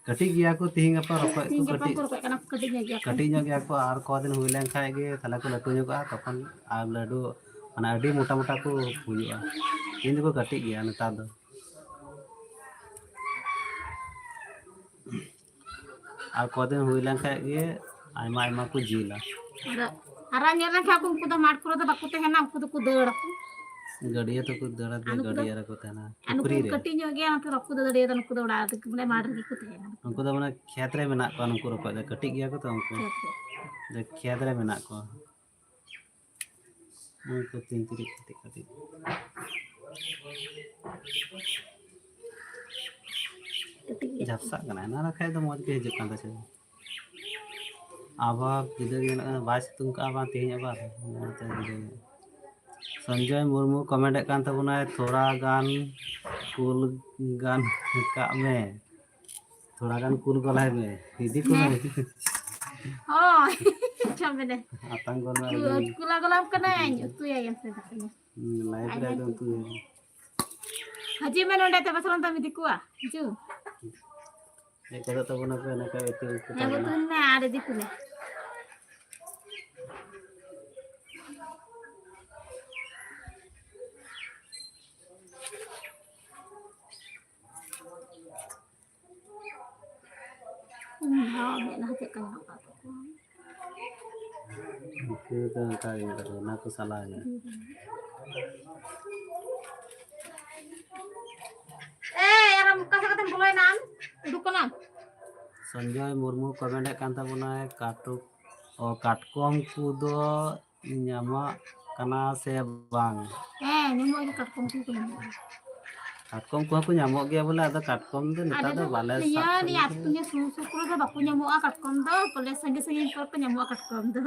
ᱠᱟᱹᱴᱤᱡ ᱜᱮᱭᱟ ᱠᱚ ᱛᱤᱦᱤᱧ ᱜᱟᱯᱟ ᱨᱚᱠᱚᱡ ᱠᱚ, ᱛᱤᱦᱤᱧ ᱜᱟᱯᱟ ᱠᱟᱹᱴᱤᱡ, ᱠᱚ ᱨᱚᱠᱚᱡ ᱠᱟᱱᱟ ᱠᱚ, ᱠᱟᱹᱴᱤᱡ ᱧᱚᱜ ᱜᱮᱭᱟ ᱠᱚ᱾ ᱠᱟᱹᱴᱤᱡ ᱧᱚᱜ ᱜᱮᱭᱟ ᱠᱚ, ᱟᱨ ᱠᱚᱫᱤᱱ ᱦᱩᱭ ᱞᱮᱱᱠᱷᱟᱡ ᱜᱮ ᱛᱟᱦᱞᱮ ᱠᱚ ᱞᱟᱹᱴᱩ ᱧᱚᱜᱚᱜᱼᱟ, ᱛᱚᱠᱷᱚᱱ ᱟᱨ ᱞᱟᱹᱴᱩ, ᱢᱟᱱᱮ, ᱟᱹᱰᱤ ᱢᱚᱴᱟ ᱢᱚᱴᱟ ᱠᱚ ᱦᱩᱭᱩᱜᱼᱟ᱾ ᱛᱤᱦᱤᱧ ᱫᱚᱠᱚ ᱠᱟᱹᱴᱤᱡ ᱜᱮᱭᱟ ᱱᱮᱛᱟᱨ ᱫᱚ᱾ ᱟᱨ ᱠᱚᱫᱤᱱ ᱦᱩᱭ ᱞᱮᱱᱠᱷᱟᱡ ᱜᱮ ᱟᱭᱢᱟ ᱟᱭᱢᱟ ᱠᱚ ᱡᱤᱞᱟ᱾ ᱟᱫᱚ ᱦᱟᱨᱟ ᱧᱮᱞ ᱞᱮᱱᱠᱷᱟᱡ ᱠᱚ, ᱩᱱᱠᱩ ᱫᱚ ᱢᱟᱴᱷ ᱠᱚᱨᱮ ᱫᱚ ᱵᱟᱠᱚ ᱛᱟᱦᱮᱱᱟ, ᱩᱱᱠᱩ ᱫᱚᱠᱚ ᱫᱟᱹᱲ ᱟᱠᱚ᱾ ᱜᱟᱹᱰᱭᱟᱹ ᱛᱮᱠᱚ ᱫᱟᱹᱲᱟ, ᱟᱨ ᱱᱩᱠᱩ ᱫᱚ, ᱜᱟᱹᱰᱭᱟᱹ ᱨᱮᱠᱚ ᱛᱟᱦᱮᱱᱟ, ᱟᱨ ᱱᱩᱠᱩ ᱯᱩᱠᱷᱨᱤ ᱨᱮ᱾ ᱠᱟᱹᱴᱤᱡ ᱧᱚᱜ ᱜᱮᱭᱟ, ᱚᱱᱟᱛᱮ ᱵᱟᱠᱚ ᱫᱟᱹᱲ ᱫᱟᱲᱮᱭᱟᱫᱟ, ᱱᱩᱠᱩ ᱫᱚ ᱚᱲᱟᱜ ᱨᱮᱜᱮ, ᱵᱚᱞᱮ, ᱢᱟᱴᱷ ᱨᱮᱜᱮ ᱠᱚ ᱛᱟᱦᱮᱱᱟ᱾ ᱩᱱᱠᱩ ᱫᱚ, ᱢᱟᱱᱮ, ᱠᱷᱮᱛ ᱨᱮ ᱢᱮᱱᱟᱜ ᱠᱚᱣᱟ, ᱱᱩᱠᱩ ᱨᱚᱠᱚᱡ ᱫᱚ ᱠᱟᱹᱴᱤᱡ ᱜᱮᱭᱟ ᱠᱚ ᱛᱚ, ᱩᱱᱠᱩ ᱠᱷᱮᱛ ᱨᱮ᱾ ᱫᱚ ᱠᱷᱮᱛ ᱨᱮ ᱢᱮᱱᱟᱜ ᱠᱚᱣᱟ᱾ ᱩᱱᱠᱩ ᱛᱤᱱ ᱛᱤᱨᱤᱡ ᱠᱟᱹᱴᱤᱡ ᱠᱟᱹᱴᱤᱡ᱾ ᱠᱟᱹᱴᱤᱡ ᱜᱮᱭᱟ᱾ ᱡᱷᱟᱯᱥᱟᱜ ᱠᱟᱱᱟ, ᱮᱱᱟᱱ ᱠᱷᱟᱡ ᱫᱚ ᱢᱚᱡᱽ ᱜᱮ ᱦᱤᱡᱩᱜ ᱠᱟᱱ ᱛᱟᱦᱮᱸ᱾ ᱟᱵᱚᱦᱟᱣᱟ ᱡᱩᱫᱟᱹ ᱜᱮ ᱢᱮᱱᱟᱜᱼᱟ, ᱵᱟᱭ ᱥᱤᱛᱩᱝ ᱠᱟᱜᱼᱟ ᱵᱟᱝ ᱛᱮᱦᱮᱧ ᱟᱵᱟᱨ, ᱚᱱᱟᱛᱮ ᱡᱩᱫᱟᱹ ᱜᱮ᱾ ᱥᱚᱧᱡᱚᱭ ᱢᱩᱨᱢᱩ ᱠᱚᱢᱮᱱᱴ ᱮᱫ ᱠᱟᱱ ᱛᱟᱵᱚᱱᱟᱭ, "ᱛᱷᱚᱲᱟ ᱜᱟᱱ ᱠᱩᱞ ᱜᱟᱱ ᱠᱟᱜ ᱢᱮ, ᱛᱷᱚᱲᱟ ᱜᱟᱱ ᱠᱩᱞ ᱜᱚᱞᱟᱭ ᱢᱮ, ᱤᱫᱤ ᱠᱚᱢᱮ᱾" ᱦᱮᱸ᱾ ᱦᱳᱭ᱾ ᱪᱚ ᱢᱮᱱᱮ᱾ ᱟᱛᱟᱝ ᱜᱚᱞ ᱢᱮ, ᱠᱩᱞ, ᱟᱹᱰᱤ ᱠᱩᱞᱟ ᱜᱚᱞᱟᱢ ᱠᱟᱹᱱᱟᱹᱧ, ᱩᱛᱩᱭᱟᱭᱟᱢ ᱥᱮ ᱫᱟᱠᱟᱭᱟ? ᱦᱩᱸ, ᱞᱟᱭᱤᱵᱷ ᱨᱮ ᱟᱭᱢᱟ ᱮᱠᱫᱚᱢ ᱩᱛᱩ᱾ ᱩᱛᱩᱭᱟᱭ᱾ ᱦᱤᱡᱩᱜ ᱢᱮ ᱱᱚᱸᱰᱮ, ᱛᱚᱵᱮ ᱥᱟᱞᱟᱜ ᱫᱚᱢ ᱤᱫᱤ ᱠᱚᱣᱟ᱾ ᱦᱤᱡᱩᱜ᱾ ᱦᱮᱡ ᱜᱚᱫᱚᱜ ᱛᱟᱵᱚᱱᱟ ᱯᱮ, ᱱᱚᱝᱠᱟ ᱩᱛᱩ ᱠᱚ ᱦᱮᱸ, ᱛᱟᱵᱚᱱᱟ᱾ ᱩᱛᱩᱭ ᱢᱮ ᱟᱨ ᱤᱫᱤ ᱠᱚᱢᱮ᱾ ᱩᱱᱤ ᱦᱚᱸ ᱢᱮᱫ ᱞᱟᱦᱟ ᱪᱮᱫ ᱞᱮᱠᱟ ᱧᱮᱞᱚᱜ ᱠᱟᱱ ᱛᱟᱠᱚᱣᱟ᱾ ᱩᱱᱠᱩ ᱫᱚ ᱚᱱᱠᱟ ᱜᱮ ᱢᱮᱱᱟᱜ ᱠᱚᱣᱟ, ᱚᱱᱟ ᱠᱚ ᱥᱟᱞᱟ ᱜᱮ᱾ ᱮᱭ, ᱟᱨ ᱟᱢ ᱚᱠᱟ ᱥᱮᱫ ᱠᱟᱛᱮᱢ ᱵᱚᱞᱚᱭᱮᱱᱟ ᱟᱢ? ᱩᱰᱩᱠ ᱠᱟᱱᱟᱢ? ᱥᱚᱧᱡᱚᱭ ᱢᱩᱨᱢᱩ ᱠᱚᱢᱮᱱᱴ ᱮᱫ ᱠᱟᱱ ᱛᱟᱵᱚᱱᱟᱭ, ᱠᱟᱴᱩᱠ, ᱚ, ᱠᱟᱴᱠᱚᱢ ᱠᱚᱫᱚ ᱧᱟᱢᱚᱜ ᱠᱟᱱᱟ ᱥᱮ ᱵᱟᱝ? ᱦᱮᱸ, ᱧᱟᱢᱚᱜ ᱜᱮ, ᱠᱟᱴᱠᱚᱢ ᱠᱚ ᱧᱟᱢᱚᱜᱼᱟ᱾ ᱠᱟᱴᱠᱚᱢ ᱠᱚᱦᱚᱸ ᱠᱚ ᱧᱟᱢᱚᱜ ᱜᱮᱭᱟ ᱵᱚᱞᱮ, ᱟᱫᱚ ᱠᱟᱴᱠᱚᱢ ᱫᱚ ᱱᱮᱛᱟᱨ ᱟᱞᱮ ᱫᱚ ᱫᱚ ᱵᱟᱞᱮ ᱤᱭᱟᱹ, ᱥᱟᱵ ᱱᱤᱭᱟᱹ ᱠᱚᱜᱮ᱾ ᱟᱹᱛᱩ, ᱱᱤᱭᱟᱹ ᱥᱩᱨ ᱥᱩᱯᱩᱨ ᱨᱮᱫᱚ ᱵᱟᱠᱚ ᱧᱟᱢᱚᱜᱼᱟ ᱠᱟᱴᱠᱚᱢ ᱫᱚ, ᱵᱚᱞᱮ ᱥᱟᱺᱜᱤᱧ ᱥᱟᱺᱜᱤᱧ ᱠᱚᱨᱮ ᱠᱚ ᱧᱟᱢᱚᱜᱼᱟ ᱠᱟᱴᱠᱚᱢ ᱫᱚ᱾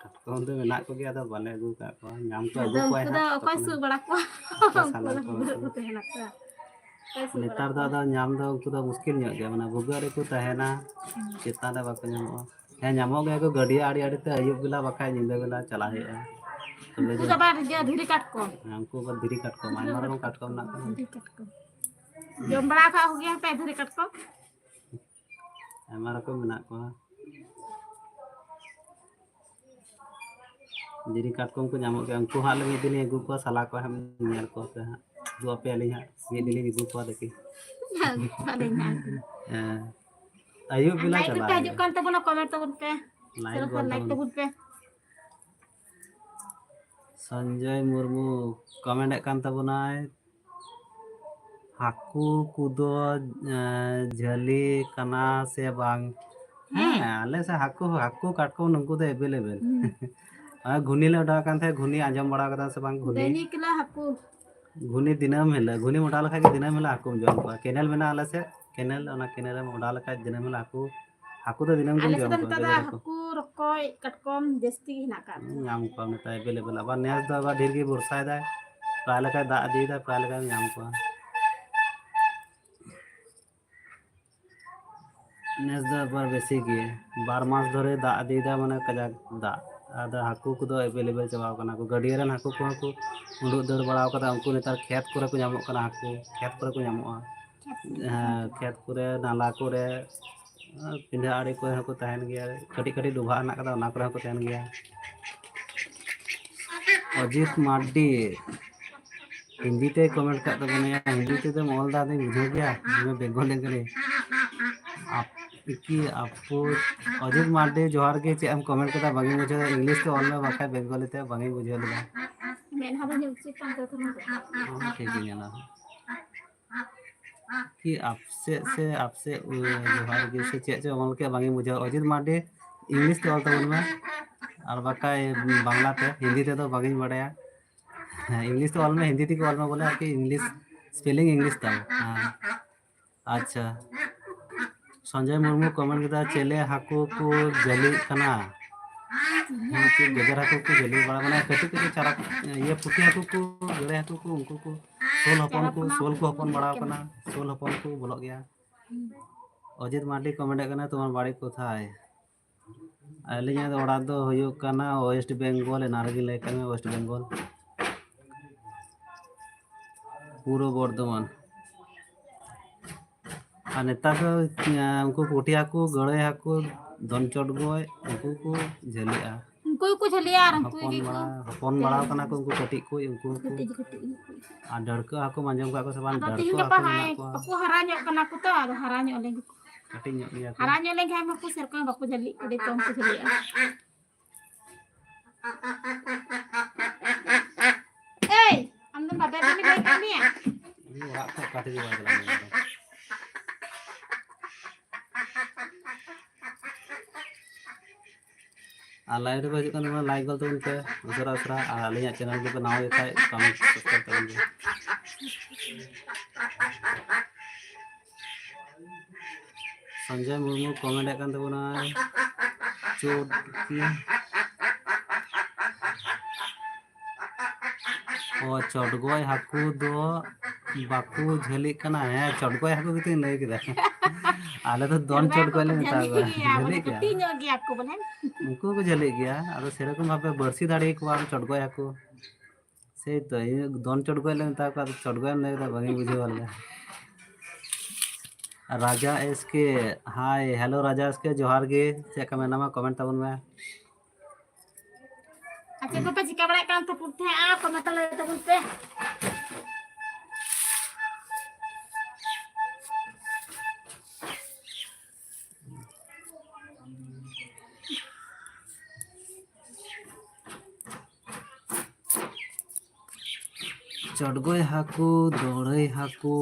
ᱠᱟᱴᱠᱚᱢ ᱫᱚ ᱢᱮᱱᱟᱜ ᱠᱚᱜᱮᱭᱟ, ᱟᱫᱚ ᱵᱟᱞᱮ ᱟᱹᱜᱩ ᱟᱠᱟᱫ ᱠᱚᱣᱟ, ᱧᱟᱢ ᱠᱚ ᱟᱫᱚ ᱟᱹᱜᱩ ᱠᱚᱣᱟᱭ ᱩᱱᱠᱩ ᱫᱚ ᱦᱟᱸᱜ ᱚᱠᱚᱭ ᱛᱚᱠᱷᱚᱱ᱾ ᱥᱩᱜ ᱵᱟᱲᱟ ᱠᱚᱣᱟ? ᱚᱠᱚᱭ ᱥᱟᱞᱟ ᱩᱱᱠᱩ ᱫᱚ ᱠᱚᱣᱟ ᱵᱷᱩᱜᱟᱹᱜ ᱩᱱᱠᱩ ᱨᱮᱠᱚ ᱫᱚ? ᱛᱟᱦᱮᱱᱟ ᱛᱚ᱾ ᱚᱠᱚᱭ ᱥᱩᱜ ᱵᱟᱲᱟ ᱱᱮᱛᱟᱨ ᱫᱚ ᱠᱚᱣᱟ? ᱟᱫᱚ ᱧᱟᱢ ᱫᱚ ᱩᱱᱠᱩ ᱫᱚ ᱢᱩᱥᱠᱤᱞ ᱧᱚᱜ ᱜᱮᱭᱟ, ᱢᱟᱱᱮ ᱵᱷᱩᱜᱟᱹᱜ ᱨᱮᱠᱚ ᱛᱟᱦᱮᱱᱟ, ᱦᱩᱸ᱾ ᱪᱮᱛᱟᱱ ᱨᱮ ᱵᱟᱠᱚ ᱧᱟᱢᱚᱜᱼᱟ᱾ ᱦᱮᱸ, ᱧᱟᱢᱚᱜ ᱜᱮᱭᱟ ᱠᱚ, ᱜᱟᱹᱰᱭᱟᱹ ᱟᱲᱮ ᱟᱲᱮ ᱛᱮ ᱟᱹᱭᱩᱵ ᱵᱮᱞᱟ ᱵᱟᱠᱷᱟᱡ ᱧᱤᱫᱟᱹ ᱵᱮᱞᱟ ᱪᱟᱞᱟᱜ ᱦᱩᱭᱩᱜᱼᱟ᱾ ᱛᱚᱵᱮ ᱩᱱᱠᱩ ᱡᱮ ᱫᱚ ᱟᱵᱟᱨ ᱤᱭᱟᱹ ᱫᱷᱤᱨᱤ ᱠᱟᱴᱠᱚᱢ᱾ ᱦᱮᱸ, ᱩᱱᱠᱩ ᱠᱚ ᱫᱷᱤᱨᱤ ᱠᱟᱴᱠᱚᱢ, ᱟᱭᱢᱟ ᱨᱚᱠᱚᱢ ᱠᱟᱴᱠᱚᱢ ᱢᱮᱱᱟᱜ ᱠᱚᱣᱟ᱾ ᱫᱷᱤᱨᱤ ᱠᱟᱴᱠᱚᱢ᱾ ᱡᱚᱢ ᱵᱟᱲᱟ ᱟᱠᱟᱫ ᱠᱚᱜᱮᱭᱟ ᱯᱮ ᱫᱷᱤᱨᱤ ᱠᱟᱴᱠᱚᱢ? ᱟᱭᱢᱟ ᱨᱚᱠᱚᱢ ᱢᱮᱱᱟᱜ ᱠᱚᱣᱟ᱾ ᱫᱷᱤᱨᱤ ᱠᱟᱴᱠᱚᱢ ᱠᱚ ᱧᱟᱢᱚᱜ ᱜᱮᱭᱟ᱾ ᱩᱱᱠᱩ ᱦᱟᱸᱜ ᱞᱮ ᱢᱤᱫ ᱫᱤᱱ ᱞᱤᱧ ᱟᱹᱜᱩ ᱠᱚᱣᱟ, ᱥᱟᱞᱟ ᱠᱚ ᱦᱟᱸᱜ ᱧᱮᱞ ᱠᱚᱣᱟ ᱯᱮ ᱦᱟᱸᱜ᱾ ᱩᱫᱩᱜ ᱟᱯᱮᱭᱟᱞᱤᱧ ᱦᱟᱸᱜ, ᱢᱤᱫ ᱫᱤᱱ ᱞᱤᱧ ᱟᱹᱜᱩ ᱠᱚᱣᱟ ᱫᱮᱠᱷᱤ᱾ ᱦᱮᱸ, ᱟᱹᱭᱩᱵ ᱵᱮᱞᱟ ᱞᱟᱭᱤᱵᱷ ᱪᱟᱞᱟᱜ ᱨᱮᱯᱮ ᱦᱤᱡᱩᱜ ᱦᱩᱭᱩᱜᱼᱟ᱾ ᱠᱟᱱ ᱛᱟᱵᱚᱱᱟ, ᱠᱚᱢᱮᱱᱴ ᱛᱟᱵᱚᱱ ᱯᱮ᱾ ᱞᱟᱭᱤᱵᱷ ᱥᱮ ᱵᱚᱞ ᱞᱟᱭᱤᱠ ᱛᱟᱵᱚᱱ᱾ ᱛᱟᱵᱚᱱ ᱯᱮ᱾ ᱥᱚᱧᱡᱚᱭ ᱢᱩᱨᱢᱩ ᱠᱚᱢᱮᱱᱴ ᱮᱫ ᱠᱟᱱ ᱛᱟᱵᱚᱱᱟᱭ, ᱦᱟᱹᱠᱩ ᱠᱚᱫᱚ, ᱮᱸ, ᱡᱷᱟᱹᱞᱤ ᱠᱟᱱᱟ ᱥᱮ ᱵᱟᱝ? ᱦᱮᱸ, ᱦᱮᱸ᱾ ᱟᱞᱮ ᱥᱮᱫ ᱦᱟᱹᱠᱩ, ᱦᱟᱹᱠᱩ ᱠᱟᱴᱠᱚᱢ ᱱᱩᱠᱩ ᱫᱚ ᱮᱵᱮᱞᱮᱵᱮᱞ᱾ ᱦᱩᱸ᱾ ᱟᱨ ᱜᱷᱩᱱᱤ ᱞᱮ ᱚᱰᱟᱣ ᱠᱟᱱ ᱛᱟᱦᱮᱸᱫ, ᱜᱷᱩᱱᱤ ᱟᱸᱡᱚᱢ ᱵᱟᱲᱟ ᱠᱟᱫᱟ ᱥᱮ ᱵᱟᱝ? ᱜᱷᱩᱱᱤ᱾ ᱫᱟᱹᱭᱱᱤ ᱠᱤᱞᱳ ᱦᱟᱹᱠᱩ᱾ ᱜᱷᱩᱱᱤ ᱫᱤᱱᱟᱹᱢ ᱦᱤᱞᱳᱜ, ᱜᱷᱩᱱᱤᱢ ᱚᱰᱟᱣ ᱞᱮᱠᱷᱟᱡ ᱜᱮ ᱫᱤᱱᱟᱹᱢ ᱦᱤᱞᱳᱜ ᱦᱟᱹᱠᱩᱢ ᱡᱚᱢ ᱠᱚᱣᱟ᱾ ᱠᱮᱱᱮᱞ ᱢᱮᱱᱟᱜᱼᱟ ᱟᱞᱮ ᱥᱮᱫ, ᱠᱮᱱᱮᱞ, ᱚᱱᱟ ᱠᱮᱱᱮᱞ ᱨᱮᱢ ᱚᱰᱟᱣ ᱞᱮᱠᱷᱟᱡ ᱫᱤᱱᱟᱹᱢ ᱦᱤᱞᱳᱜ ᱦᱟᱹᱠᱩ, ᱦᱟᱹᱠᱩ ᱫᱚ ᱫᱤᱱᱟᱹᱢ ᱜᱮᱢ ᱟᱞᱮ ᱥᱮᱫ ᱡᱚᱢ ᱫᱚ ᱠᱚᱣᱟ, ᱱᱮᱛᱟᱨ ᱫᱚ ᱵᱮᱨᱮᱞ ᱦᱟᱹᱠᱩ᱾ ᱦᱟᱹᱠᱩ, ᱨᱚᱠᱚᱡ, ᱠᱟᱴᱠᱚᱢ ᱡᱟᱹᱥᱛᱤ ᱜᱮ ᱦᱮᱱᱟᱜ ᱟᱠᱟᱫ ᱠᱚᱣᱟ᱾ ᱦᱩᱸ, ᱧᱟᱢ ᱠᱚᱣᱟᱢ ᱱᱮᱛᱟᱨ available᱾ ᱟᱵᱟᱨ ᱱᱮᱥ ᱫᱚ ᱟᱵᱟᱨ ᱰᱷᱮᱨ ᱜᱮ ᱵᱚᱨᱥᱟᱭᱮᱫᱟᱭ, ᱯᱨᱟᱭ ᱞᱮᱠᱟᱭ ᱫᱟᱜ ᱤᱫᱤᱭᱮᱫᱟ, ᱯᱨᱟᱭ ᱞᱮᱠᱟᱢ ᱧᱟᱢ ᱠᱚᱣᱟ᱾ ᱱᱮᱥ ᱫᱚ ᱟᱵᱟᱨ ᱵᱮᱥᱤ ᱜᱮ, ᱵᱟᱨ ᱢᱟᱥ ᱫᱷᱚᱨᱮ ᱫᱟᱜ ᱤᱫᱤᱭᱮᱫᱟ, ᱢᱟᱱᱮ ᱠᱟᱡᱟᱠ ᱫᱟᱜ᱾ ᱟᱫᱚ ᱦᱟᱹᱠᱩ ᱠᱚᱫᱚ available ᱪᱟᱵᱟᱣ ᱠᱟᱱᱟ ᱠᱚ᱾ ᱜᱟᱹᱰᱭᱟᱹ ᱨᱮᱱ ᱦᱟᱹᱠᱩ ᱠᱚᱦᱚᱸ ᱠᱚ ᱩᱰᱩᱠ ᱫᱟᱹᱲ ᱵᱟᱲᱟᱣ ᱠᱟᱫᱟ᱾ ᱩᱱᱠᱩ ᱱᱮᱛᱟᱨ ᱠᱷᱮᱛ ᱠᱚᱨᱮ ᱠᱚ ᱧᱟᱢᱚᱜ ᱠᱟᱱᱟ ᱦᱟᱹᱠᱩ, ᱠᱷᱮᱛ ᱠᱚᱨᱮ ᱠᱚ ᱧᱟᱢᱚᱜᱼᱟ᱾ ᱦᱮᱸ, ᱠᱷᱮᱛ ᱠᱚᱨᱮ, ᱱᱟᱞᱟ ᱠᱚᱨᱮ, ᱯᱤᱸᱰᱟᱹ ᱟᱲᱮ ᱠᱚᱨᱮ ᱦᱚᱸᱠᱚ ᱛᱟᱦᱮᱱ ᱜᱮᱭᱟ᱾ ᱠᱟᱹᱴᱤᱡ ᱠᱟᱹᱴᱤᱡ ᱰᱚᱵᱷᱟᱜ ᱦᱮᱱᱟᱜ ᱠᱟᱫᱟ, ᱚᱱᱟ ᱠᱚᱨᱮ ᱦᱚᱸᱠᱚ ᱛᱟᱦᱮᱱ ᱜᱮᱭᱟ᱾ ᱚᱡᱤᱛ ᱢᱟᱨᱰᱤ, ᱦᱤᱱᱫᱤ ᱛᱮᱭ ᱠᱚᱢᱮᱱᱴ ᱠᱟᱜ ᱛᱟᱵᱚᱱᱟ, ᱦᱤᱱᱫᱤ ᱛᱮᱫᱚᱢ ᱚᱞ ᱫᱟ, ᱟᱫᱚᱧ ᱵᱩᱡᱷᱟᱹᱣ ᱜᱮᱭᱟ, ᱤᱧ ᱢᱟ ᱵᱮᱝᱜᱚᱞᱤ ᱠᱟᱹᱱᱟᱹᱧ᱾ ᱟᱯ-, ᱤᱠᱤ ᱟᱯᱩ, ᱚᱡᱤᱛ ᱢᱟᱨᱰᱤ, ᱡᱚᱦᱟᱨ ᱜᱮ, ᱪᱮᱫ ᱮᱢ ᱠᱚᱢᱮᱱᱴ ᱠᱮᱫᱟ ᱵᱟᱝᱤᱧ ᱵᱩᱡᱷᱟᱹᱣ ᱫᱟ, ᱤᱝᱞᱤᱥ ᱛᱮ ᱚᱞ ᱢᱮ, ᱵᱟᱠᱷᱟᱡ ᱵᱮᱝᱜᱚᱞᱤ ᱛᱮ ᱵᱟᱝᱤᱧ ᱵᱩᱡᱷᱟᱹᱣ ᱞᱮᱫᱟ᱾ ᱢᱮᱫᱦᱟ ᱫᱚ ᱧᱮᱞ ᱩᱪᱤᱛ ᱠᱟᱱ ᱛᱟᱭᱟ ᱛᱚ᱾ ᱦᱚᱸ, ᱴᱷᱤᱠ ᱜᱮ ᱧᱮᱞᱟ᱾ ᱠᱤ ᱟᱯᱥᱮᱫ ᱥᱮ ᱟᱯᱥᱮᱫ, ᱩ, ᱡᱚᱦᱟᱨ ᱜᱮ ᱥᱮ ᱪᱮᱫ ᱪᱚ ᱚᱞ ᱠᱮᱫ, ᱵᱟᱝᱤᱧ ᱵᱩᱡᱷᱟᱹᱣ᱾ ᱚᱡᱤᱛ ᱢᱟᱨᱰᱤ, ᱤᱝᱞᱤᱥ ᱛᱮ ᱚᱞ ᱛᱟᱵᱚᱱ ᱢᱮ, ᱟᱨ ᱵᱟᱠᱷᱟᱡ ᱵᱟᱝᱞᱟ ᱛᱮ, ᱦᱤᱱᱫᱤ ᱛᱮᱫᱚ ᱵᱟᱝᱤᱧ ᱵᱟᱲᱟᱭᱟ᱾ ᱦᱮᱸ, ᱤᱝᱞᱤᱥ ᱛᱮ ᱚᱞ ᱢᱮ, ᱦᱤᱱᱫᱤ ᱛᱮᱜᱮ ᱚᱞ ᱢᱮ ᱵᱚᱞᱮ, ᱟᱨᱠᱤ ᱤᱝᱞᱤᱥ, spelling ᱤᱝᱞᱤᱥ ᱛᱟᱢ᱾ ᱦᱮᱸ, ᱟᱪᱪᱷᱟ᱾ ᱥᱚᱧᱡᱚᱭ ᱢᱩᱨᱢᱩ ᱠᱚᱢᱮᱱᱴ ᱠᱮᱫᱟ, ᱪᱮᱞᱮ ᱦᱟᱹᱠᱩ ᱠᱚ ᱡᱷᱟᱹᱞᱤᱜ ᱠᱟᱱᱟ? ᱦᱮᱸ, ᱪᱮᱫ ᱜᱮᱡᱮᱨ ᱦᱟᱹᱠᱩ ᱠᱚ ᱡᱷᱟᱹᱞᱤ ᱵᱟᱲᱟ ᱠᱟᱱᱟ, ᱠᱟᱹᱴᱤᱡ ᱠᱟᱹᱴᱤᱡ ᱪᱟᱨᱟ, ᱤᱭᱟᱹ, ᱯᱩᱴᱷᱤ ᱦᱟᱹᱠᱩ ᱠᱚ, ᱜᱟᱹᱲᱟᱹᱭ ᱦᱟᱹᱠᱩ ᱠᱚ, ᱩᱱᱠᱩ ᱠᱚ, ᱥᱳᱞ ᱦᱚᱯᱚᱱ ᱠᱚ, ᱥᱳᱞ ᱠᱚ ᱦᱚᱯᱚᱱ ᱵᱟᱲᱟ ᱠᱟᱱᱟ, ᱥᱳᱞ ᱦᱚᱯᱚᱱ ᱠᱚ ᱵᱚᱞᱚᱜ ᱜᱮᱭᱟ᱾ ᱚᱡᱤᱛ ᱢᱟᱨᱰᱤ ᱠᱚᱢᱮᱱᱴ ᱠᱟᱱᱟ, ᱛᱳᱢᱟᱨ ᱵᱟᱲᱤ ᱠᱳᱛᱷᱟᱭ? ᱟᱹᱞᱤᱧᱟᱜ ᱫᱚ ᱚᱲᱟᱜ ᱫᱚ ᱦᱩᱭᱩᱜ ᱠᱟᱱᱟ ᱳᱭᱮᱥᱴ ᱵᱮᱝᱜᱚᱞ, ᱮᱱᱟᱝ ᱨᱮᱜᱮ ᱞᱟᱹᱭ ᱠᱟᱱᱟ ᱳᱭᱮᱥᱴ ᱵᱮᱝᱜᱚᱞ, ᱯᱩᱨᱵᱚ ᱵᱚᱨᱫᱷᱚᱢᱟᱱ᱾ ᱟᱨ ᱱᱮᱛᱟᱨ ᱫᱚ, ᱮᱸ, ᱩᱱᱠᱩ ᱯᱩᱴᱷᱤ ᱦᱟᱹᱠᱩ, ᱜᱟᱹᱲᱟᱹᱭ ᱦᱟᱹᱠᱩ, ᱫᱚᱱ ᱪᱚᱰᱜᱚᱡ, ᱩᱱᱠᱩ ᱠᱚ ᱡᱷᱟᱹᱞᱤᱜᱼᱟ᱾ ᱩᱱᱠᱩ ᱜᱮᱠᱚ ᱡᱷᱟᱹᱞᱤᱜᱼᱟ ᱟᱨ ᱩᱱᱠᱩ ᱦᱚᱯᱚᱱ ᱜᱮᱠᱚ ᱵᱟᱲᱟ, ᱦᱚᱯᱚᱱ ᱵᱟᱲᱟ ᱠᱟᱱᱟ ᱠᱚ ᱩᱱᱠᱩ ᱠᱟᱹᱴᱤᱡ ᱠᱚ, ᱩᱱᱠᱩ ᱠᱚ᱾ ᱠᱟᱹᱴᱤᱡ ᱠᱟᱹᱴᱤᱡ ᱩᱱᱠᱩ᱾ ᱟᱨ ᱰᱟᱹᱲᱠᱟᱹ ᱦᱟᱹᱠᱩ ᱢᱟ ᱟᱸᱡᱚᱢ ᱠᱟᱜ ᱠᱚ ᱥᱮ ᱵᱟᱝ? ᱟᱫᱚ ᱰᱟᱹᱲᱠᱟᱹ ᱛᱤᱦᱤᱧ ᱦᱟᱹᱠᱩ ᱜᱟᱯᱟ ᱢᱮᱱᱟᱜ ᱦᱟᱸᱜ ᱠᱚᱣᱟ᱾ ᱵᱟᱠᱚ ᱦᱟᱨᱟ ᱧᱚᱜ ᱠᱟᱱᱟ ᱠᱚ ᱛᱚ, ᱟᱫᱚ ᱦᱟᱨᱟ ᱧᱚᱜ ᱞᱮᱱ ᱜᱮᱠᱚ᱾ ᱠᱟᱹᱴᱤᱡ ᱧᱚᱜ ᱜᱮᱭᱟ ᱠᱚ᱾ ᱦᱟᱨᱟ ᱧᱚᱜ ᱞᱮᱱ ᱠᱷᱟᱱ ᱢᱟᱠᱚ ᱥᱮᱨᱚᱠᱚᱢ ᱵᱟᱠᱚ ᱡᱷᱟᱹᱞᱤᱜ, ᱟᱹᱰᱤ ᱠᱚᱢ ᱠᱚ ᱡᱷᱟᱹᱞᱤᱜᱼᱟ᱾ ᱮᱭ, ᱟᱢ ᱫᱚ ᱵᱟᱵᱮᱨ ᱫᱚᱢᱮ ᱞᱟᱹᱭ ᱠᱟᱜ ᱢᱮᱭᱟ? ᱩᱱᱤ ᱚᱲᱟᱜ ᱠᱷᱚᱱ ᱚᱠᱟ ᱛᱮᱜᱮ ᱵᱟᱭ ᱪᱟᱞᱟᱜ ᱠᱟᱱᱟ᱾ ᱟᱨ live ᱨᱮᱠᱚ ᱦᱤᱡᱩᱜ ᱠᱟᱱ ᱛᱟᱵᱚᱱᱟ, like ᱜᱚᱫ ᱛᱟᱵᱚᱱ ᱯᱮ ᱩᱥᱟᱹᱨᱟ ᱩᱥᱟᱹᱨᱟ, ᱟᱨ ᱟᱹᱞᱤᱧᱟᱜ channel ᱡᱩᱫᱤ ᱯᱮ ᱱᱟᱣᱟ ᱜᱮ ᱠᱷᱟᱡ comment subscribe ᱛᱟᱵᱚᱱ ᱯᱮ᱾ ᱥᱚᱧᱡᱚᱭ ᱢᱩᱨᱢᱩ comment ᱮᱫ ᱠᱟᱱ ᱛᱟᱵᱚᱱᱟᱭ, ᱪᱳᱫ ᱠᱤ ᱚ, ᱪᱚᱰᱜᱚᱡ ᱦᱟᱹᱠᱩ ᱫᱚ ᱵᱟᱠᱚ ᱡᱷᱟᱹᱞᱤᱜ ᱠᱟᱱᱟ᱾ ᱦᱮᱸ, ᱪᱚᱰᱜᱚᱡ ᱦᱟᱹᱠᱩ ᱜᱮᱛᱚᱧ ᱞᱟᱹᱭ ᱠᱮᱫᱟ᱾ ᱟᱞᱮ ᱫᱚ ᱫᱚᱱ ᱪᱚᱰᱜᱚᱡ ᱦᱟᱹᱠᱩ ᱪᱚᱰᱜᱚᱡ ᱞᱮ ᱠᱚ ᱢᱮᱛᱟ ᱡᱷᱟᱹᱞᱤᱜ ᱠᱚᱣᱟ᱾ ᱜᱮᱭᱟ, ᱡᱷᱟᱹᱞᱤᱜ ᱢᱟᱱᱮ ᱜᱮᱭᱟ᱾ ᱠᱟᱹᱴᱤᱡ ᱧᱚᱜ ᱜᱮᱭᱟ ᱠᱚ ᱵᱚᱞᱮ᱾ ᱩᱱᱠᱩ ᱠᱚ ᱡᱷᱟᱹᱞᱤᱜ ᱜᱮᱭᱟ, ᱟᱫᱚ ᱥᱮᱨᱚᱠᱚᱢ ᱵᱷᱟᱵᱮ ᱵᱟᱹᱲᱥᱤ ᱫᱟᱲᱮ ᱟᱠᱚᱣᱟᱢ ᱪᱚᱰᱜᱚᱡ ᱦᱟᱹᱠᱩ᱾ ᱥᱮᱭ ᱛᱚ, ᱤᱧ ᱫᱚᱱ ᱪᱚᱰᱜᱚᱡ ᱞᱮ ᱢᱮᱛᱟ ᱠᱚᱣᱟ, ᱟᱫᱚ ᱪᱚᱰᱜᱚᱡ ᱮᱢ ᱞᱟᱹᱭ ᱠᱮᱫᱟ, ᱵᱟᱝᱤᱧ ᱵᱩᱡᱷᱟᱹᱣ ᱞᱮᱫᱟ᱾ ᱨᱟᱡᱟ ᱮᱥ ᱠᱮ, hi, hello ᱨᱟᱡᱟ ᱮᱥ ᱠᱮ, ᱡᱚᱦᱟᱨ ᱜᱮ᱾ ᱪᱮᱫ ᱞᱮᱠᱟ ᱢᱮᱱᱟᱢᱟ? Comment ᱛᱟᱵᱚᱱ ᱢᱮ᱾ ᱟᱨ ᱪᱮᱫ ᱠᱚᱯᱮ ᱪᱤᱠᱟᱹ ᱵᱟᱲᱟᱭᱮᱫ ᱠᱟᱱ ᱛᱟᱵᱚᱱ ᱛᱟᱦᱮᱸᱜᱼᱟ? Comment ᱞᱟᱹᱭ ᱛᱟᱵᱚᱱ ᱯᱮ᱾ ᱪᱚᱰᱜᱚᱡ ᱦᱟᱹᱠᱩ, ᱫᱚᱲᱟᱹᱭ ᱦᱟᱹᱠᱩ,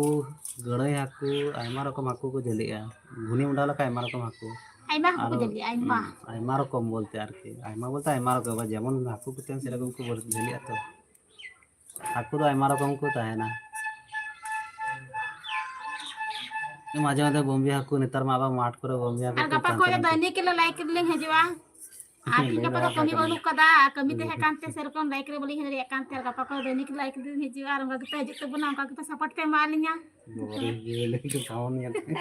ᱜᱟᱹᱲᱟᱹᱭ ᱦᱟᱹᱠᱩ, ᱟᱭᱢᱟ ᱨᱚᱠᱚᱢ ᱦᱟᱹᱠᱩ ᱠᱚ ᱡᱷᱟᱹᱞᱤᱜᱼᱟ᱾ ᱜᱷᱩᱱᱤ ᱢᱚᱰᱟᱣ ᱞᱮᱠᱷᱟᱱ ᱟᱭᱢᱟ ᱨᱚᱠᱚᱢ ᱦᱟᱹᱠᱩ᱾ ᱟᱭᱢᱟ ᱦᱟᱹᱠᱩ ᱠᱚ ᱟᱨᱚ, ᱡᱷᱟᱹᱞᱤᱜᱼᱟ, ᱟᱭᱢᱟ᱾ ᱦᱩᱸ, ᱟᱭᱢᱟ ᱨᱚᱠᱚᱢ ᱵᱚᱞᱛᱮ ᱟᱨᱠᱤ, ᱟᱭᱢᱟ ᱵᱚᱞᱛᱮ ᱟᱭᱢᱟ ᱨᱚᱠᱚᱢ, ᱡᱮᱢᱚᱱ ᱦᱟᱹᱠᱩ ᱠᱚᱛᱮ ᱥᱮᱨᱚᱠᱚᱢ ᱠᱚ ᱵᱟᱹᱲ-, ᱡᱷᱟᱹᱞᱤᱜᱼᱟ ᱛᱚ᱾ ᱦᱟᱹᱠᱩ ᱫᱚ ᱟᱭᱢᱟ ᱨᱚᱠᱚᱢ ᱠᱚ ᱛᱟᱦᱮᱱᱟ᱾ ᱢᱟᱡᱷᱮ ᱢᱟᱡᱷᱮ ᱵᱚᱢᱵᱤ ᱦᱟᱹᱠᱩ, ᱱᱮᱛᱟᱨ ᱢᱟ ᱟᱵᱟᱨ ᱢᱟᱴᱷ ᱠᱚᱨᱮ ᱵᱚᱢᱵᱤ ᱦᱟᱹᱠᱩ ᱟᱨ ᱠᱚ ᱜᱟᱯᱟ ᱛᱟᱦᱮᱱ ᱠᱷᱚᱱ ᱛᱟᱦᱮᱱ ᱠᱚ᱾ ᱫᱚᱭᱱᱤᱠ ᱞᱮ ᱞᱟᱭᱤᱠ ᱞᱤᱧ ᱦᱤᱡᱩᱜᱼᱟ᱾ ᱟᱨ ᱛᱮᱦᱮᱧ ᱜᱟᱯᱟ ᱫᱚ ᱠᱟᱹᱢᱤ ᱵᱟᱹᱱᱩᱜ ᱠᱟᱫᱟ, ᱟᱨ ᱠᱟᱹᱢᱤ ᱛᱟᱦᱮᱸ ᱠᱟᱱᱛᱮ ᱥᱮᱨᱚᱠᱚᱢ ᱞᱟᱭᱤᱠ ᱨᱮ ᱵᱟᱹᱞᱤᱧ ᱦᱮᱡ ᱫᱟᱲᱮᱭᱟᱜ ᱠᱟᱱ ᱛᱟᱦᱮᱸ᱾ ᱟᱨ ᱜᱟᱯᱟ ᱠᱷᱚᱱ ᱫᱚᱭᱱᱤᱠ ᱞᱟᱭᱤᱠ ᱞᱤᱧ ᱦᱤᱡᱩᱜᱼᱟ, ᱟᱨ ᱚᱱᱠᱟ ᱜᱮᱯᱮ ᱦᱤᱡᱩᱜ ᱛᱟᱵᱚᱱᱟ, ᱚᱱᱠᱟ ᱜᱮᱯᱮ support ᱯᱮ ᱮᱢᱟ ᱞᱤᱧᱟ᱾ ᱵᱟᱵᱟᱨᱮ, ᱜᱮᱞᱮ ᱠᱚ ᱥᱟᱣᱩᱱᱰ ᱧᱮᱞ ᱛᱮ᱾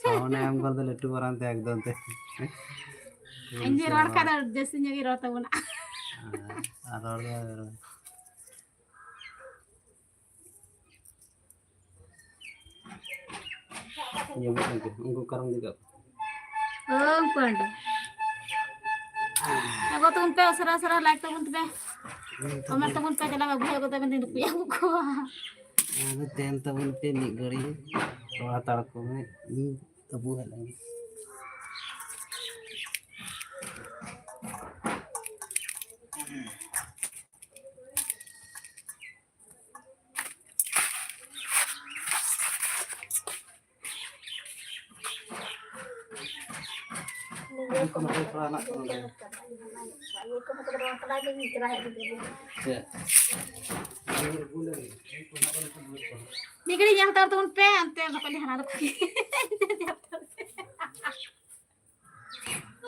ᱥᱟᱣᱩᱱᱰ ᱮ ᱮᱢ ᱜᱚᱫ ᱫᱟ ᱞᱟᱹᱴᱩ ᱢᱟᱨᱟᱝ ᱛᱮ ᱮᱠᱫᱚᱢ ᱛᱮ᱾ ᱤᱧ ᱡᱮ ᱨᱚᱲ ᱠᱷᱟᱡ ᱫᱚ ᱡᱟᱹᱥᱛᱤ ᱧᱚᱜ ᱜᱮ ᱨᱚᱲ ᱛᱟᱵᱚᱱᱟ᱾ ᱦᱮᱸ, ᱟᱨ ᱨᱚᱲ ᱫᱚ ᱧᱟᱢᱚᱜ ᱠᱟᱱ ᱜᱮᱭᱟ᱾ ᱩᱱᱠᱩ ᱠᱟᱨᱚᱱ ᱜᱮ ᱚ, ᱩᱱᱠᱩ ᱟᱹᱰᱤ᱾ ᱟᱜᱚ ᱛᱟᱵᱚᱱ ᱯᱮ, ᱩᱥᱟᱹᱨᱟ ᱩᱥᱟᱹᱨᱟ like ᱛᱟᱵᱚᱱ ᱯᱮ᱾ Comment ᱛᱟᱵᱚᱱ ᱯᱮ, ᱪᱟᱞᱟᱜ ᱢᱮ, ᱵᱩᱡᱷᱟᱹᱣ ᱠᱟᱛᱮ ᱢᱮᱱᱫᱟᱹᱧ ᱱᱩᱠᱩ ᱭᱟᱜ ᱠᱚᱣᱟ᱾ ᱟᱫᱚ ᱛᱟᱦᱮᱱ ᱛᱟᱵᱚᱱ ᱯᱮ ᱢᱤᱫ ᱜᱷᱟᱹᱲᱤ, ᱨᱚᱲ ᱦᱟᱛᱟᱲ ᱠᱚ ᱢᱮ, ᱤᱧ ᱟᱹᱵᱩ ᱦᱮᱡ ᱞᱮᱱ ᱜᱮ᱾ ᱪᱮᱫ? ᱢᱤᱫ ᱜᱷᱟᱹᱲᱤᱡ ᱧᱮᱞ ᱦᱟᱛᱟᱲ ᱛᱟᱵᱚᱱ ᱯᱮ, ᱚᱱᱛᱮ ᱵᱟᱠᱚ ᱞᱟᱹᱭ ᱦᱟᱱᱟ ᱫᱚ᱾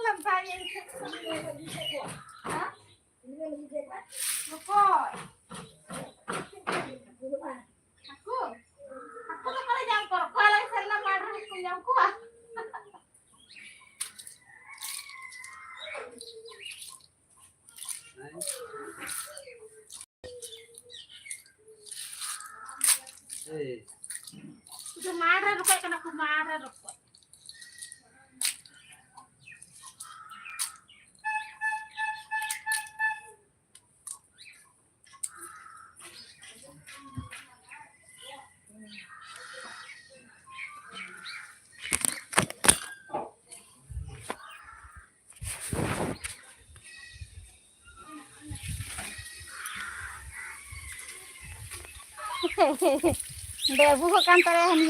ᱞᱟᱸᱫᱟᱭᱟᱹᱧ᱾ ᱦᱮᱸ? ᱚᱠᱚᱭ? ᱦᱟᱹᱠᱩ? ᱦᱟᱹᱠᱩ ᱫᱚ ᱚᱠᱟᱨᱮ ᱧᱟᱢ ᱠᱚᱣᱟ? ᱚᱠᱟ ᱞᱮ ᱥᱮᱱ ᱞᱮᱱᱟ ᱢᱟᱴ ᱨᱮ ᱦᱟᱹᱠᱩ ᱧᱟᱢ ᱠᱚᱣᱟ? ᱩᱱᱠᱩ ᱢᱟᱴ ᱨᱮ ᱨᱚᱠᱚᱡ ᱠᱟᱱᱟ ᱠᱚ, ᱢᱟᱴ ᱨᱮ ᱨᱚᱠᱚᱡ᱾ ᱵᱟᱹᱵᱩ ᱠᱚ ᱠᱟᱱ ᱛᱟᱞᱮᱭᱟ ᱦᱟᱹᱱᱤ᱾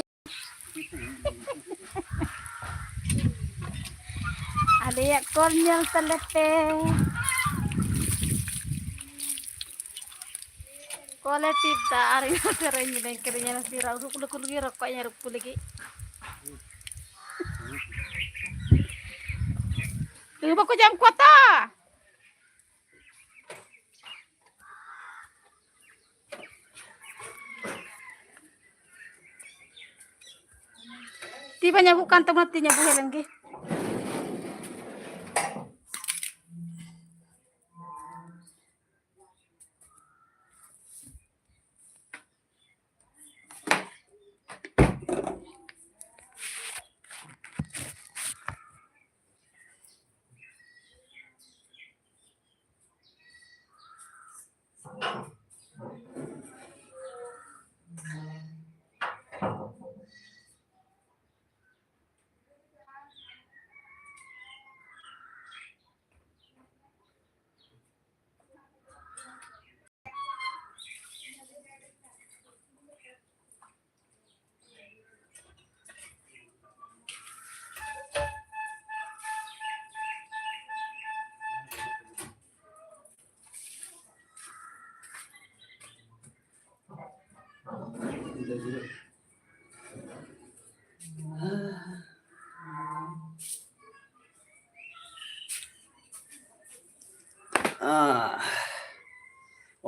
ᱟᱞᱮᱭᱟᱜ ᱠᱚᱞ ᱧᱮᱞ ᱛᱟᱞᱮ ᱯᱮ᱾ ᱠᱚᱞᱮ ᱴᱤᱯ ᱫᱟ ᱟᱨ ᱤᱧ ᱥᱮᱨᱮᱧ ᱜᱮ ᱠᱤᱨᱤᱧᱟ, ᱱᱟᱥᱮ ᱨᱟᱹᱯᱩᱫ ᱞᱟᱹᱜᱤᱫ, ᱨᱚᱠᱚᱡ ᱤᱧ ᱨᱟᱹᱯᱩᱫ ᱞᱟᱹᱜᱤᱫ᱾ ᱛᱩᱭᱩ ᱵᱟᱠᱚ ᱡᱚᱢ ᱠᱚᱣᱟ ᱛᱚ᱾ ᱛᱤ ᱵᱟᱹᱧ ᱟᱹᱜᱩᱜ ᱠᱟᱱ ᱛᱟᱢᱟ, ᱛᱤᱧ ᱟᱹᱜᱩ ᱦᱮᱡ ᱞᱮᱱ ᱜᱮ᱾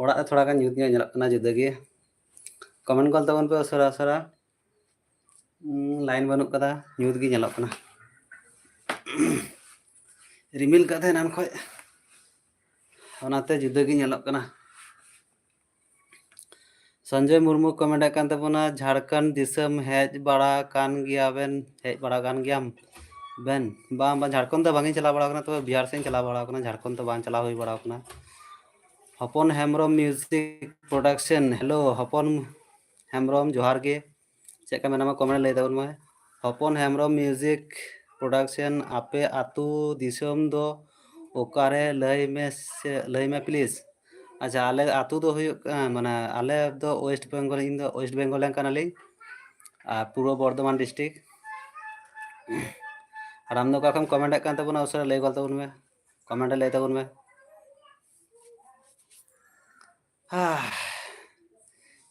ᱚᱲᱟᱜ ᱨᱮ ᱛᱷᱚᱲᱟ ᱜᱟᱱ ᱧᱩᱛ ᱧᱚᱜ ᱧᱮᱞᱚᱜ ᱠᱟᱱᱟ, ᱡᱩᱫᱟᱹ ᱜᱮ᱾ ᱠᱚᱢᱮᱱᱴ ᱜᱚᱫ ᱛᱟᱵᱚᱱ ᱯᱮ ᱩᱥᱟᱹᱨᱟ ᱩᱥᱟᱹᱨᱟ᱾ ᱞᱟᱭᱤᱱ ᱵᱟᱹᱱᱩᱜ ᱠᱟᱫᱟ, ᱧᱩᱛ ᱜᱮ ᱧᱮᱞᱚᱜ ᱠᱟᱱᱟ᱾ ᱨᱤᱢᱤᱞ ᱠᱟᱜ ᱛᱟᱦᱮᱸ ᱮᱱᱟᱱ ᱠᱷᱚᱡ, ᱚᱱᱟᱛᱮ ᱡᱩᱫᱟᱹ ᱜᱮ ᱧᱮᱞᱚᱜ ᱠᱟᱱᱟ᱾ ᱥᱚᱧᱡᱚᱭ ᱢᱩᱨᱢᱩ ᱠᱚᱢᱮᱱᱴ ᱮᱫ ᱠᱟᱱ ᱛᱟᱵᱚᱱᱟ, ᱡᱷᱟᱲᱠᱷᱚᱸᱰ ᱫᱤᱥᱚᱢ ᱦᱮᱡ ᱵᱟᱲᱟ ᱠᱟᱱ ᱜᱮᱭᱟ ᱵᱮᱱ? ᱦᱮᱡ ᱵᱟᱲᱟ ᱠᱟᱱ ᱜᱮᱭᱟᱢ ᱵᱮᱱ? ᱵᱟᱝ, ᱵᱟᱝ, ᱡᱷᱟᱲᱠᱷᱚᱸᱰ ᱫᱚ ᱵᱟᱝ ᱤᱧ ᱪᱟᱞᱟᱣ ᱵᱟᱲᱟ ᱟᱠᱟᱱᱟ, ᱛᱚᱵᱮ ᱵᱤᱦᱟᱨ ᱥᱮᱫ ᱤᱧ ᱪᱟᱞᱟᱣ ᱵᱟᱲᱟ ᱟᱠᱟᱱᱟ, ᱡᱷᱟᱲᱠᱷᱚᱸᱰ ᱫᱚ ᱵᱟᱝ ᱪᱟᱞᱟᱣ ᱦᱩᱭ ᱵᱟᱲᱟ ᱟᱠᱟᱱᱟ᱾ ᱦᱚᱯᱚᱱ ᱦᱮᱢᱵᱨᱚᱢ ᱢᱤᱣᱡᱤᱠ ᱯᱨᱚᱰᱟᱠᱥᱚᱱ, ᱦᱮᱞᱳ ᱦᱚᱯᱚᱱ ᱦᱮᱢᱵᱨᱚᱢ, ᱡᱚᱦᱟᱨ ᱜᱮ᱾ ᱪᱮᱫ ᱞᱮᱠᱟ ᱢᱮᱱᱟᱢᱟ ᱠᱚᱢᱮᱱᱴ ᱞᱟᱹᱭ ᱛᱟᱵᱚᱱ ᱢᱮ᱾ ᱦᱚᱯᱚᱱ ᱦᱮᱢᱵᱨᱚᱢ ᱢᱤᱣᱡᱤᱠ ᱯᱨᱚᱰᱟᱠᱥᱚᱱ, ᱟᱯᱮ ᱟᱹᱛᱩ ᱫᱤᱥᱚᱢ ᱫᱚ ᱚᱠᱟᱨᱮ? ᱞᱟᱹᱭ ᱢᱮ ᱥᱮ, ᱞᱟᱹᱭ ᱢᱮ ᱯᱞᱤᱡᱽ᱾ ᱟᱪᱪᱷᱟ, ᱟᱞᱮ ᱟᱹᱛᱩ ᱫᱚ ᱦᱩᱭᱩᱜ ᱠᱟᱱᱟ, ᱢᱟᱱᱮ ᱟᱞᱮ ᱫᱚ ᱳᱭᱮᱥᱴ ᱵᱮᱝᱜᱚᱞ, ᱤᱧ ᱫᱚ ᱳᱭᱮᱥᱴ ᱵᱮᱝᱜᱚᱞ ᱨᱮᱱ ᱠᱟᱱᱟᱞᱤᱧ, ᱟᱨ ᱯᱩᱨᱵᱚ ᱵᱚᱨᱫᱷᱚᱢᱟᱱ ᱰᱤᱥᱴᱨᱤᱠᱴ᱾ ᱟᱨ ᱟᱢ ᱫᱚ ᱚᱠᱟ ᱠᱷᱚᱱ ᱠᱚᱢᱮᱱᱴ ᱮᱫ ᱠᱟᱱ ᱛᱟᱵᱚᱱᱟ? ᱩᱥᱟᱹᱨᱟ ᱞᱟᱹᱭ ᱜᱚᱫ ᱛᱟᱵᱚᱱ ᱢᱮ, ᱠᱚᱢᱮᱱᱴ ᱨᱮ ᱞᱟᱹᱭ ᱛᱟᱵᱚᱱ ᱢᱮ᱾ ᱦᱟ,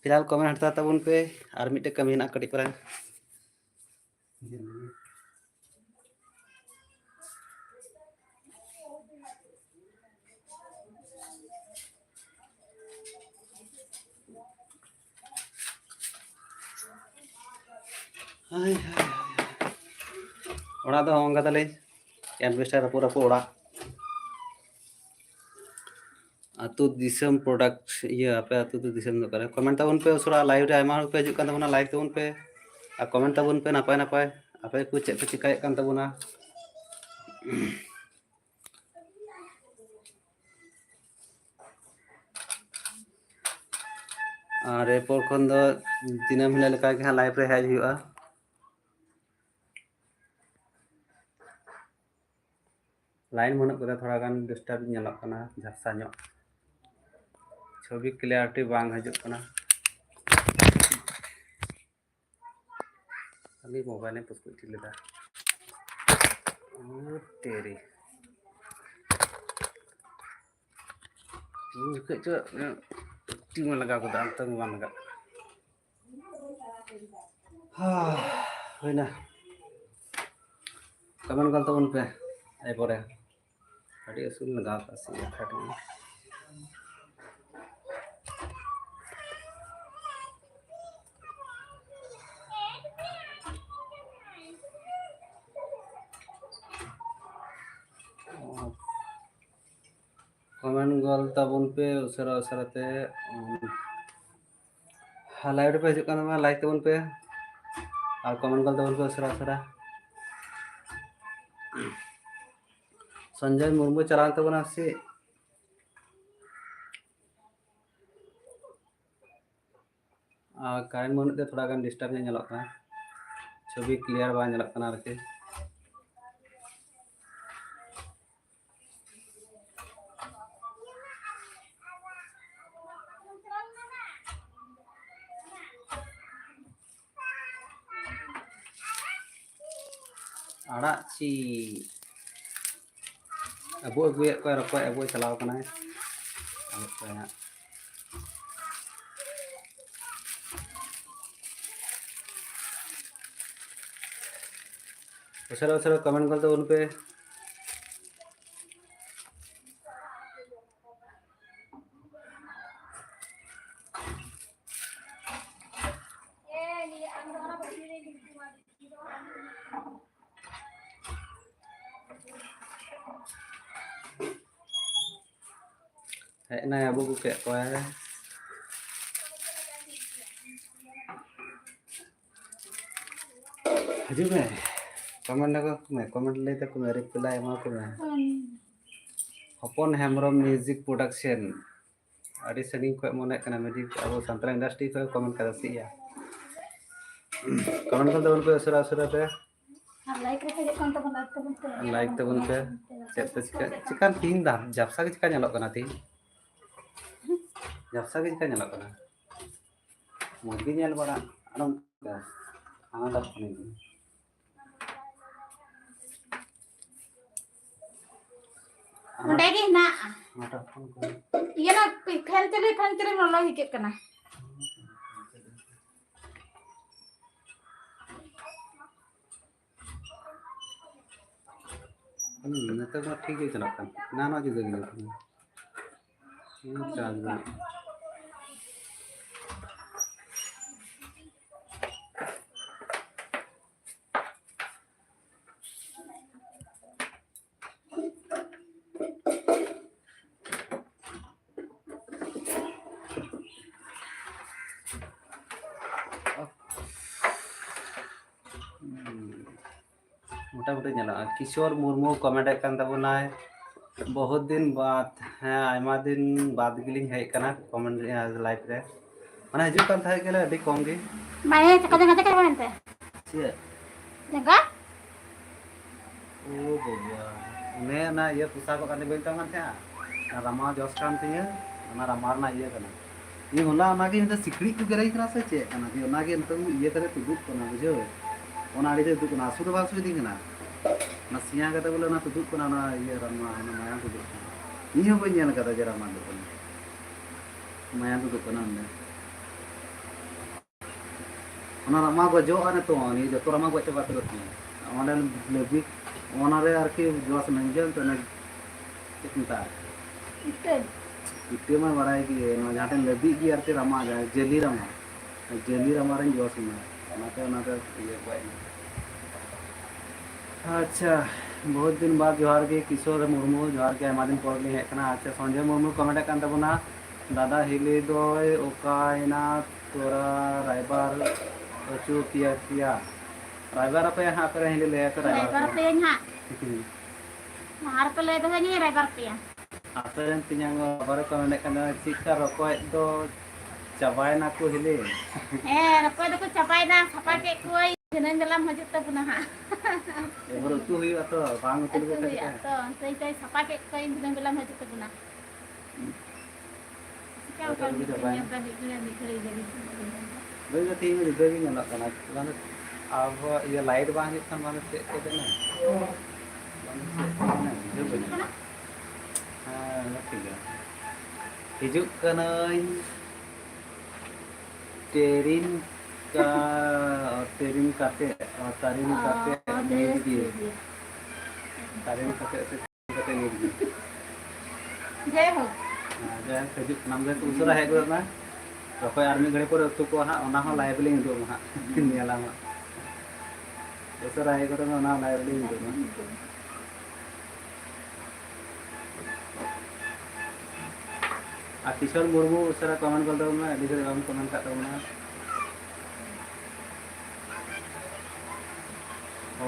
ᱯᱷᱤᱞᱦᱟᱞ ᱠᱚᱢᱮᱱᱴ ᱦᱟᱛᱟᱲ ᱛᱟᱵᱚᱱ ᱯᱮ, ᱟᱨ ᱢᱤᱫᱴᱮᱡ ᱠᱟᱹᱢᱤ ᱦᱮᱱᱟᱜ ᱠᱟᱹᱴᱤᱡ ᱯᱟᱨᱟ᱾ ᱦᱟᱭ, ᱦᱟᱭ, ᱦᱟᱭ, ᱦᱟᱭ᱾ ᱚᱲᱟᱜ ᱫᱚ ᱦᱚᱸᱜᱼᱚ ᱱᱚᱝᱠᱟ ᱛᱟᱞᱮ, ᱮᱰᱵᱮᱥᱴᱟᱨ ᱨᱟᱹᱯᱩᱫ ᱨᱟᱹᱯᱩᱫ ᱚᱲᱟᱜ᱾ ᱟᱹᱛᱩ ᱫᱤᱥᱚᱢ ᱯᱨᱚᱰᱟᱠᱴ, ᱤᱭᱟᱹ, ᱟᱯᱮ ᱟᱹᱛᱩ ᱫᱚ ᱫᱤᱥᱚᱢ ᱫᱚ ᱚᱠᱟᱨᱮ? ᱠᱚᱢᱮᱱᱴ ᱛᱟᱵᱚᱱ ᱯᱮ ᱩᱥᱟᱹᱨᱟ, ᱞᱟᱭᱤᱵᱷ ᱨᱮ ᱟᱭᱢᱟ ᱦᱚᱲ ᱯᱮ ᱦᱤᱡᱩᱜ ᱠᱟᱱ ᱛᱟᱵᱚᱱᱟ, ᱞᱟᱭᱤᱠ ᱛᱟᱵᱚᱱ ᱯᱮ ᱟᱨ ᱠᱚᱢᱮᱱᱴ ᱛᱟᱵᱚᱱ ᱯᱮ ᱱᱟᱯᱟᱭ ᱱᱟᱯᱟᱭ, ᱟᱯᱮ ᱠᱚ ᱪᱮᱫ ᱯᱮ ᱪᱮᱠᱟᱭᱮᱫ ᱠᱟᱱ ᱛᱟᱵᱚᱱᱟ᱾ ᱟᱨ ᱮᱨᱯᱚᱨ ᱠᱷᱚᱱ ᱫᱚ ᱫᱤᱱᱟᱹᱢ ᱦᱤᱞᱳᱜ ᱞᱮᱠᱟ ᱜᱮ ᱦᱟᱸᱜ live ᱨᱮ ᱦᱮᱡ ᱦᱩᱭᱩᱜᱼᱟ᱾ Line ᱵᱟᱹᱱᱩᱜ ᱠᱟᱫᱟ, ᱛᱷᱚᱲᱟ ᱜᱟᱱ disturb ᱧᱮᱞᱚᱜ ᱠᱟᱱᱟ, ᱡᱷᱟᱯᱥᱟ ᱧᱚᱜ ᱪᱷᱚᱵᱤ clarity ᱵᱟᱝ ᱦᱤᱡᱩᱜ ᱠᱟᱱᱟ᱾ ᱠᱷᱟᱹᱞᱤ mobile ᱤᱧ ᱯᱩᱥᱠᱩᱡ ᱴᱷᱤᱠ ᱞᱮᱫᱟ᱾ ᱳ ᱛᱮᱨᱤ᱾ ᱩᱱ ᱡᱚᱠᱷᱚᱡ ᱪᱚ ᱴᱤᱢ ᱞᱟᱜᱟᱣ ᱠᱮᱫᱟ, ᱚᱱᱛᱮ ᱜᱮ ᱵᱟᱝ ᱞᱟᱜᱟᱜ ᱠᱟᱱᱟ᱾ ᱦᱟ, ᱦᱩᱭᱱᱟ᱾ Comment ᱜᱚᱞ ᱛᱟᱵᱚᱱ ᱯᱮ ᱮᱨᱯᱚᱨᱮ᱾ ᱟᱹᱰᱤ ᱟᱹᱥᱩᱞ ᱞᱟᱜᱟᱣ ᱠᱟᱜᱼᱟ ᱥᱮ ᱠᱟᱹᱴᱤᱡ᱾ Comment ᱜᱚᱞ ᱛᱟᱵᱚᱱ ᱯᱮ ᱩᱥᱟᱹᱨᱟ ᱩᱥᱟᱹᱨᱟ ᱛᱮ᱾ ᱦᱮᱸ, live ᱨᱮᱯᱮ ᱦᱤᱡᱩᱜ ᱠᱟᱱ ᱛᱟᱵᱚᱱᱟ, like ᱛᱟᱵᱚᱱ ᱯᱮ ᱟᱨ comment ᱜᱚᱞ ᱛᱟᱵᱚᱱ ᱯᱮ ᱩᱥᱟᱹᱨᱟ ᱩᱥᱟᱹᱨᱟ᱾ ᱥᱚᱧᱡᱚᱭ ᱢᱩᱨᱢᱩ ᱪᱟᱞᱟᱣᱮᱱ ᱛᱟᱵᱚᱱᱟ ᱥᱮ? ᱟᱨ current ᱵᱟᱹᱱᱩᱜ ᱛᱮ ᱛᱷᱚᱲᱟ ᱜᱟᱱ disturb ᱧᱚᱜ ᱧᱮᱞᱚᱜ ᱠᱟᱱᱟ, ᱪᱷᱚᱵᱤ clear ᱵᱟᱝ ᱧᱮᱞᱚᱜ ᱠᱟᱱᱟ ᱟᱨᱠᱤ᱾ ᱟᱲᱟᱜ ᱪᱮᱫ? ᱟᱵᱚ ᱟᱹᱜᱩᱭᱮᱫ ᱠᱚᱣᱟ ᱨᱚᱠᱚᱡ, ᱟᱵᱚᱭ ᱪᱟᱞᱟᱣ ᱠᱟᱱᱟᱭ᱾ ᱟᱵᱚ ᱠᱚ ᱦᱟᱸᱜ᱾ ᱩᱥᱟᱹᱨᱟ ᱩᱥᱟᱹᱨᱟ comment ᱜᱚᱞ ᱛᱟᱵᱚᱱ ᱯᱮ᱾ ᱦᱮᱡ ᱮᱱᱟᱭ, ᱟᱹᱜᱩ ᱟᱹᱜᱩ ᱠᱮᱫ ᱠᱚᱣᱟᱭ᱾ ᱦᱤᱡᱩᱜ ᱢᱮ, comment ᱟᱠᱚ ᱢᱮ, comment ᱞᱟᱹᱭ ᱛᱟᱠᱚ ᱢᱮ, reply ᱮᱢᱟ ᱠᱚ ᱢᱮ᱾ ᱦᱚᱯᱚᱱ ᱦᱮᱢᱵᱨᱚᱢ Music Production᱾ ᱟᱹᱰᱤ ᱥᱟᱺᱜᱤᱧ ᱠᱷᱚᱱ ᱢᱚᱱᱮᱜ ᱠᱟᱱᱟ, ᱢᱤᱣᱡᱤᱠ ᱟᱵᱚ ᱥᱟᱱᱛᱟᱲ ᱤᱱᱰᱟᱥᱴᱨᱤ ᱠᱷᱚᱱ ᱠᱚᱢᱮᱱᱴ ᱠᱟᱫᱟ ᱥᱮ ᱭᱟ? ᱠᱚᱢᱮᱱᱴ ᱠᱚ ᱛᱟᱵᱚᱱ ᱯᱮ ᱩᱥᱟᱹᱨᱟ ᱩᱥᱟᱹᱨᱟ ᱛᱮ᱾ ᱟᱨ ᱞᱟᱭᱤᱠ ᱨᱮ ᱠᱷᱚᱡᱚᱜ ᱠᱟᱱ ᱛᱟᱵᱚᱱᱟ, ᱞᱟᱭᱤᱠ ᱛᱟᱵᱚᱱ ᱯᱮ᱾ ᱞᱟᱭᱤᱠ ᱛᱟᱵᱚᱱ ᱯᱮ᱾ ᱪᱮᱫ ᱯᱮ ᱪᱤᱠᱟ-, ᱪᱤᱠᱟᱹᱱ ᱛᱤᱦᱤᱧ ᱫᱟ ᱡᱟᱯᱥᱟ ᱜᱮ ᱪᱤᱠᱟ ᱧᱮᱞᱚᱜ ᱠᱟᱱᱟ ᱛᱤᱦᱤᱧ? ᱡᱟᱯᱥᱟ ᱜᱮ ᱪᱤᱠᱟ ᱧᱮᱞᱚᱜ ᱠᱟᱱᱟ? ᱢᱚᱡᱽ ᱜᱮ ᱧᱮᱞ ᱵᱟᱲᱟ, ᱟᱨ ᱚᱱᱠᱟ ᱦᱟᱱᱟ ᱫᱟᱜ ᱠᱷᱚᱱ ᱜᱮ᱾ ᱚᱸᱰᱮ ᱜᱮ ᱦᱮᱱᱟᱜᱼᱟ᱾ ᱚᱱᱟᱴᱟᱜ ᱯᱷᱳᱱ ᱠᱚ᱾ ᱤᱭᱟᱹ ᱱᱟ, ᱯᱷᱮᱱ ᱪᱟᱹᱞᱩᱭ, ᱯᱷᱮᱱ ᱪᱟᱹᱞᱩᱭ, ᱞᱚᱞᱚ ᱦᱤᱡᱩᱜ ᱠᱟᱱᱟ᱾ ᱦᱩᱸ, ᱱᱤᱛᱚᱜ ᱢᱟ ᱴᱷᱤᱠ ᱜᱮ ᱪᱟᱞᱟᱜ ᱠᱟᱱ᱾ ᱮᱱᱟᱱᱚᱜ ᱡᱩᱫᱟᱹ ᱜᱮ ᱧᱮᱞᱚᱜ ᱠᱟᱱᱟ᱾ ᱦᱩᱸ, ᱪᱟᱨᱡᱽ ᱵᱟᱹᱱᱩᱜᱼᱟ᱾ ᱢᱚᱴᱟᱢᱩᱴᱤ ᱧᱮᱞᱚᱜᱼᱟ᱾ ᱠᱤᱥᱳᱨ ᱢᱩᱨᱢᱩ ᱠᱚᱢᱮᱱᱴ ᱮᱫ ᱠᱟᱱ ᱛᱟᱵᱚᱱᱟᱭ, "ᱵᱚᱦᱩᱛ ᱫᱤᱱ ᱵᱟᱫ", ᱦᱮᱸ, ᱟᱭᱢᱟ ᱫᱤᱱ ᱵᱟᱫ ᱜᱮᱞᱤᱧ ᱦᱮᱡ ᱟᱠᱟᱱᱟ ᱠᱚᱢᱮᱱᱴ, ᱞᱟᱭᱤᱵᱷ ᱨᱮ᱾ ᱢᱟᱱᱮ ᱦᱤᱡᱩᱜ ᱠᱟᱱ ᱛᱟᱦᱮᱸᱫ ᱜᱮᱞᱮ ᱟᱹᱰᱤ ᱠᱚᱢ ᱜᱮ᱾ ᱵᱟᱭ ᱪᱟᱠᱟ ᱡᱟᱸᱜᱟ ᱪᱟᱠᱟ ᱢᱮᱱᱛᱮ᱾ ᱪᱮᱫ? ᱡᱟᱸᱜᱟ? ᱳ ᱵᱟᱵᱟ, ᱚᱱᱮ ᱚᱱᱟ ᱤᱭᱟᱹ ᱯᱚᱥᱟᱠᱚᱜ ᱠᱟᱱ ᱛᱤᱧ, ᱵᱟᱹᱧ ᱢᱮᱛᱟᱢ ᱠᱟᱱ ᱛᱟᱦᱮᱸᱜᱼᱟ? ᱚᱱᱟ ᱨᱟᱢᱟ ᱡᱚᱥ ᱠᱟᱱ ᱛᱤᱧᱟᱹ, ᱚᱱᱟ ᱨᱟᱢᱟ ᱨᱮᱱᱟᱜ ᱤᱭᱟᱹ ᱠᱟᱱᱟ᱾ ᱤᱧ ᱦᱚᱞᱟ ᱚᱱᱟᱜᱮ ᱢᱮᱱᱫᱟ, ᱥᱤᱠᱲᱤᱡ ᱠᱚ ᱜᱮᱨᱮᱧ ᱠᱟᱱᱟ ᱥᱮ ᱪᱮᱫ ᱠᱟᱱᱟ? ᱡᱮ ᱚᱱᱟᱜᱮ ᱱᱤᱛᱚᱝ ᱤᱭᱟᱹ ᱠᱟᱛᱮ ᱛᱩᱫᱩᱜ ᱠᱟᱱᱟ, ᱵᱩᱡᱷᱟᱹᱣ? ᱚᱱᱟ ᱟᱹᱰᱤ ᱡᱳᱨ ᱛᱩᱫᱩᱜ ᱠᱟᱱᱟ, ᱦᱟᱹᱥᱩ ᱫᱚ ᱵᱟᱝ ᱦᱟᱹᱥᱩ ᱤᱫᱤᱧ ᱠᱟᱱᱟ, ᱚᱱᱟ ᱥᱮᱭᱟ ᱠᱟᱛᱮ ᱵᱚᱞᱮ ᱚᱱᱟ ᱛᱩᱫᱩᱜ ᱠᱟᱱᱟ, ᱚᱱᱟ ᱤᱭᱟᱹ ᱨᱟᱢᱟ, ᱚᱱᱟ ᱢᱟᱭᱟᱢ ᱛᱩᱫᱩᱜ ᱠᱟᱱᱟ᱾ ᱤᱧ ᱦᱚᱸ ᱵᱟᱹᱧ ᱧᱮᱞ ᱠᱟᱫᱟ ᱡᱮ ᱨᱟᱢᱟ ᱛᱩᱫᱩᱜ ᱠᱟᱱᱟ, ᱢᱟᱭᱟᱢ ᱛᱩᱫᱩᱜ ᱠᱟᱱᱟ ᱚᱸᱰᱮ᱾ ᱚᱱᱟ ᱨᱟᱢᱟ ᱜᱚᱡᱚᱜᱼᱟ ᱱᱤᱛᱚᱝ, ᱱᱤᱭᱟᱹ ᱡᱚᱛᱚ ᱨᱟᱢᱟ ᱜᱚᱡ ᱪᱟᱵᱟ ᱩᱛᱟᱹᱨᱚᱜ ᱛᱤᱧᱟ᱾ ᱚᱸᱰᱮ ᱞᱟᱹᱵᱤᱫ, ᱚᱱᱟ ᱨᱮ ᱟᱨᱠᱤ ᱡᱚᱥ ᱢᱮᱱ ᱜᱮ ᱚᱱᱟ ᱪᱮᱫ ᱠᱚ ᱢᱮᱛᱟᱜᱼᱟ? ᱤᱛᱟᱹ᱾ ᱤᱛᱟᱹ ᱢᱟ ᱵᱟᱲᱟᱭ ᱜᱮ, ᱱᱚᱣᱟ ᱡᱟᱦᱟᱸ ᱴᱷᱮᱱ ᱞᱟᱹᱵᱤᱫ ᱜᱮ ᱟᱨᱠᱤ ᱨᱟᱢᱟ, ᱡᱟᱦᱟᱸ ᱡᱟᱹᱞᱤ ᱨᱟᱢᱟ, ᱡᱟᱹᱞᱤ ᱨᱟᱢᱟ ᱨᱮᱧ ᱡᱚᱥ ᱮᱱᱟ, ᱚᱱᱟᱛᱮ, ᱚᱱᱟᱛᱮ ᱤᱭᱟᱹ ᱜᱚᱡ ᱮᱱᱟ᱾ ᱟᱪᱪᱷᱟ, ᱵᱚᱦᱩᱛ ᱫᱤᱱ ᱵᱟᱫ ᱡᱚᱦᱟᱨ ᱜᱮ ᱠᱤᱥᱳᱨ ᱢᱩᱨᱢᱩ, ᱡᱚᱦᱟᱨ ᱜᱮ, ᱟᱭᱢᱟ ᱫᱤᱱ ᱯᱚᱨ ᱞᱤᱧ ᱦᱮᱡ ᱟᱠᱟᱱᱟ᱾ ᱟᱪᱪᱷᱟ, ᱥᱚᱧᱡᱚᱭ ᱢᱩᱨᱢᱩ ᱠᱚᱢᱮᱱᱴ ᱮᱫ ᱠᱟᱱ ᱛᱟᱵᱚᱱᱟ, ᱫᱟᱫᱟ ᱦᱤᱞᱤ ᱫᱚᱭ ᱚᱠᱟᱭᱮᱱᱟ ᱛᱚᱨᱟ ᱨᱟᱭᱵᱟᱨ ᱚᱪᱚ ᱠᱮᱭᱟ ᱠᱮᱭᱟ? ᱨᱟᱭᱵᱟᱨ ᱟᱯᱮᱭᱟ ᱦᱟᱸᱜ ᱟᱯᱮ ᱨᱮᱱ ᱦᱤᱞᱤ ᱞᱟᱹᱭ ᱟᱯᱮ ᱨᱟᱭᱵᱟᱨ ᱨᱟᱭᱵᱟᱨ ᱟᱯᱮᱭᱟ᱾ ᱟᱯᱮᱭᱟᱹᱧ ᱦᱟᱸᱜ᱾ ᱟᱨ ᱯᱮ ᱞᱟᱹᱭ ᱫᱚᱦᱚ ᱧᱮ ᱨᱟᱭᱵᱟᱨ ᱟᱯᱮᱭᱟ᱾ ᱟᱯᱮ ᱨᱮᱱ ᱛᱮᱧᱟᱝ ᱵᱟᱵᱟ ᱨᱮᱠᱚ ᱢᱮᱱᱮᱫ ᱠᱟᱱᱟ, ᱪᱮᱫᱠᱟ ᱨᱚᱠᱚᱡ ᱫᱚ ᱪᱟᱵᱟᱭᱮᱱᱟ ᱠᱚ ᱦᱤᱞᱤ? ᱦᱮᱸ, ᱨᱚᱠᱚᱡ ᱫᱚᱠᱚ ᱪᱟᱵᱟᱭᱮᱱᱟ, ᱥᱟᱯᱷᱟ ᱠᱮᱫ ᱠᱚᱣᱟᱹᱧ, ᱫᱷᱤᱱᱟᱹᱝ ᱵᱮᱞᱟᱢ ᱦᱤᱡᱩᱜ ᱛᱟᱵᱚᱱᱟ ᱦᱟᱸᱜ᱾ ᱮᱵᱟᱨ ᱩᱛᱩ ᱦᱩᱭᱩᱜᱼᱟ ᱛᱚ, ᱵᱟᱝ ᱩᱛᱩ ᱩᱛᱩ ᱞᱮᱠᱚ ᱠᱷᱟᱡ ᱦᱩᱭᱩᱜᱼᱟ ᱪᱤᱠᱟᱹ? ᱛᱚ, ᱥᱮᱭ ᱛᱮ ᱥᱟᱯᱷᱟ ᱠᱮᱫ ᱠᱚᱣᱟᱹᱧ, ᱫᱷᱤᱱᱟᱹᱝ ᱵᱮᱞᱟᱢ ᱦᱤᱡᱩᱜ ᱛᱟᱵᱚᱱᱟ᱾ ᱪᱤᱠᱟᱹ ᱨᱚᱠᱚᱡ ᱠᱟᱱ ᱫᱚᱠᱚ ᱜᱮ ᱪᱟᱵᱟᱭᱮᱱᱟ᱾ ᱧᱮᱞ ᱫᱟ ᱢᱤᱫ ᱜᱷᱟᱹᱲᱤᱡ, ᱢᱤᱫ ᱜᱷᱟᱹᱲᱤᱡ ᱜᱮ ᱵᱤᱥᱤ ᱵᱟᱹᱧ ᱧᱮᱞ ᱫᱟ᱾ ᱵᱟᱹᱧ ᱫᱚ ᱛᱮᱦᱮᱧ ᱧᱤᱫᱟᱹ ᱜᱮ ᱧᱮᱞᱚᱜ ᱠᱟᱱᱟ᱾ ᱵᱟᱝ ᱫᱚ ᱟᱵᱚᱣᱟᱜ ᱤᱭᱟᱹ light ᱵᱟᱝ ᱦᱤᱡᱩᱜ ᱠᱷᱟᱱ ᱵᱟᱝ ᱫᱚ ᱪᱮᱫ ᱠᱚ ᱠᱟᱱᱟ? ᱵᱟᱝ ᱫᱚ ᱪᱮᱫ ᱠᱚ ᱠᱟᱱᱟ? ᱵᱩᱡᱷᱟᱹᱣ ᱵᱟᱹᱧ ᱧᱟᱢ ᱫᱟ᱾ ᱦᱮᱸ, ᱴᱷᱤᱠ ᱜᱮᱭᱟ᱾ ᱦᱤᱡᱩᱜ ᱠᱟᱹᱱᱟᱹᱧ᱾ ᱴᱨᱮᱱ ᱠᱟ-, ᱴᱨᱮᱱ ᱠᱟᱛᱮ, ᱛᱟᱨᱮᱱ ᱚ, ᱠᱟᱛᱮ ᱵᱮᱥ ᱱᱤᱛ ᱜᱮ᱾ ᱴᱷᱤᱠ ᱜᱮᱭᱟ᱾ ᱛᱟᱨᱮᱱ ᱠᱟᱛᱮ ᱥᱮ ᱠᱟᱛᱮ ᱱᱤᱛ ᱜᱮ᱾ ᱡᱟᱭᱦᱳᱠ᱾ ᱦᱮᱸ, ᱡᱟᱭᱦᱳᱠ, ᱦᱤᱡᱩᱜ ᱠᱟᱱᱟᱢ, ᱡᱟᱭᱦᱳᱠ, ᱩᱥᱟᱹᱨᱟ ᱦᱮᱡ ᱜᱚᱫᱚᱜ ᱢᱮ᱾ ᱨᱚᱠᱚᱡ ᱟᱨ ᱢᱤᱫ ᱜᱷᱟᱹᱲᱤ ᱯᱚᱨᱮ ᱩᱛᱩ ᱠᱚᱣᱟ ᱦᱟᱸᱜ, ᱚᱱᱟ ᱦᱚᱸ live ᱞᱤᱧ ᱩᱫᱩᱜ ᱟᱢᱟ ᱦᱟᱸᱜ᱾ ᱧᱮᱞᱟᱢ ᱦᱟᱸᱜ᱾ ᱩᱥᱟᱹᱨᱟ ᱦᱮᱡ ᱜᱚᱫᱚᱜ ᱢᱮ, ᱚᱱᱟ ᱦᱚᱸ live ᱞᱤᱧ ᱩᱫᱩᱜ ᱟᱢᱟ᱾ ᱟᱨ ᱠᱤᱥᱳᱨ ᱢᱩᱨᱢᱩ ᱩᱥᱟᱹᱨᱟ comment ᱜᱚᱫ ᱛᱟᱵᱚᱱ ᱢᱮ, ᱟᱹᱰᱤ ᱜᱷᱟᱹᱲᱤᱡ ᱵᱟᱢ comment ᱠᱟᱜ ᱛᱟᱵᱚᱱᱟ᱾ ᱚ,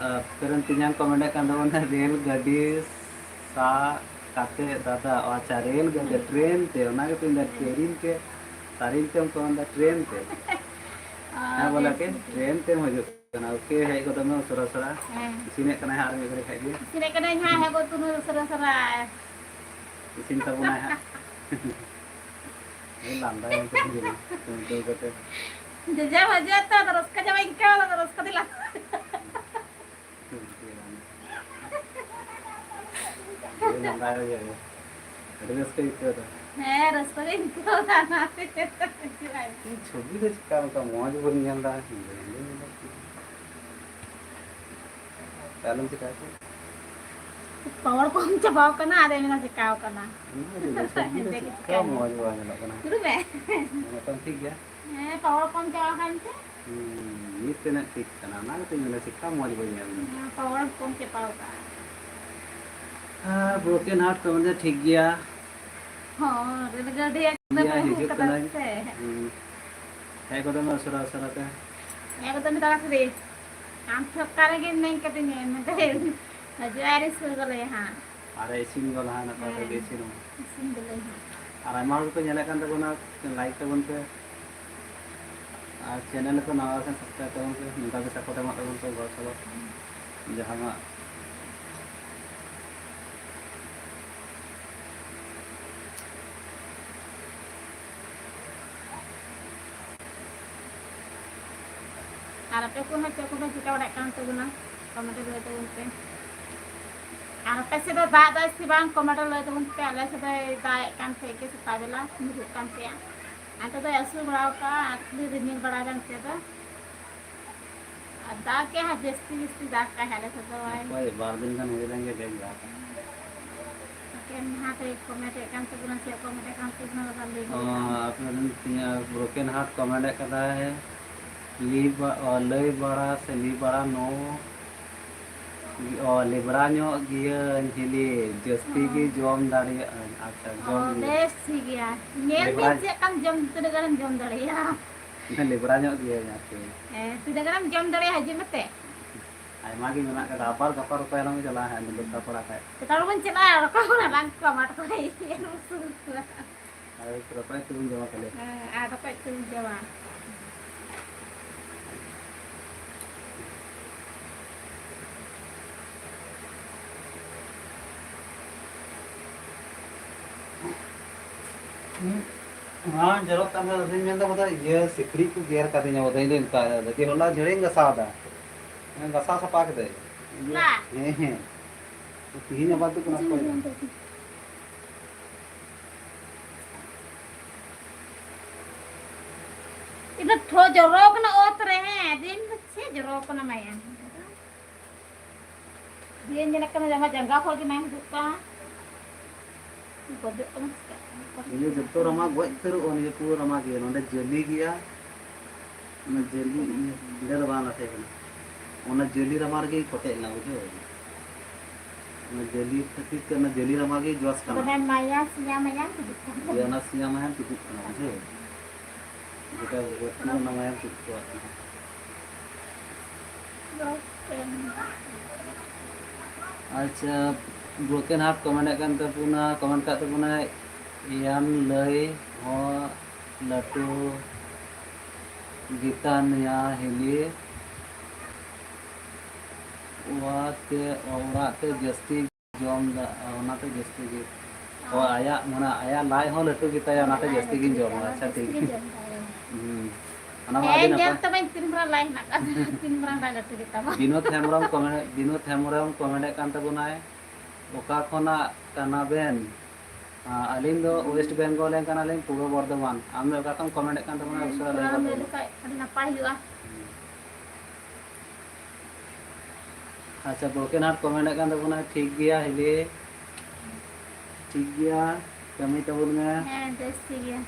ᱟᱯᱮ ᱨᱮᱱ ᱛᱮᱧᱟᱝ ᱠᱚ ᱢᱮᱱᱮᱫ ᱠᱟᱱ ᱛᱟᱵᱚᱱᱟ, ᱨᱮᱞ ᱜᱟᱹᱰᱤ ᱥᱟᱵ ᱠᱟᱛᱮ ᱫᱟᱫᱟ, ᱚ, ᱟᱪᱪᱷᱟ, ᱨᱮᱞ ᱜᱟᱹᱰᱤ, ᱦᱮᱸ᱾ ᱴᱨᱮᱱ ᱛᱮ, ᱚᱱᱟ ᱜᱮᱛᱚᱧ ᱢᱮᱱᱫᱟ, ᱦᱮᱸ᱾ ᱴᱨᱮᱱ ᱛᱮ, ᱛᱟᱨᱮᱱ ᱛᱮᱢ ᱠᱚ ᱢᱮᱱᱫᱟ, ᱴᱨᱮᱱ ᱛᱮ᱾ ᱚ, ᱦᱮᱸ, ᱵᱚᱞᱮ ᱵᱮᱥ ᱠᱮ, ᱴᱷᱤᱠ᱾ ᱴᱨᱮᱱ ᱛᱮᱢ ᱦᱤᱡᱩᱜ ᱠᱟᱱᱟ᱾ OK, ᱦᱮᱡ ᱜᱚᱫᱚᱜ ᱢᱮ ᱩᱥᱟᱹᱨᱟ ᱩᱥᱟᱹᱨᱟ᱾ ᱦᱮᱸ᱾ ᱤᱥᱤᱱᱮᱫ ᱠᱟᱱᱟᱭ ᱦᱟᱸᱜ ᱟᱨ ᱢᱤᱫ ᱜᱷᱟᱹᱲᱤ ᱠᱷᱟᱡ ᱜᱮ᱾ ᱤᱥᱤᱱᱮᱫ ᱠᱟᱹᱱᱟᱹᱧ ᱦᱟᱸᱜ, ᱦᱮᱡ ᱜᱚᱫ ᱛᱩᱞᱩᱡ ᱩᱥᱟᱹᱨᱟ ᱩᱥᱟᱹᱨᱟ᱾ ᱤᱥᱤᱱ ᱛᱟᱵᱚᱱᱟᱭ ᱦᱟᱸᱜ᱾ ᱞᱟᱸᱫᱟᱭᱟᱢ ᱪᱮᱫ ᱮᱢ ᱡᱚᱢᱟ? ᱪᱩᱢᱴᱟᱹᱣ ᱠᱟᱛᱮ᱾ ᱡᱚᱡᱚ ᱵᱷᱟᱡᱟ ᱛᱚ, ᱟᱫᱚ ᱨᱟᱹᱥᱠᱟᱹ ᱪᱟᱵᱟ ᱟᱹᱭᱠᱟᱹᱣ, ᱟᱫᱚ ᱨᱟᱹᱥᱠᱟᱹ ᱛᱮ ᱞᱟᱸᱫᱟ᱾ ᱟᱹᱰᱤ ᱞᱟᱸᱫᱟ ᱨᱮᱜᱮ᱾ ᱟᱹᱰᱤ ᱨᱟᱹᱥᱠᱟᱹ ᱟᱹᱭᱠᱟᱹᱣ ᱫᱟ᱾ ᱦᱮᱸ, ᱨᱟᱹᱥᱠᱟᱹ ᱜᱮ ᱟᱹᱭᱠᱟᱹᱣ ᱫᱟ, ᱚᱱᱟᱛᱮ ᱦᱤᱡᱩᱜ ᱟᱭ᱾ ᱤᱧ ᱪᱷᱚᱵᱤ ᱫᱚ ᱪᱮᱠᱟ ᱚᱱᱠᱟ ᱢᱚᱡᱽ ᱵᱟᱹᱧ ᱧᱮᱞ ᱫᱟ? ᱟᱞᱚᱢ ᱪᱮᱠᱟ ᱠᱚ᱾ ᱯᱟᱣᱟᱨ ᱠᱚᱢ ᱪᱟᱵᱟᱣ ᱠᱟᱱᱟ, ᱟᱫᱚ ᱢᱮᱱᱟ ᱪᱮᱠᱟᱣ ᱠᱟᱱᱟ᱾ ᱚᱱᱟ ᱜᱮ ᱪᱷᱚᱵᱤ ᱫᱚ ᱪᱮᱫ ᱪᱮᱠᱟ ᱪᱤᱠᱟᱹᱭᱮᱱᱟ? ᱢᱚᱡᱽ ᱵᱟᱝ ᱧᱮᱞᱚᱜ ᱠᱟᱱᱟ᱾ ᱫᱩᱲᱩᱵ ᱢᱮ᱾ ᱱᱤᱛᱚᱝ ᱴᱷᱤᱠ ᱜᱮᱭᱟ? ᱦᱮᱸ, ᱯᱟᱣᱟᱨ ᱠᱚᱢ ᱪᱟᱵᱟᱣ ᱠᱟᱱ ᱛᱮ᱾ ᱦᱩᱸ, ᱱᱤᱛ ᱛᱤᱱᱟᱹᱜ ᱴᱷᱤᱠ ᱠᱟᱱᱟ, ᱚᱱᱟ ᱜᱮᱛᱚᱧ ᱢᱮᱱᱫᱟ, ᱪᱮᱠᱟ ᱢᱚᱡᱽ ᱵᱟᱹᱧ ᱧᱮᱞ ᱫᱟ᱾ ᱦᱮᱸ, ᱯᱟᱣᱟᱨ ᱠᱚᱢ ᱪᱟᱵᱟᱣ ᱠᱟᱱᱟ᱾ ᱟᱨ broken heart ᱠᱚ ᱢᱮᱱᱫᱟ ᱴᱷᱤᱠ ᱜᱮᱭᱟ᱾ ᱦᱚᱸ, ᱨᱮᱞ ᱜᱟᱹᱰᱤ ᱴᱷᱤᱠ ᱮᱠᱫᱚᱢ ᱜᱮᱭᱟ, ᱦᱤᱡᱩᱜ ᱠᱟᱫᱟ ᱠᱟᱹᱱᱟᱹᱧ᱾ ᱥᱮ᱾ ᱦᱩᱸ᱾ ᱦᱮᱡ ᱜᱚᱫᱚᱜ ᱢᱮ ᱩᱥᱟᱹᱨᱟ ᱩᱥᱟᱹᱨᱟ ᱛᱮ᱾ ᱦᱮᱡ ᱜᱚᱫᱚᱜ ᱢᱮ ᱛᱟᱲᱟᱛᱟᱲᱤ᱾ ᱟᱢ ᱴᱷᱮᱱ ᱚᱠᱟ ᱨᱮᱜᱮ ᱢᱮᱱᱟᱹᱧ ᱠᱟᱹᱫᱤᱧᱟ, ᱢᱮᱱᱫᱟ, ᱦᱮᱡ, ᱦᱤᱡᱩᱜ ᱟᱭ ᱨᱤᱥᱤᱵᱷ ᱜᱚᱞᱮᱭᱟ ᱦᱟᱸᱜ᱾ ᱟᱨ ᱤᱥᱤᱱ ᱫᱚ ᱞᱟᱦᱟ ᱱᱟᱯᱟᱭ ᱛᱮᱜᱮ ᱦᱮᱸ᱾ ᱤᱥᱤᱱᱚᱜᱼᱟ᱾ ᱤᱥᱤᱱ ᱫᱚᱞᱮ ᱤᱥᱤᱱ᱾ ᱟᱨ ᱟᱭᱢᱟ ᱦᱚᱲ ᱠᱚ ᱧᱮᱞᱮᱫ ᱠᱟᱱ ᱛᱟᱵᱚᱱᱟ, like ᱛᱟᱵᱚᱱ ᱯᱮ᱾ ᱟᱨ channel ᱠᱚ ᱱᱟᱣᱟ ᱠᱷᱟᱱ subscribe ᱛᱟᱵᱚᱱ ᱯᱮ᱾ ᱱᱚᱝᱠᱟ ᱜᱮ support ᱮᱢᱟᱜ ᱛᱟᱵᱚᱱ ᱯᱮ, ᱜᱚᱲᱚ ᱥᱚᱯᱚᱦᱚᱫ᱾ ᱡᱟᱦᱟᱱᱟᱜ ᱟᱨ ᱟᱯᱮ ᱠᱚ ᱦᱚᱸ ᱪᱮᱫ ᱠᱚᱯᱮ ᱪᱤᱠᱟᱹ ᱵᱟᱲᱟᱭᱮᱫ ᱠᱟᱱ ᱛᱟᱵᱚᱱᱟ, comment ᱨᱮ ᱞᱟᱹᱭ ᱛᱟᱵᱚᱱ ᱯᱮ᱾ ᱟᱨ ᱟᱯᱮ ᱥᱮᱫ ᱫᱚ ᱫᱟᱜ ᱮᱫᱟᱭ ᱥᱮ ᱵᱟᱝ, comment ᱨᱮ ᱞᱟᱹᱭ ᱛᱟᱵᱚᱱ ᱯᱮ᱾ ᱟᱞᱮ ᱥᱮᱫ ᱫᱚᱭ ᱫᱟᱜ ᱮᱫ ᱠᱟᱱ ᱛᱟᱦᱮᱸᱫ ᱜᱮ, ᱥᱮᱛᱟᱜ ᱵᱮᱞᱟ ᱧᱩᱨᱦᱩᱜ ᱠᱟᱱ ᱛᱟᱦᱮᱸᱫᱼᱟ᱾ ᱟᱨ ᱱᱤᱛᱚᱜ ᱫᱚᱭ ᱟᱹᱥᱩᱲ ᱵᱟᱲᱟ ᱟᱠᱟᱫᱼᱟ, ᱟᱨ ᱠᱷᱟᱹᱞᱤ ᱨᱤᱢᱤᱞ ᱵᱟᱲᱟᱭᱮᱫᱟ ᱱᱚᱛᱮ ᱫᱚ᱾ ᱟᱨ ᱫᱟᱜ ᱜᱮ ᱦᱟᱸᱜ ᱡᱟᱹᱥᱛᱤ ᱡᱟᱹᱥᱛᱤ ᱫᱟᱜ ᱠᱟᱭ ᱦᱟᱸᱜ ᱟᱞᱮ ᱥᱮᱫ ᱫᱚ᱾ ᱦᱳᱭ, ᱵᱟᱨ ᱫᱤᱱ ᱜᱟᱱ ᱦᱩᱭ ᱞᱮᱱ ᱜᱮ ᱵᱮᱥ ᱫᱟᱜ᱾ ᱮᱠᱮᱱ ᱱᱟᱦᱟᱜ ᱮ comment ᱮᱫ ᱠᱟᱱ ᱛᱟᱵᱚᱱᱟ, ᱪᱮᱫ comment ᱮᱫ ᱠᱟᱱ ᱛᱟᱵᱚᱱᱟ, ᱵᱟᱵᱟ ᱞᱟᱹᱭ ᱚ, ᱧᱚᱜ ᱠᱟᱜ ᱢᱮ᱾ ᱟᱯᱮ ᱨᱮᱱ ᱛᱤᱧᱟ broken heart comment ᱮᱫ ᱠᱟᱫᱟᱭ᱾ ᱞᱤ ᱵᱟ-, ᱚ, ᱞᱟᱹᱭ ᱵᱟᱲᱟ ᱥᱮ ᱞᱤ ᱵᱟᱲᱟ ᱱᱚ, ᱚ, ᱞᱮᱵᱲᱟ ᱧᱚᱜ ᱜᱤᱭᱟᱹᱧ ᱦᱤᱞᱤ, ᱡᱟᱹᱥᱛᱤ ᱜᱮ ᱚ᱾ ᱡᱚᱢ ᱫᱟᱲᱮᱭᱟᱜ ᱟᱹᱧ᱾ ᱟᱪᱪᱷᱟ, ᱚ, ᱡᱚᱢ ᱜᱤᱭᱟᱹᱧ᱾ ᱵᱮᱥ ᱴᱷᱤᱠ ᱜᱮᱭᱟ᱾ ᱧᱮᱞ ᱞᱮᱵᱲᱟ ᱵᱤᱱ ᱪᱮᱫ ᱞᱮᱠᱟᱢ ᱡᱚᱢ, ᱛᱤᱱᱟᱹᱜ ᱜᱟᱱᱮᱢ ᱡᱚᱢ ᱫᱟᱲᱮᱭᱟᱜᱼᱟ᱾ ᱤᱧ ᱫᱚ ᱞᱮᱵᱲᱟ ᱧᱚᱜ ᱜᱤᱭᱟᱹᱧ ᱟᱨᱠᱤ᱾ ᱦᱮᱸ, ᱛᱤᱱᱟᱹᱜ ᱜᱟᱱᱮᱢ ᱡᱚᱢ ᱫᱟᱲᱮᱭᱟᱜᱼᱟ, ᱦᱤᱡᱩᱜ ᱢᱮᱥᱮ᱾ ᱟᱭᱢᱟ ᱜᱮ ᱢᱮᱱᱟᱜ ᱠᱟᱫᱟ, ᱟᱵᱟᱨ ᱜᱟᱯᱟ ᱨᱚᱠᱚᱭ ᱟᱞᱟᱝ ᱪᱟᱞᱟᱜᱼᱟ ᱦᱟᱸᱜ, ᱱᱚᱰᱮ ᱯᱟᱲᱟ ᱠᱷᱟᱡ᱾ ᱡᱚᱛᱚ ᱦᱚᱲ ᱵᱚᱱ ᱪᱟᱞᱟᱜᱼᱟ, ᱨᱚᱠᱚᱭ ᱦᱚᱸ ᱵᱟᱝ ᱠᱚ ᱢᱟᱴ ᱠᱚᱨᱮ᱾ ᱟᱨ ᱨᱚᱠᱚᱭ ᱛᱮᱵᱚᱱ ᱡᱚᱢᱟ ᱠᱷᱟᱹᱞᱤ᱾ ᱦᱮᱸ, ᱟᱨ ᱨᱚᱠᱚᱡ ᱛᱮᱵᱚᱱ ᱡᱚᱢᱟ᱾ ᱦᱩᱸ, ᱦᱮᱸ, ᱡᱚᱨᱚᱜ ᱠᱟᱱ ᱛᱟᱦᱮᱸ, ᱟᱫᱚᱧ ᱢᱮᱱᱫᱟ ᱵᱚᱞᱮ ᱤᱭᱟᱹ ᱥᱤᱠᱲᱤᱡ ᱠᱚ ᱜᱮᱨ ᱠᱟᱫᱤᱧᱟ ᱵᱚᱞᱮ, ᱤᱧ ᱫᱚᱧ ᱢᱮᱛᱟᱭᱟ, ᱫᱟᱫᱟ, ᱦᱚᱞᱟ ᱡᱷᱟᱹᱲᱤᱧ ᱜᱟᱥᱟᱣ ᱫᱟ, ᱦᱮᱸ, ᱜᱟᱥᱟᱣ ᱥᱟᱯᱷᱟ ᱠᱮᱫᱟᱹᱧ᱾ ᱦᱮᱸ, ᱦᱮᱸ᱾ ᱛᱤᱦᱤᱧ ᱟᱵᱟᱨ ᱫᱚ ᱠᱚᱱᱚ ᱠᱷᱚᱡ ᱵᱟᱝ᱾ ᱤᱧ ᱫᱚ ᱴᱷᱚ ᱡᱚᱨᱚ ᱠᱟᱱᱟ ᱚᱛ ᱨᱮ, ᱦᱮᱸ, ᱫᱤᱱ ᱫᱚ ᱪᱮᱫ ᱡᱚᱨᱚ ᱠᱟᱱᱟ ᱢᱟᱭᱟᱝ? ᱫᱤᱭᱮ ᱧᱮᱞᱮᱫ ᱠᱟᱱᱟ ᱡᱟᱸᱜᱟ, ᱡᱟᱸᱜᱟ ᱠᱷᱚᱡ ᱜᱮ ᱢᱟᱭᱟᱝ ᱦᱤᱡᱩᱜ ᱠᱟᱱᱟ᱾ ᱜᱚᱡᱚᱜ ᱠᱟᱱᱟ, ᱪᱤᱠᱟᱹᱜ ᱠᱟᱱᱟ? ᱱᱤᱭᱟᱹ ᱡᱚᱛᱚ ᱨᱟᱢᱟ ᱜᱚᱡ ᱩᱛᱟᱹᱨᱚᱜᱼᱟ, ᱱᱤᱭᱟᱹ ᱠᱚ ᱨᱟᱢᱟ ᱜᱮ᱾ ᱱᱚᱸᱰᱮ ᱡᱟᱹᱞᱤ ᱜᱮᱭᱟ, ᱚᱱᱟ ᱡᱟᱹᱞᱤ ᱤᱭᱟᱹ, ᱚᱸᱰᱮ ᱫᱚ ᱵᱟᱝ ᱞᱟᱴᱷᱮ ᱠᱟᱱᱟ᱾ ᱚᱱᱟ ᱡᱟᱹᱞᱤ ᱨᱟᱢᱟ ᱨᱮᱜᱮ ᱠᱚᱴᱮᱡ ᱮᱱᱟ, ᱵᱩᱡᱷᱟᱹᱣ? ᱚᱱᱟ ᱡᱟᱹᱞᱤ ᱠᱷᱟᱹᱛᱤᱨ ᱛᱮ ᱚᱱᱟ ᱡᱟᱹᱞᱤ ᱨᱟᱢᱟ ᱜᱮ ᱡᱚᱥ ᱠᱟᱱᱟ᱾ ᱢᱟᱱᱮ ᱢᱟᱭᱟ ᱥᱮᱭᱟ ᱢᱟᱭᱟᱢ ᱛᱩᱫᱩᱜ ᱠᱟᱱᱟ᱾ ᱡᱮ ᱚᱱᱟ ᱥᱮᱭᱟ ᱢᱟᱭᱟᱢ ᱛᱩᱫᱩᱜ ᱠᱟᱱᱟ, ᱵᱩᱡᱷᱟᱹᱣ? ᱡᱮᱴᱟ ᱵᱟᱹᱲᱛᱤ ᱚᱱᱟ ᱢᱟᱭᱟᱢ ᱛᱩᱫ ᱦᱚᱪᱚᱣᱟᱜ ᱠᱟᱱᱟ᱾ ᱟᱪᱪᱷᱟ, Broken Heart comment ᱮᱫ ᱠᱟᱱ ᱛᱟᱵᱚᱱᱟ, comment ᱠᱟᱜ ᱛᱟᱵᱚᱱᱟᱭ, ᱮᱭᱟᱱ ᱞᱟᱹᱭ ᱦᱚᱸ ᱞᱟᱹᱴᱩ ᱜᱮᱛᱟ ᱱᱤᱭᱟ ᱦᱤᱞᱤ, ᱚᱲᱟᱜ ᱛᱮ, ᱚᱲᱟᱜ ᱛᱮ ᱡᱟᱹᱥᱛᱤ ᱡᱚᱢ ᱫᱟ, ᱚᱱᱟᱛᱮ ᱡᱟᱹᱥᱛᱤ ᱜᱮ᱾ ᱚ, ᱟᱭᱟᱜ, ᱢᱟᱱᱮ, ᱟᱭᱟᱜ ᱞᱟᱡ ᱦᱚᱸ ᱞᱟᱹᱴᱩ ᱜᱮᱛᱟᱭᱟ, ᱚᱱᱟᱛᱮ ᱡᱟᱹᱥᱛᱤ ᱜᱤᱧ ᱡᱚᱢᱟ᱾ ᱟᱪᱪᱷᱟ, ᱴᱷᱤᱠ᱾ ᱦᱩᱸ᱾ ᱚᱱᱟ ᱢᱟ ᱟᱹᱰᱤ ᱱᱟᱯᱟᱭ᱾ ᱛᱤᱱ ᱢᱟᱨᱟᱝ ᱞᱟᱡ ᱦᱮᱱᱟᱜ ᱠᱟᱫᱟ, ᱛᱤᱱ ᱢᱟᱨᱟᱝ ᱞᱟᱡ ᱞᱟᱹᱴᱩ ᱜᱮᱛᱟᱢᱟ᱾ ᱵᱤᱱᱳᱫ ᱦᱮᱢᱵᱨᱚᱢ comment, ᱵᱤᱱᱳᱫ ᱦᱮᱢᱵᱨᱚᱢ comment ᱮᱫ ᱠᱟᱱ ᱛᱟᱵᱚᱱᱟᱭ, "ᱚᱠᱟ ᱠᱷᱚᱱᱟᱜ ᱠᱟᱱᱟ ᱵᱮᱱ?" ᱟᱹᱞᱤᱧ ᱫᱚ West Bengal ᱨᱮᱱ ᱠᱟᱱᱟᱞᱤᱧ, ᱯᱩᱨᱵᱚ ᱵᱚᱨᱫᱷᱚᱢᱟᱱ᱾ ᱟᱢ ᱫᱚ ᱚᱠᱟ ᱠᱷᱚᱱ comment ᱮᱫ ᱠᱟᱱ ᱛᱟᱵᱚᱱᱟ, ᱩᱥᱟᱹᱨᱟ ᱞᱟᱹᱭ ᱛᱟᱵᱚᱱ ᱢᱮ᱾ ᱞᱮᱠᱷᱟᱡ ᱟᱹᱰᱤ ᱱᱟᱯᱟᱭ ᱦᱩᱭᱩᱜᱼᱟ᱾ ᱟᱪᱪᱷᱟ, Broken Heart comment ᱮᱫ ᱠᱟᱱ ᱛᱟᱵᱚᱱᱟ, ᱴᱷᱤᱠ ᱜᱮᱭᱟ ᱦᱤᱞᱤ, ᱴᱷᱤᱠ ᱜᱮᱭᱟ, ᱠᱟᱹᱢᱤ ᱛᱟᱵᱚᱱ ᱢᱮ᱾ ᱦᱮᱸ, ᱵᱮᱥ, ᱴᱷᱤᱠ ᱜᱮᱭᱟ᱾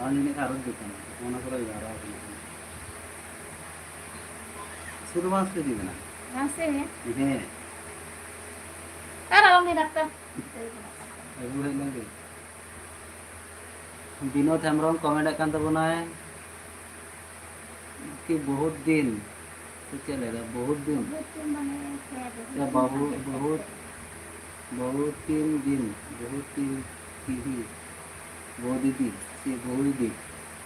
ᱟᱨ ᱱᱤᱱᱟᱹᱜ ᱟᱨᱚ ᱫᱚ ᱠᱟᱱᱟ, ᱚᱱᱟ ᱠᱚᱨᱮ ᱡᱟᱣᱨᱟ ᱠᱟᱱᱟ᱾ ᱥᱩᱫᱷᱩ ᱵᱟᱝ ᱥᱮ ᱤᱫᱤ ᱢᱮᱱᱟᱜᱼᱟ? ᱵᱟᱝ ᱥᱮ ᱦᱮᱸ? ᱦᱮᱸ᱾ ᱟᱨ ᱟᱞᱚᱢ ᱞᱟᱹᱭ ᱰᱟᱠᱛᱟᱨ᱾ ᱟᱹᱜᱩ ᱦᱮᱡ ᱞᱮᱱ ᱜᱮ᱾ ᱵᱤᱱᱳᱫ ᱦᱮᱢᱵᱨᱚᱢ comment ᱮᱫ ᱠᱟᱱ ᱛᱟᱵᱚᱱᱟᱭ, ᱠᱤ ᱵᱚᱦᱩᱛ ᱫᱤᱱ, ᱥᱮ ᱪᱮᱫ ᱞᱟᱹᱭ ᱫᱟ? ᱵᱚᱦᱩᱛ ᱫᱤᱱ? ᱵᱚᱦᱩᱛ ᱫᱤᱱ ᱢᱟᱱᱮ, ᱦᱮᱸ, ᱵᱚᱦᱩᱛ ᱥᱮ ᱫᱤᱱ ᱵᱟᱦᱩ-, ᱢᱟᱱᱮ ᱵᱚᱦᱩᱛ, ᱪᱮᱫ? ᱵᱚᱦᱩᱛ ᱫᱤᱱ ᱫᱤᱱ, ᱵᱚᱦᱩᱛ ᱫᱤᱱ ᱛᱤᱦᱤ, ᱵᱚᱦᱩ ᱫᱤᱫᱤ, ᱥᱮ ᱵᱚᱦᱩ ᱫᱤᱫᱤ,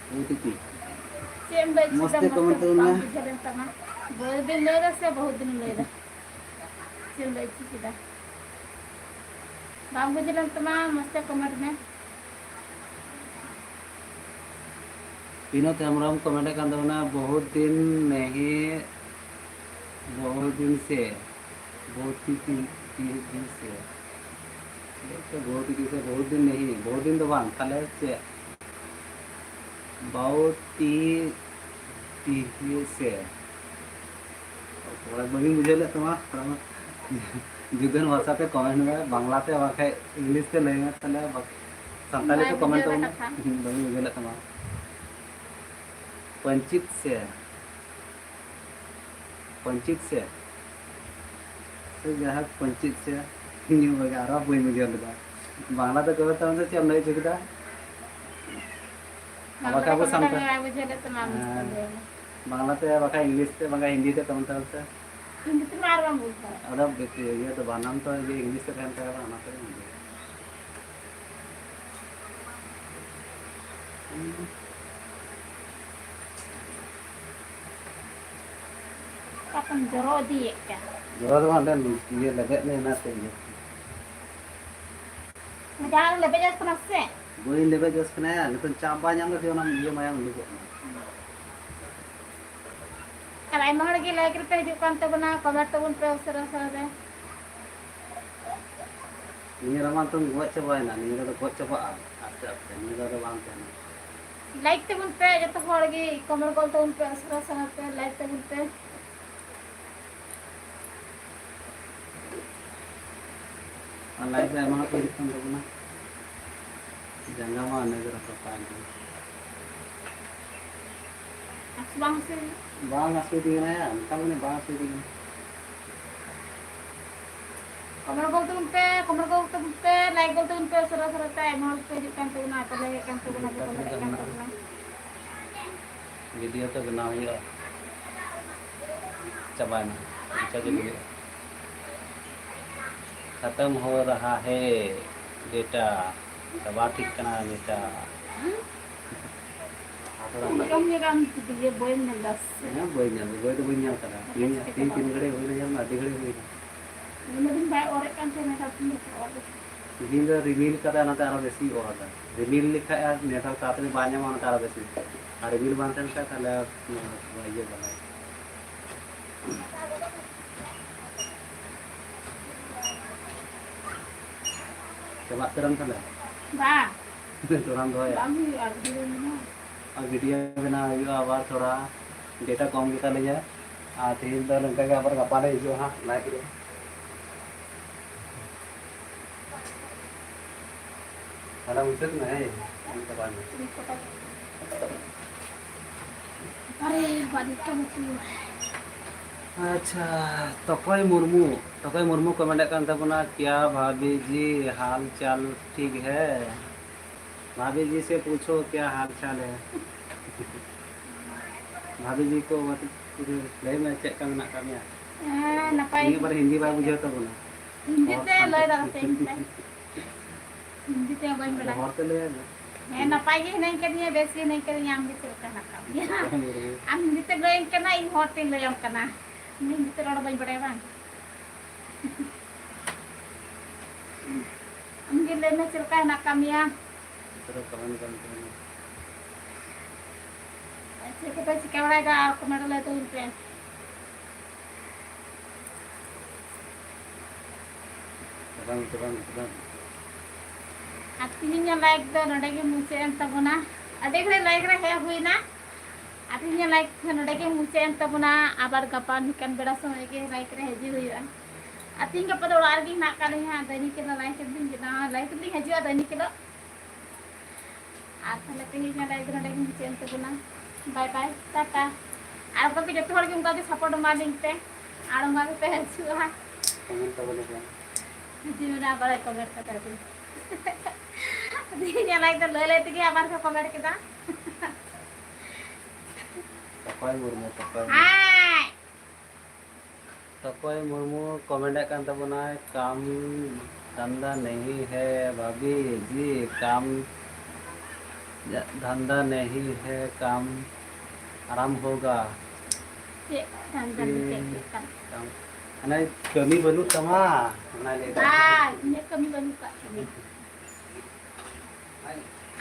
ᱵᱚᱦᱩ ᱫᱤᱫᱤ᱾ ᱪᱮᱫ ᱮᱢ ᱞᱟᱹᱭ ᱢᱚᱡᱽ ᱦᱚᱪᱚᱭ ᱛᱮ ᱫᱟ, comment ᱢᱚᱡᱽ ᱛᱮ ᱛᱟᱵᱚᱱ ᱵᱟᱝ ᱢᱮ᱾ ᱵᱩᱡᱷᱟᱹᱣ ᱞᱮᱱ ᱛᱟᱢᱟ᱾ ᱵᱚᱦᱩᱛ ᱫᱤᱱ ᱞᱟᱹᱭ ᱫᱟ ᱥᱮ ᱵᱚᱦᱩᱛ ᱫᱤᱱ ᱞᱟᱹᱭ ᱫᱟ? ᱪᱮᱫ ᱮᱢ ᱞᱟᱹᱭ ᱦᱚᱪᱚ ᱠᱮᱫᱟ? ᱵᱟᱝ ᱵᱩᱡᱷᱟᱹᱣ ᱞᱮᱱ ᱛᱟᱢᱟ, ᱢᱚᱡᱽ ᱛᱮ comment ᱢᱮ᱾ ᱵᱤᱱᱳᱫ ᱦᱮᱢᱵᱨᱚᱢ comment ᱮᱫ ᱠᱟᱱ ᱛᱟᱵᱚᱱᱟ, ᱵᱚᱦᱩᱛ ᱫᱤᱱ ᱱᱮᱦᱤ, ᱵᱚᱦᱩᱛ ᱫᱤᱱ ᱥᱮ, ᱵᱚᱦᱩᱛ ᱫᱤᱱ, ᱫᱤᱱ, ᱫᱤᱱ ᱥᱮ, ᱵᱚᱦᱩᱛ ᱫᱤᱱ ᱥᱮ, ᱵᱚᱦᱩᱛ ᱫᱤᱱ ᱱᱮᱦᱤ, ᱵᱚᱦᱩᱛ ᱫᱤᱱ ᱫᱚ ᱵᱟᱝ, ᱛᱟᱦᱞᱮ ᱪᱮᱫ? ᱵᱚᱦᱩᱛ ᱫᱤᱱ, ᱫᱤᱱ ᱥᱮ᱾ ᱛᱷᱚᱲᱟ ᱵᱟᱹᱧ ᱵᱩᱡᱷᱟᱹᱣ ᱞᱮᱫ ᱛᱟᱢᱟ, ᱛᱷᱚᱲᱟ ᱡᱩᱫᱟᱹ ᱵᱷᱟᱥᱟ ᱛᱮ comment ᱢᱮ, ᱵᱟᱝᱞᱟ ᱛᱮ ᱵᱟᱠᱷᱟᱡ English ᱛᱮ ᱞᱟᱹᱭ ᱢᱮ, ᱛᱟᱦᱞᱮ ᱵᱟᱠ-, ᱥᱟᱱᱛᱟᱲᱤ ᱵᱟᱭ ᱛᱮ comment ᱵᱩᱡᱷᱟᱹᱣ ᱛᱟᱵᱚᱱ ᱞᱮᱫ ᱢᱮ᱾ ᱠᱟᱛᱷᱟ᱾ ᱦᱩᱸ, ᱵᱟᱹᱧ ᱵᱩᱡᱷᱟᱹᱣ ᱞᱮᱫ ᱛᱟᱢᱟ᱾ ᱯᱟᱹᱧᱪᱤᱛ ᱥᱮ, ᱯᱟᱹᱧᱪᱤᱛ ᱥᱮ, ᱥᱮ ᱡᱟᱦᱟᱸ ᱯᱟᱹᱧᱪᱤᱛ ᱥᱮ, ᱤᱧ ᱦᱚᱸ ᱵᱷᱟᱜᱮ ᱟᱨᱦᱚᱸ ᱵᱟᱹᱧ ᱵᱩᱡᱷᱟᱹᱣ ᱞᱮᱫᱟ᱾ ᱵᱟᱝᱞᱟ ᱛᱮ comment ᱛᱟᱵᱚᱱ ᱥᱮ ᱪᱮᱫ ᱮᱢ ᱞᱟᱹᱭ ᱦᱚᱪᱚ ᱠᱮᱫᱟ? ᱵᱟᱝᱞᱟ ᱵᱟᱠᱷᱟᱡ ᱛᱮ ᱟᱵᱚ comment ᱥᱟᱱᱛᱟᱲ, ᱢᱮ, ᱵᱟᱭ ᱵᱩᱡᱷᱟᱹᱣ ᱞᱮᱫ ᱛᱟᱢᱟ, ᱟᱢ ᱦᱮᱸ, ᱞᱟᱹᱭ ᱢᱮ᱾ ᱵᱟᱝᱞᱟ ᱛᱮ ᱵᱟᱠᱷᱟᱡ English ᱛᱮ ᱵᱟᱠᱷᱟᱡ ᱦᱤᱱᱫᱤ ᱛᱮ comment ᱛᱟᱵᱚᱱ ᱥᱮ᱾ ᱦᱤᱱᱫᱤ ᱛᱮᱢᱟ ᱟᱨ ᱵᱟᱢ ᱵᱩᱡᱽ ᱫᱟᱲᱮᱭᱟᱜᱼᱟ᱾ ᱟᱫᱚ ᱤᱭᱟᱹ ᱫᱚ ᱵᱟᱱᱟᱢ ᱛᱚ ᱤᱭᱟᱹ ᱤᱝᱞᱤᱥ ᱛᱮ ᱛᱟᱦᱮᱱ ᱛᱟᱭᱟ, ᱚᱱᱟ ᱛᱮ᱾ ᱚᱠᱟ ᱠᱷᱚᱱ ᱡᱚᱨᱚ ᱤᱫᱤᱭᱮᱫ ᱠᱟᱱ? ᱡᱚᱨᱚ ᱫᱚ ᱵᱟᱝ, ᱚᱸᱰᱮ ᱤᱭᱟᱹ ᱞᱮᱵᱮᱫ ᱢᱮ, ᱚᱱᱟᱛᱮ ᱤᱭᱟᱹ᱾ ᱡᱟᱦᱟᱸ ᱞᱮᱵᱮᱫ ᱡᱚᱥ ᱠᱟᱱᱟ ᱥᱮ? ᱵᱟᱹᱧ ᱞᱮᱵᱮᱫ ᱡᱚᱥ ᱠᱟᱱᱟ, ᱱᱤᱛᱚᱝ ᱪᱟᱯ ᱵᱟᱭ ᱧᱟᱢ ᱞᱮᱠᱷᱟᱱ ᱚᱱᱟ ᱤᱭᱟᱹ ᱢᱟᱭᱟᱢ ᱩᱰᱩᱠᱚᱜ ᱠᱟᱱᱟ᱾ ᱟᱨ ᱟᱭᱢᱟ ᱦᱚᱲ ᱜᱮ ᱞᱟᱭᱤᱠ ᱨᱮᱯᱮ ᱦᱤᱡᱩᱜ ᱠᱟᱱ ᱛᱟᱵᱚᱱᱟ, ᱠᱚᱢᱮᱱᱴ ᱛᱟᱵᱚᱱ ᱯᱮ ᱩᱥᱟᱹᱨᱟ ᱩᱥᱟᱹᱨᱟ ᱛᱮ᱾ ᱱᱤᱭᱟᱹ ᱨᱮᱢᱟ ᱱᱤᱛᱚᱝ ᱜᱚᱡ ᱪᱟᱵᱟᱭᱮᱱᱟ, ᱱᱤᱭᱟᱹ ᱨᱮᱫᱚ ᱜᱚᱡ ᱪᱟᱵᱟᱜᱼᱟ ᱟᱥᱛᱮ ᱟᱥᱛᱮ, ᱱᱤᱭᱟᱹ ᱨᱮᱫᱚ ᱵᱟᱝ ᱛᱟᱦᱮᱱᱟ᱾ ᱞᱟᱭᱤᱠ ᱛᱟᱵᱚᱱ ᱯᱮ ᱡᱚᱛᱚ ᱦᱚᱲ ᱜᱮ, ᱠᱚᱢᱮᱱᱴ ᱜᱚᱞ ᱛᱟᱵᱚᱱ ᱯᱮ ᱩᱥᱟᱹᱨᱟ ᱩᱥᱟᱹᱨᱟ ᱛᱮ, ᱞᱟᱭᱤᱠ ᱛᱟᱵᱚᱱ ᱯᱮ᱾ ᱟᱨ ᱞᱟᱭᱤᱠ ᱨᱮ ᱟᱭᱢᱟ ᱦᱚᱲ ᱠᱚ ᱦᱤᱡᱩᱜ ᱠᱟᱱ ᱛᱟᱵᱚᱱᱟ᱾ ᱡᱟᱸᱜᱟ ᱢᱟ ᱚᱱᱮ ᱡᱮ ᱨᱟᱯᱟᱜ ᱛᱟᱦᱮᱱ ᱠᱟᱱᱟ᱾ ᱦᱟᱹᱥᱩ ᱵᱟᱝ ᱦᱟᱹᱥᱩᱭᱮᱫ ᱢᱮᱭᱟ? ᱵᱟᱝ ᱦᱟᱹᱥᱩᱭᱮᱫᱤᱧ ᱠᱟᱱᱟ ᱭᱟ, ᱢᱮᱛᱟᱢ ᱠᱟᱹᱱᱟᱹᱧ ᱵᱟᱝ ᱦᱟᱹᱥᱩᱭᱮᱫᱤᱧ ᱠᱟᱱᱟ᱾ ᱠᱚᱢᱮᱱᱴ ᱜᱚᱞ ᱛᱟᱵᱚᱱ ᱯᱮ, ᱠᱚᱢᱮᱱᱴ ᱜᱚᱞ ᱛᱟᱵᱚᱱ ᱯᱮ, ᱞᱟᱭᱤᱠ ᱜᱚᱞ ᱛᱟᱵᱚᱱ ᱯᱮ, ᱩᱥᱟᱹᱨᱟ ᱩᱥᱟᱹᱨᱟ ᱛᱮ ᱟᱭᱢᱟ ᱦᱚᱲ ᱠᱚ ᱦᱤᱡᱩᱜ ᱠᱟᱱ ᱛᱟᱵᱚᱱᱟ, ᱟᱯᱮ ᱞᱟᱹᱭᱮᱫ ᱠᱟᱱ ᱛᱟᱵᱚᱱᱟ ᱡᱮ ᱠᱚᱢᱮᱱᱴ ᱠᱟᱱ ᱛᱟᱵᱚᱱᱟ᱾ ᱵᱷᱤᱰᱤᱭᱳ ᱛᱚ ᱵᱮᱱᱟᱣ ᱦᱩᱭᱩᱜᱼᱟ᱾ ᱪᱟᱵᱟᱭᱮᱱᱟ, ᱚᱱᱠᱟ ᱜᱮ ᱦᱩᱭᱩᱜᱼᱟ᱾ ᱠᱷᱟᱛᱟᱢ ᱦᱳ ᱨᱟᱦᱟ ᱦᱮ ᱵᱮᱴᱟ, ᱪᱟᱵᱟ ᱴᱷᱤᱠ ᱠᱟᱱᱟ ᱵᱮᱴᱟ᱾ ᱟᱫᱚ ᱵᱟᱝ ᱪᱮᱫ ᱞᱮᱠᱟᱢ ᱧᱮᱞᱟ ᱟᱢ ᱵᱷᱤᱰᱤᱭᱳ? ᱵᱳᱭᱮᱢ ᱧᱮᱞ ᱫᱟ ᱥᱮ? ᱦᱮᱸ, ᱵᱳᱭ ᱧᱮᱞ, ᱵᱳᱭ ᱫᱚ ᱵᱟᱹᱧ ᱧᱮᱞ ᱠᱟᱫᱟ᱾ ᱟᱪᱪᱷᱟ, ᱛᱤᱦᱤᱧ, ᱪᱤᱠᱟᱹ ᱛᱤᱦᱤᱧ ᱪᱟᱵᱟ? ᱛᱤᱱ ᱜᱷᱟᱹᱲᱤᱡ ᱦᱩᱭᱱᱟ ᱧᱮᱞ ᱢᱮ, ᱟᱹᱰᱤ ᱜᱷᱟᱹᱲᱤᱡ ᱦᱩᱭᱱᱟ᱾ ᱩᱱᱟᱹᱜ ᱫᱤᱱ ᱵᱟᱭ ᱚᱨᱮᱫ ᱠᱟᱱ ᱛᱟᱦᱮᱸ, ᱱᱮᱛᱟᱨ ᱫᱤᱱ ᱫᱚ ᱚᱨ ᱮᱫᱟ᱾ ᱛᱤᱦᱤᱧ ᱫᱚ ᱨᱤᱢᱤᱞ ᱠᱟᱫᱟ, ᱚᱱᱟᱛᱮ ᱟᱨᱚ ᱵᱮᱥᱤ ᱚᱨ ᱮᱫᱟ᱾ ᱨᱤᱢᱤᱞ ᱞᱮᱠᱷᱟᱡ ᱟᱨ ᱱᱮᱴᱣᱟᱨᱠ ᱛᱟᱲᱟᱛᱟᱲᱤ ᱵᱟᱭ ᱧᱟᱢᱟ, ᱚᱱᱟᱛᱮ ᱟᱨᱚ ᱵᱮᱥᱤ᱾ ᱟᱨ ᱨᱤᱢᱤᱞ ᱵᱟᱝ ᱛᱟᱦᱮᱱ ᱠᱷᱟᱡ ᱛᱟᱦᱞᱮ ᱤᱭᱟᱹ ᱵᱟᱲᱟᱭ᱾ ᱪᱟᱵᱟᱜ ᱠᱟᱱᱟᱢ ᱛᱟᱦᱞᱮ? ᱵᱟᱝ᱾ ᱛᱷᱚᱲᱟᱢ ᱫᱚᱦᱚᱭᱟ? ᱵᱟᱝ ᱦᱩᱭᱩᱜᱼᱟ, ᱵᱷᱤᱰᱤᱭᱳ ᱵᱮᱱᱟᱣ᱾ ᱟᱨ ᱵᱷᱤᱰᱤᱭᱳ ᱵᱮᱱᱟᱣ ᱦᱩᱭᱩᱜᱼᱟ, ᱟᱵᱟᱨ ᱛᱷᱚᱲᱟ ᱰᱮᱴᱟ ᱠᱚᱢ ᱜᱮᱛᱟᱞᱤᱧᱟ᱾ ᱟᱨ ᱛᱮᱦᱮᱧ ᱫᱚ ᱱᱚᱝᱠᱟ ᱜᱮ, ᱟᱵᱟᱨ ᱜᱟᱯᱟ ᱞᱮ ᱦᱤᱡᱩᱜᱼᱟ ᱦᱟᱸᱜ ᱞᱟᱭᱤᱵᱷ ᱨᱮ᱾ ᱛᱟᱦᱞᱮ ᱢᱩᱪᱟᱹᱫ ᱢᱮ, ᱦᱮᱸ, ᱪᱟᱵᱟᱭ ᱢᱮ᱾ ᱟᱨᱮ, ᱵᱟᱹᱲᱤᱡ ᱠᱟᱹᱢᱤ ᱠᱚ᱾ ᱟᱪᱪᱷᱟ, ᱛᱚᱠᱚᱭ ᱢᱩᱨᱢᱩ, ᱛᱚᱠᱚᱭ ᱢᱩᱨᱢᱩ ᱠᱚ ᱢᱮᱱᱮᱫ ᱠᱟᱱ ᱛᱟᱵᱚᱱᱟ, ᱠᱮᱭᱟ ᱵᱷᱟᱵᱷᱤ ᱡᱤ ᱦᱟᱞ ᱪᱟᱞ ᱴᱷᱤᱠ ᱦᱮ? ᱵᱷᱟᱵᱷᱤ ᱡᱤ ᱥᱮ ᱯᱩᱪᱷᱚ ᱠᱮᱭᱟ ᱦᱟᱞ ᱪᱟᱞ ᱦᱮ? ᱵᱷᱟᱵᱷᱤ ᱡᱤ ᱠᱚ ᱞᱟᱹᱭ ᱢᱮ, ᱪᱮᱫ ᱞᱮᱠᱟ ᱢᱮᱱᱟᱜ ᱟᱠᱟᱫ ᱢᱮᱭᱟ? ᱦᱮᱸ, ᱱᱟᱯᱟᱭ ᱱᱤᱭᱟᱹ ᱵᱟᱨ ᱦᱤᱱᱫᱤ ᱵᱟᱭ ᱵᱩᱡᱷᱟᱹᱣ ᱛᱟᱵᱚᱱᱟ᱾ ᱦᱤᱱᱫᱤ ᱛᱮ ᱞᱟᱹᱭ ᱫᱟᱲᱮ ᱛᱮ ᱤᱧ ᱛᱮ᱾ ᱦᱤᱱᱫᱤ ᱛᱮ ᱵᱟᱹᱧ ᱵᱟᱲᱟᱭᱟ᱾ ᱦᱚᱲ ᱛᱮ ᱞᱟᱹᱭ ᱟᱭ ᱢᱮ᱾ ᱦᱮᱸ, ᱱᱟᱯᱟᱭ ᱜᱮ ᱦᱤᱱᱟᱹᱧ ᱠᱟᱫᱤᱧᱟ, ᱵᱮᱥ ᱜᱮ ᱦᱤᱱᱟᱹᱧ ᱠᱟᱫᱤᱧᱟ, ᱟᱢ ᱜᱮ ᱪᱮᱫ ᱞᱮᱠᱟ ᱦᱮᱱᱟᱜ ᱠᱟᱜ ᱢᱮᱭᱟ? ᱟᱢ ᱦᱤᱱᱫᱤ ᱛᱮ ᱞᱟᱹᱭᱟᱹᱧ ᱠᱟᱱᱟ, ᱤᱧ ᱦᱚᱲ ᱛᱮᱧ ᱞᱟᱹᱭᱟᱢ ᱠᱟᱱᱟ᱾ ᱤᱧ ᱦᱤᱱᱫᱤ ᱛᱮ ᱨᱚᱲ ᱵᱟᱹᱧ ᱵᱟᱲᱟᱭᱟ ᱵᱟᱝ? ᱟᱢ ᱜᱮ ᱞᱟᱹᱭ ᱢᱮ, ᱪᱮᱫ ᱞᱮᱠᱟ ᱦᱮᱱᱟᱜ ᱠᱟᱜ ᱢᱮᱭᱟ? ᱪᱮᱫ ᱠᱚᱯᱮ ᱪᱤᱠᱟᱹ ᱵᱟᱲᱟᱭᱮᱫᱟ? ᱟᱨ comment ᱞᱟᱹᱭ ᱛᱟᱵᱚᱱ ᱯᱮ᱾ ᱟᱨ ᱛᱮᱦᱮᱧᱟᱜ live ᱫᱚ ᱱᱚᱰᱮ ᱜᱮ ᱢᱩᱪᱟᱹᱫ ᱮᱱ ᱛᱟᱵᱚᱱᱟ᱾ ᱟᱹᱰᱤ ᱜᱷᱟᱹᱲᱤᱡ live ᱨᱮ ᱦᱮᱡ ᱦᱩᱭᱱᱟ᱾ ᱟᱨ ᱛᱮᱦᱮᱧᱟᱜ live ᱫᱚ ᱱᱚᱰᱮ ᱜᱮ ᱢᱩᱪᱟᱹᱫ ᱮᱱ ᱛᱟᱵᱚᱱᱟ᱾ ᱟᱵᱟᱨ ᱜᱟᱯᱟ ᱱᱤᱝᱠᱟᱱ ᱵᱮᱲᱟ ᱥᱚᱢᱚᱭ ᱜᱮ live ᱨᱮ ᱦᱤᱡᱩᱜ ᱦᱩᱭᱩᱜᱼᱟ᱾ ᱟᱨ ᱛᱮᱦᱮᱧ ᱜᱟᱯᱟ ᱫᱚ ᱚᱲᱟᱜ ᱨᱮᱜᱮ ᱦᱮᱱᱟᱜ ᱟᱠᱟᱫ ᱞᱤᱧᱟ ᱦᱟᱸᱜ᱾ ᱫᱟᱹᱭᱱᱤ ᱠᱮᱞᱟ live ᱨᱮᱞᱤᱧ ᱵᱮᱱᱟᱣᱟ, live ᱨᱮᱞᱤᱧ ᱦᱤᱡᱩᱜᱼᱟ ᱫᱟᱹᱭᱱᱤ ᱠᱮᱞᱟ᱾ ᱟᱨ ᱛᱟᱦᱞᱮ ᱛᱮᱦᱮᱧᱟᱜ live ᱫᱚ ᱱᱚᱰᱮ ᱜᱮ ᱢᱩᱪᱟᱹᱫ ᱮᱱ ᱛᱟᱵᱚᱱᱟ᱾ Bye bye, Tata. ᱟᱨ ᱚᱱᱠᱟ ᱜᱮ ᱡᱚᱛᱚ ᱦᱚᱲ ᱜᱮ ᱚᱱᱠᱟ ᱜᱮ support ᱮᱢᱟ ᱞᱤᱧ ᱯᱮ᱾ ᱟᱨ ᱚᱱᱠᱟ ᱜᱮᱯᱮ ᱦᱤᱡᱩᱜᱼᱟ᱾ Comment ᱛᱟᱵᱚᱱ ᱯᱮ᱾ ᱡᱩᱫᱤ ᱢᱮᱱᱟᱜᱼᱟ, ᱵᱟᱲᱟᱭ comment ᱠᱟᱛᱮ ᱟᱹᱵᱤᱱ᱾ ᱛᱮᱦᱮᱧᱟᱜ live ᱫᱚ ᱞᱟᱹᱭ ᱞᱟᱹᱭ ᱛᱮᱜᱮ ᱟᱵᱟᱨ ᱠᱚ comment ᱠᱮᱫᱟ᱾ ᱚᱠᱚᱭ ᱢᱩᱨᱢᱩ, ᱚᱠᱚᱭ ᱢᱩᱨᱢᱩ? ᱦᱟᱭ᱾ ᱛᱚᱠᱚᱭ ᱢᱩᱨᱢᱩ comment ᱮᱫ ᱠᱟᱱ ᱛᱟᱵᱚᱱᱟᱭ, "ᱠᱟᱢ ᱫᱷᱟᱱᱫᱟ ᱱᱟᱦᱤ ᱦᱮ ᱵᱷᱟᱵᱷᱤ ᱡᱤ, ᱠᱟᱢ ᱫᱷᱟᱱᱫᱟ ᱱᱟᱦᱤ ᱦᱮ, ᱠᱟᱢ ᱟᱨᱟᱢ ᱦᱳᱜᱟ᱾" ᱪᱮᱫ ᱫᱷᱟᱱᱫᱟ ᱱᱟᱦᱤ, ᱪᱮᱫ ᱦᱩᱭᱩᱜ ᱠᱟᱱᱟ? ᱠᱟᱢ, ᱢᱟᱱᱮ ᱠᱟᱹᱢᱤ ᱵᱟᱹᱱᱩᱜ ᱛᱟᱢᱟ, ᱚᱱᱟᱭ ᱞᱟᱹᱭ ᱮᱫᱟ᱾ ᱵᱟᱝ, ᱤᱧᱟᱹᱜ ᱠᱟᱹᱢᱤ ᱵᱟᱹᱱᱩᱜ ᱠᱟᱜ ᱛᱤᱧᱟᱹ᱾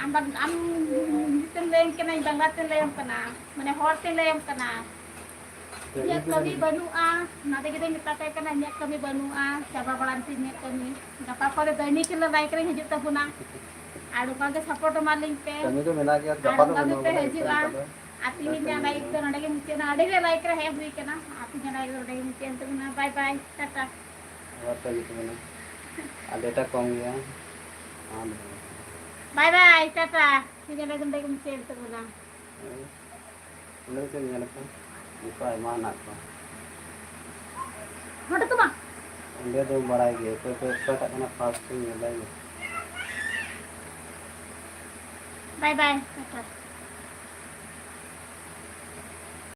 ᱟᱢ ᱵᱟᱝ, ᱟᱢ ᱦᱤᱱᱫᱤ ᱛᱮᱢ ᱞᱟᱹᱭᱟᱹᱧ ᱠᱟᱱᱟ, ᱤᱧ ᱵᱟᱝᱞᱟ ᱛᱮ ᱞᱟᱹᱭᱟᱢ ᱠᱟᱱᱟ, ᱢᱟᱱᱮ ᱦᱚᱲ ᱛᱮ ᱞᱟᱹᱭᱟᱢ ᱠᱟᱱᱟ᱾ ᱤᱧᱟᱹᱜ ᱠᱟᱹᱢᱤ ᱵᱟᱹᱱᱩᱜᱼᱟ, ᱚᱱᱟ ᱛᱮᱜᱮ ᱫᱚᱧ ᱢᱮᱛᱟ ᱯᱮ ᱠᱟᱱᱟ, ᱤᱧᱟᱹᱜ ᱠᱟᱹᱢᱤ ᱵᱟᱹᱱᱩᱜᱼᱟ, ᱪᱟᱵᱟ ᱵᱟᱲᱟᱭᱮᱱ ᱛᱤᱧ ᱤᱧᱟᱹᱜ ᱠᱟᱹᱢᱤ᱾ ᱜᱟᱯᱟ ᱠᱷᱚᱱ ᱫᱚ ᱫᱟᱹᱭᱱᱤ ᱠᱷᱮᱞ live ᱨᱮᱧ ᱦᱤᱡᱩᱜ ᱛᱟᱵᱚᱱᱟ᱾ ᱟᱨ ᱚᱱᱠᱟ ᱜᱮ support ᱮᱢᱟ ᱞᱤᱧ ᱯᱮ᱾ ᱠᱟᱹᱢᱤ ᱫᱚ ᱢᱮᱱᱟᱜ ᱜᱮᱭᱟ, ᱟᱨ ᱜᱟᱯᱟ ᱫᱚ ᱚᱱᱠᱟ ᱵᱟᱹᱱᱩᱜᱼᱟ, ᱜᱮᱯᱮ ᱵᱟᱹᱱᱩᱜᱼᱟ, ᱦᱤᱡᱩᱜᱼᱟ᱾ ᱚᱱᱠᱟ ᱫᱚ᱾ ᱟᱨ ᱛᱮᱦᱮᱧᱟᱜ live ᱫᱚ ᱱᱚᱰᱮ ᱜᱮ ᱢᱩᱪᱟᱹᱫ ᱮᱱᱟ᱾ ᱟᱹᱰᱤ ᱜᱮ live ᱨᱮ ᱦᱮᱡ ᱦᱩᱭ ᱠᱟᱱᱟ᱾ ᱟᱨ ᱛᱮᱦᱮᱧᱟᱜ live ᱫᱚ ᱱᱚᱰᱮ ᱜᱮ ᱢᱩᱪᱟᱹᱫ ᱮᱱ ᱛᱟᱵᱚᱱᱟ᱾ Bye bye, Tata. ᱟᱵᱟᱨ ᱯᱮ ᱦᱤᱡᱩᱜ ᱛᱟᱵᱚᱱᱟ᱾ ᱟᱨ data ᱠᱚᱢ ᱜᱮᱭᱟ᱾ ᱟᱢ Bye bye, ᱴᱟᱴᱟ᱾ ᱛᱮᱦᱮᱧᱟᱜ live ᱫᱚ ᱱᱚᱰᱮ ᱜᱮ ᱢᱩᱪᱟᱹᱫ ᱮᱱ ᱛᱟᱵᱚᱱᱟ᱾ ᱚᱸᱰᱮ ᱫᱚ ᱪᱮᱫ ᱮᱢ ᱧᱮᱞ ᱠᱚᱣᱟ? ᱡᱚᱛᱚ ᱟᱭᱢᱟ ᱦᱮᱱᱟᱜ ᱠᱚᱣᱟ᱾ ᱱᱚᱰᱮ ᱫᱚ ᱵᱟᱝ᱾ ᱚᱸᱰᱮ ᱫᱚ ᱵᱟᱲᱟᱭ ᱜᱮ, ᱚᱠᱚᱭ ᱠᱚ ᱚᱠᱚᱭᱴᱟᱜ ᱠᱟᱱᱟ first ᱧᱮᱞ ᱞᱟᱭ ᱢᱮ᱾ Bye bye, Tata.